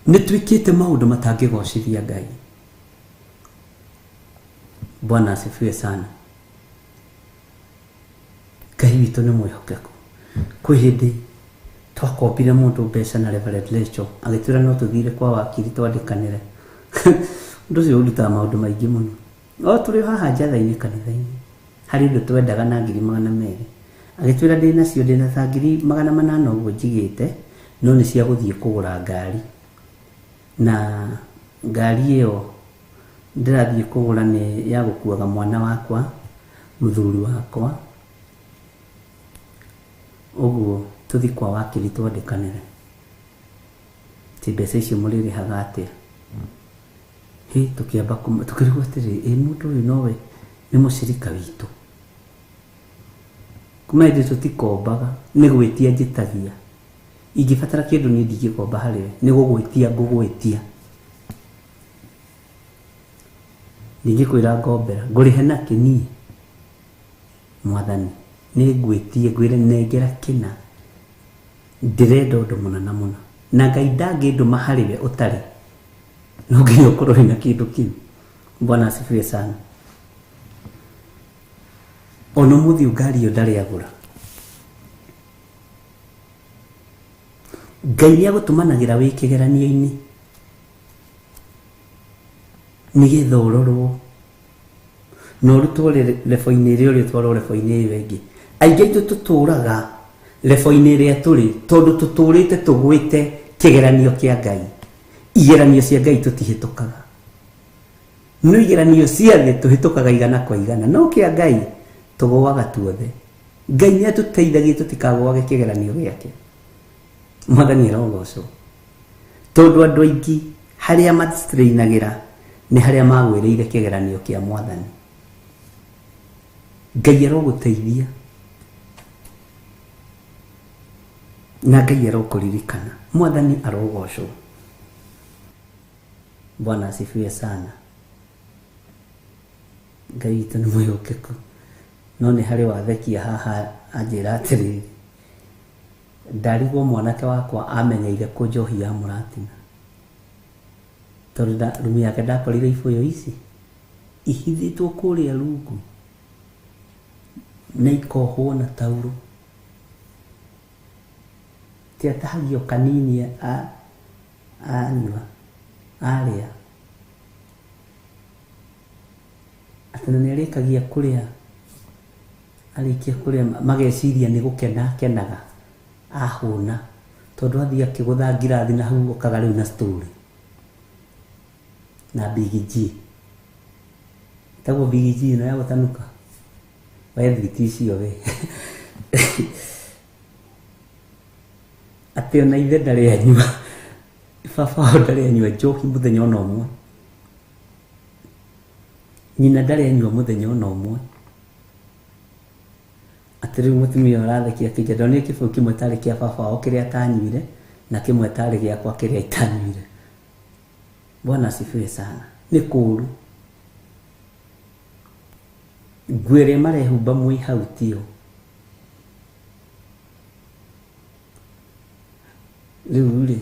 nĩ twĩkĩte maũndũ matangĩgocithia Ngai. Bwana asifiwe sana. Ngai witũ nĩ mwĩhokeku. Kwĩ hĩndĩ twakombire mũndũ mbeca na Reverend Lecho agĩtwĩra no tũthire kwa wakiri twandĩkanĩre. Ũndũ ũcio ũndutaga maũndũ maingĩ mũno. O tũrĩ haha njatha-inĩ kanitha-inĩ, harĩ ũndũ twendaga na 200,000. Agĩtwĩra ndĩ nacio, ndĩ na ta 800,000 ũguo njigĩte, no nĩ cia gũthiĩ kũgũra ngari. Na ngari ĩyo ndĩrathiĩ kũgũra nĩ ya gũkuaga mwana wakwa, mũthuri wakwa. Ũguo tũthiĩ kwa wakiri twandĩkanĩre. Ti mbeca icio mũrĩrĩhaga atĩa? Hĩ, tũkĩamba tũkĩrigwo atĩrĩrĩ, ĩ mũndũ ũyũ nowe nĩ mũcirika witũ. Kuma hĩndĩ tũtikombaga, nĩ gwĩtia njĩtagia. Ingĩbatara kĩndũ niĩ ndingĩkomba harĩ we, nĩ gũgwĩtia ngũgwĩtia. Ndingĩkwĩra ngombera, ngũrĩhe nakĩ niĩ? Mwathani, nĩ ngwĩtie ngwĩre nengera kĩna, ndĩrenda ũndũ mũna na mũna. Na Ngai ndangĩndũma harĩ we ũtarĩ, no nginya ũkorwo wĩna kĩndũ kĩu. Bwana asifiwe sana. Ona ũmũthĩ ngari ĩyo ndarĩ agũra. Ngai nĩ agũtũmanagĩra wĩ kĩgeranio-inĩ nĩgetha ũrorwo na ũrutwo lebo-inĩ ĩrĩa ũrĩ ũtwarwo lebo-inĩ ĩyo ĩngĩ. Aingĩ aitũ tũtũraga lebo-inĩ ĩrĩa tũrĩ tondũ tũtũrĩte tũgwĩte kĩgeranio kĩa Ngai. Igeranio cia Ngai tũtihĩtũkaga, no igeranio cia thĩ tũhĩtũkaga igana kwa igana, no kĩa Ngai tũgũaga tuothe. Ngai nĩ atũteithagia tũtikagũage kĩgeranio gĩake. Mwathani arogocwo. Tondũ andũ aingĩ harĩa mastrainagĩra nĩ harĩa magwĩrĩire kĩgeranio kĩa Mwathani. Ngai arogũteithia na Ngai arokũririkana. Mwathani arogocwo. Bwana asifiwe sana. Ngai witũ nĩ mwĩhokeku. No nĩ harĩ wathekia haha anjĩra atĩrĩrĩ, ndarigwo mwanake wakwa amenyeire kũ njohi ya mũratina, tondũ rumu yake ndakorire ibũyũ ici ihithĩtwo kũrĩa rungu na ikohwo na taurũ. Ti atahagio kanini anyua arĩa, atĩ na nĩarĩkagia kũrĩa, arĩkia kũrĩa mageciria nĩ gũkena akenaga ahũna, tondũ athiĩ akĩgũtha ngirathi na hau okaga rĩu na story na Big G. Ĩtagwo Big G ĩno ya gũtanuka, we thiti icio we. Atĩ ona ithe ndarĩ anyua, baba wao ndarĩ anyua njohi mũthenya ona ũmwe, nyina ndarĩ anyua mũthenya ona ũmwe. Atĩ rĩu mũtumia ũrathekia akĩnjĩra ndonire kĩbũyũ kĩmwe tarĩ kĩa baba wao kĩrĩa atanyuire na kĩmwe tarĩ gĩakwa kĩrĩa itanyuire. Bwana asifiwe sana. Nĩ kũũru. Nguo ĩrĩa marehumba mwĩ hau tio. Rĩu rĩ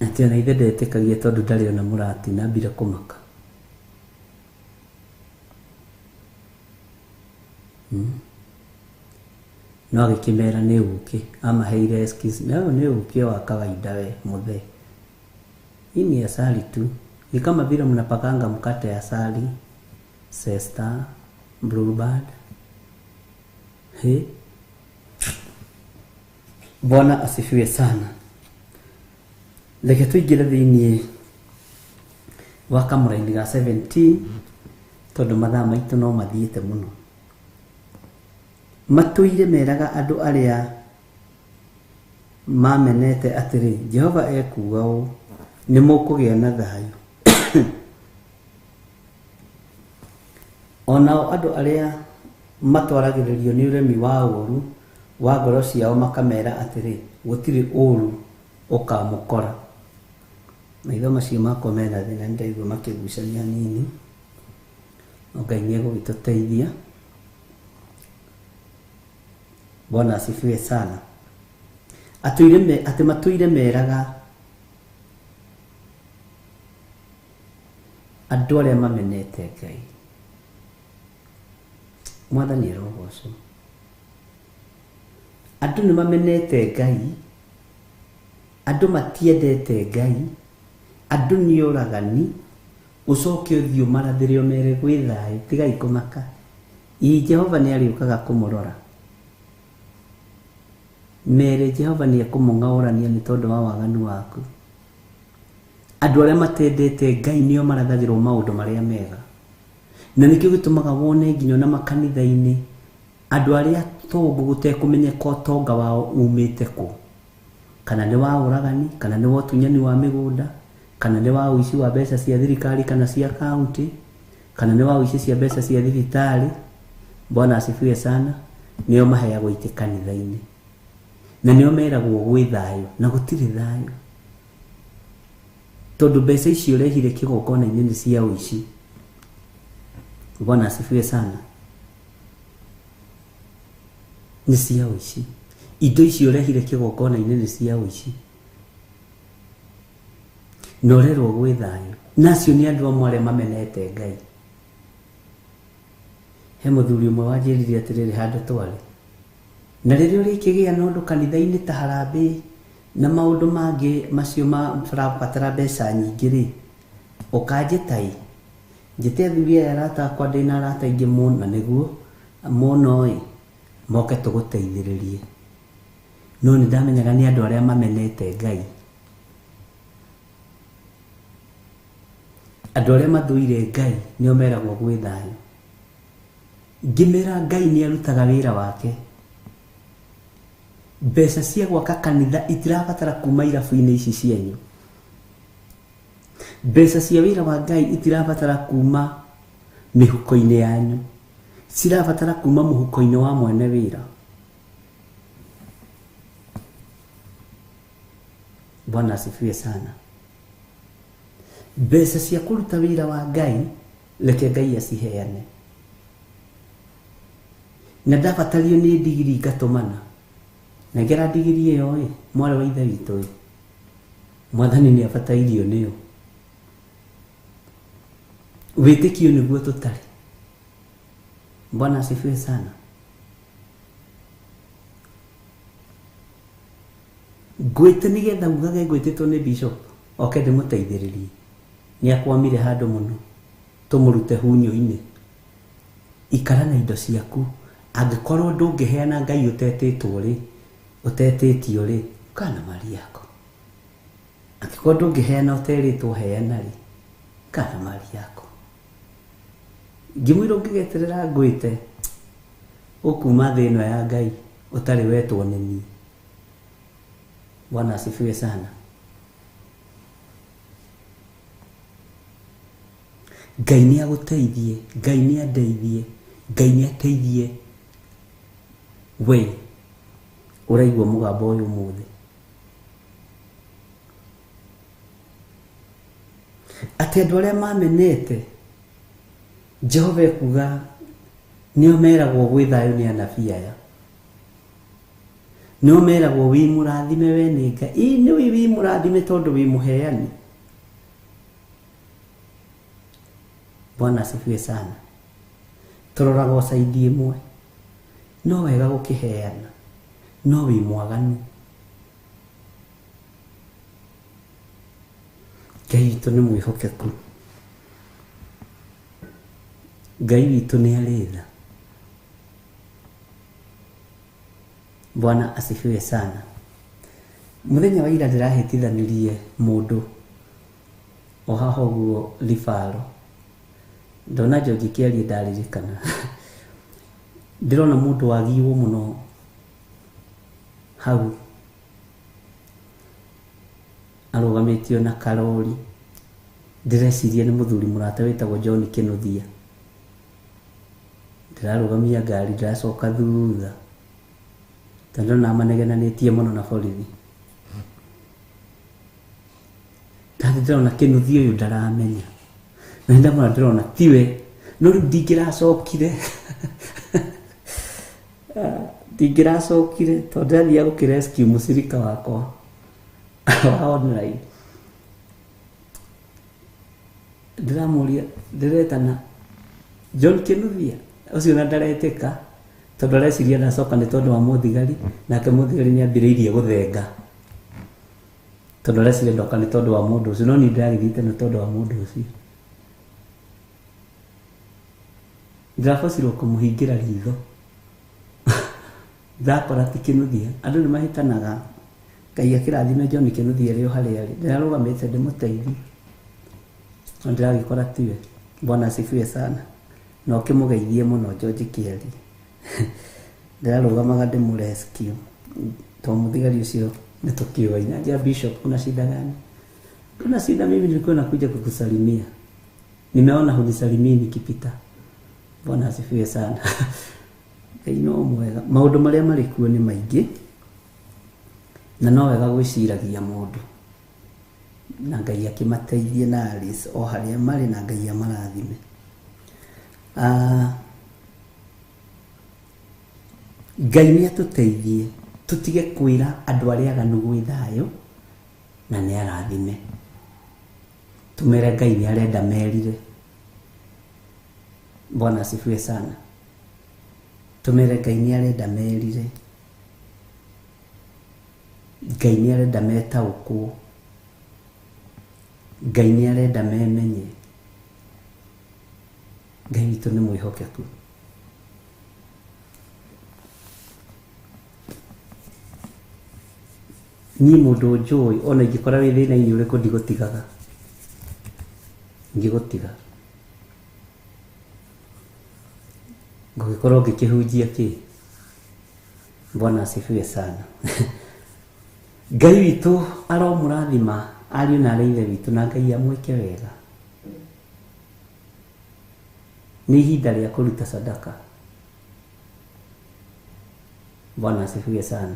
atĩ ona ithe ndetĩkagia tondũ ndarĩ ona mũrati na ambire kũmaka. No agĩkĩmera nĩ ũkĩ, amaheire excuse, no nĩ ũkĩ wa kawaida we mũthee. Hii ni asali tu. Ni kama vile mnapakanga mkate asali, Sesta, Bluebird. He. Bwana asifiwe sana. Reke tũingĩre thĩinĩ wa kamũraini ga 17 tondũ mathaa maitũ no mathiĩte mũno. Matũire meraga andũ arĩa mamenete atĩrĩ, Jehova ekuuga ũũ, nĩ mũkũgĩa na thayũ. Onao andũ arĩa matwaragĩrĩrio nĩ ũremi wa ũũru wa ngoro ciao makamera atĩrĩ, gũtirĩ ũũru ũkamũkora. Maitho macio makwa mena thĩna nĩndaigua makĩgucania hanini. No Ngai nĩegũgĩtũteithia. Bwana asifiwe sana. Atĩ matũire meraga andũ arĩa mamenete Ngai. Mwathani arogocwo. Andũ nĩ mamenete Ngai, andũ matiendete Ngai, andũ nĩ oragani, ũcoke ũthiĩ ũmarathĩre ũmere gwĩ thayũ, tigai kũmaka. Ĩ Jehova nĩ arĩũkaga kũmũrora. Mere Jehova nĩ ekũmũng'aũrania nĩ tondũ wa waganu waku. Andũ arĩa matendete Ngai nĩo marathagĩrwo maũndũ marĩa mega. Na nĩkĩo gĩtũmaga wone nginya ona makanitha-inĩ andũ arĩa tongu gũtekũmenyeka ũtonga wao umĩte kũ. Kana nĩ wa ũragani, kana nĩ wa ũtunyani wa mĩgũnda, kana nĩ wa ũici wa mbeca cia thirikari kana cia kaunti, kana nĩ wa ũici cia mbeca cia thibitarĩ. Bwana asifiwe sana. Nĩo maheagwo itĩ kanitha-inĩ. Na nĩo meragwo gwĩ thayũ, na gũtirĩ thayũ. Tondũ mbeca icio ũrehire kĩgongona-inĩ nĩ cia ũici. Bwana asifiwe sana. Nĩ cia ũici. Indo icio ũrehire kĩgongona-inĩ nĩ cia ũici. Na ũrerwo gwĩ thayũ. Na acio nĩ andũ amwe arĩa mamenete Ngai. He mũthuri ũmwe wanjĩrire atĩrĩrĩ handũ twarĩ. Na rĩrĩa ũrĩkĩgĩa na ũndũ kanitha-inĩ ta harambee na maũndũ mangĩ macio marabatara mbeca nyingĩ rĩ, ũkanjĩta ĩ, njĩte athuri aya arata akwa ndĩna arata aingĩ mũno, na nĩguo mũno ĩ, moke tũgũteithĩrĩrie. No nĩ ndamenyaga nĩ andũ arĩa mamenete Ngai. Andũ arĩa mathũire Ngai nĩo meragwo gwĩ thayũ. Ngĩmera Ngai nĩ arutaga wĩra wake. Mbeca cia gwaka kanitha itirabatara kuma irabu-inĩ ici cianyu. Mbeca cia wĩra wa Ngai itirabatara kuma mĩhuko-inĩ yanyu. Cirabatara kuma mũhuko-inĩ wa mwene wĩra. Bwana asifiwe sana. Mbeca cia kũruta wĩra wa Ngai reke Ngai aciheane. Na ndabatario nĩ ndigiri ngatũmana. Nengera ndigiri ĩyo ĩ, mwarĩ wa ithe witũ ĩ. Mwathani nĩ abatairio nĩyo. Wĩtĩkio nĩguo tũtarĩ. Bwana asifiwe sana. Ngwĩte nĩgetha ugage ngwĩtĩtwo nĩ bishop oke ndĩmũteithĩrĩrie. Nĩ akwamire handũ mũno tũmũrute hunyũ-inĩ. Ikara na indo ciaku. Angĩkorwo ndũngĩheana Ngai ũtetĩtwo rĩ, ũtetĩtio rĩ, kana mali yako. Angĩkorwo ndũngĩheana ũterĩtwo heana rĩ, kana mali yako. Ngĩmwĩra ũngĩgeterera ngwĩte ũkuma thĩ ĩno ya Ngai ũtarĩ wetwo nĩ niĩ. Bwana asifiwe sana. Ngai nĩ agũteithie, Ngai nĩ andeithie, Ngai nĩ ateithie we ũraigua mũgambo ũyũ ũmũthĩ. Atĩ andũ arĩa mamenete Jehova ekuga nĩo meragwo gwĩ thayũ nĩ anabii aya. Nĩo meragwo wĩ mũrathime we nĩ Ngai. Ĩ nĩ wĩ mũrathime tondũ wĩ mũheani. Bwana asifiwe sana. Tũroraga o saidi ĩmwe. No wega gũkĩheana, no wĩ mwaganu. Ngai witũ nĩ mwĩhokeku. Ngai witũ nĩ arĩ tha. Bwana asifiwe sana. Mũthenya wa ira ndĩrahĩtithanirie mũndũ o haha ũguo Ribaro. Ndona George kĩarie ndaririkana. Ndĩrona mũndũ wagiwo mũno hau arũgamĩtio na karori. Ndĩreciria nĩ mũthuri mũrata wĩtagwo John Kĩnuthia. Ndĩrarũgamia ngari ndĩracoka thutha tondũ ndĩrona manegenanĩtie mũno na borithi. Ndathi ndĩrona Kĩnuthia ũyũ ndaramenya. Na ndamũra ndĩrona tiwe, no rĩu ndingĩracokire. Ndingĩracokire tondũ ndĩrathiaga gũkĩ-rescue mũcirika wakwa wa online. Ndĩramũria, ndĩretana John Kĩnuthia ũcio na ndaretĩka tondũ areciria ndacoka nĩ tondũ wa mũthigari, nake mũthigari nĩ ambĩrĩirie gũthenga tondũ areciria ndoka nĩ tondũ wa mũndũ ũcio, no niĩ ndĩragĩthiĩte nĩ tondũ wa mũndũ ũcio. Ndĩrabocirwo kũmũhingĩra ritho. Ndakora ti Kĩnuthia. Andũ nĩ mahĩtanaga. Ngai akĩrathime John Kĩnuthia arĩ o harĩa arĩ. Ndĩrarũgamĩte ndĩmũteithie, no ndĩragĩkora tiwe. Bwana asifiwe sana. Na ũkĩmũgeithie mũno George Kĩarie. Ndĩrarũgamaga ndĩmũ-rescue tondũ mũthigari ũcio nĩ tũkĩũaina. Njĩra Bishop, kuna shida gani? Kuna shida, mimi nilikuwa nakuja kukusalimia. Nimeona hunisalimii nikipita. Bwana asifiwe sana. Ngai no mwega. Maũndũ marĩa marĩ kuo nĩ maingĩ na no wega gwĩciragia mũndũ, na Ngai akĩmateithie na Alice o harĩa marĩ, na Ngai amarathime. Ngai nĩ atũteithie tũtige kwĩra andũ arĩa aganu gwĩ thayũ na nĩ arathime. Tũmere Ngai nĩ arenda merire. Bwana asifiwe sana. Tũmere Ngai nĩ arenda merire. Ngai nĩ arenda metaũkwo. Ngai nĩ arenda memenye. Ngai witũ nĩ mwĩhokeku. Niĩ mũndũ njũĩ ona ingĩkora wĩ thĩna-inĩ ũrĩkũ ndigũtigaga. Ngĩgũtiga. Ngũgĩkorwo ngĩkĩhunjia kĩ? Bwana asifiwe sana. Ngai witũ aromũrathima ariũ na arĩ ithe witũ, na Ngai amwĩke wega. Nĩ ihinda rĩa kũruta sadaka. Bwana asifiwe sana.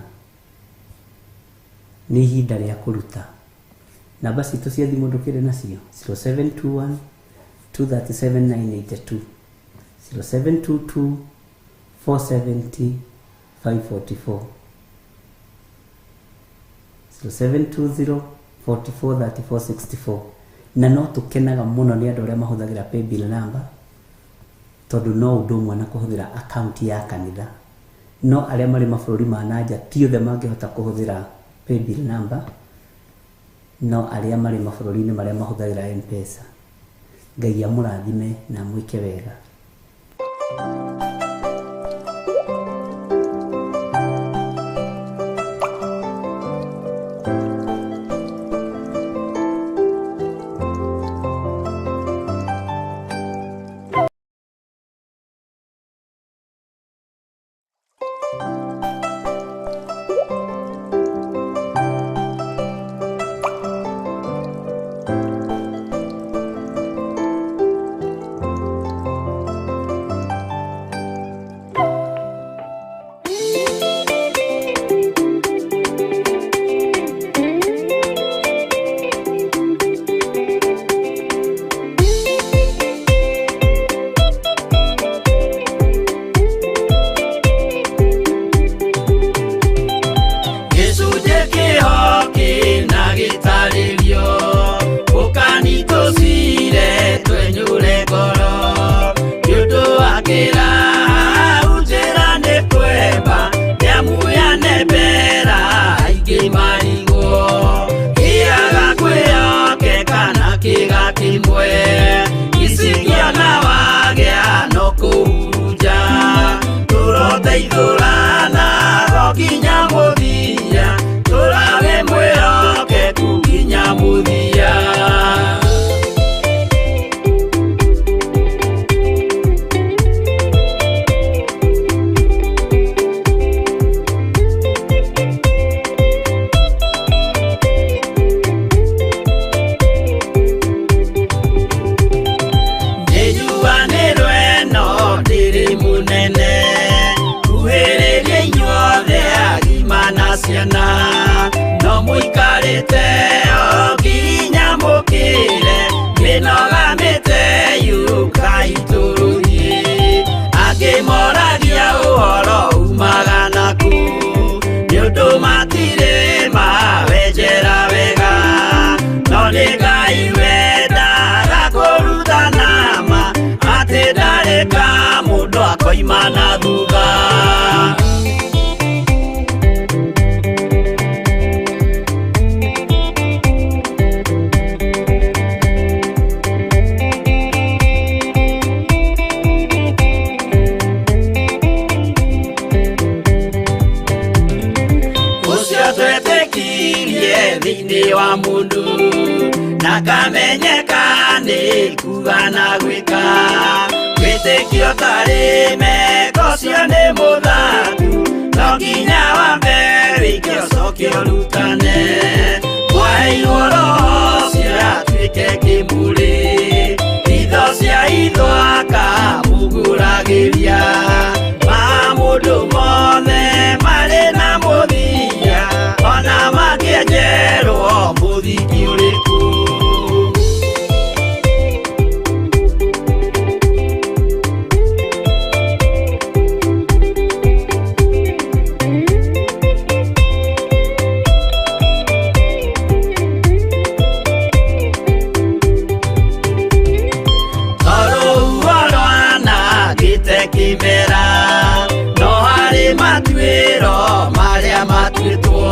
Nĩ ihinda rĩa kũruta. Namba citũ cia thimũ ndũkĩrĩ nacio 0721 237 982, 0722 470 544, 0720 44 34 64. Na no tũkenaga mũno nĩ andũ arĩa mahũthagĩra paybill number, tondũ no ũndũ ũmwe na kũhũthĩra account ya kanitha. No arĩa marĩ mabũrũri ma na nja ti othe mangĩhota kũhũthĩra paybill number, no arĩa marĩ mabũrũri-inĩ marĩa mahũthagĩra M-Pesa. Ngai amũrathime na amwĩke wega. Tũcire twenyure ngoro nĩ ũndũ wa kĩra hau njĩra nĩ kwemba nĩamuyane mbera aingĩ marigwo kĩaga kwĩyoke kana kĩga kĩmwe icikiona wagĩa no kũhurunja tũroteithũrana nginya mũthia tũrawe mwĩhokeku nginya mũthia. Nĩnjuanĩrwo ĩno ndĩrĩ mũnene kuhĩrĩria inyuothe agima na ciana no mũikarĩte o nginya mũkĩre mĩnoga mĩteyũkai tũrũthiĩ angĩ moragia ũhoro umaga naku nĩ ũndũ matirĩ mawenjera wega no nĩ Ngai wendaga kũrutana ma atĩ ndarĩ ka mũndũ akoima na thutha. Ũcio twetĩkirie thĩinĩ wa mũndũ na kamenyeka nĩ kuga na gwĩka wĩtĩkio tarĩ meko ũcio nĩ mũthaku no nginya wambe wĩke ũcoke ũrutane mwaheirwo roho ũcio atuĩke kĩmũrĩ itho cia itho akamũgũragĩria ma mũndũ mothe marĩ na mũthia ona mangĩenjerwo mũthingi ũrĩkũ. Tondũ rwanangĩte kĩmera no harĩ matuĩro marĩa matuĩtwo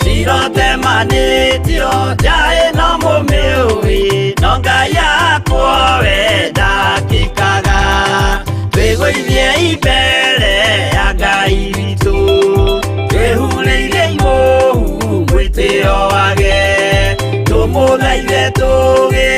cirotemanĩtio njaĩ no mũmĩũĩ no Ngai yakwo we ndakĩkaga twĩgũithie imbere ya Ngai witũ twĩhurĩire imũhu mwĩtĩo wage tũmũthaithe tũgĩ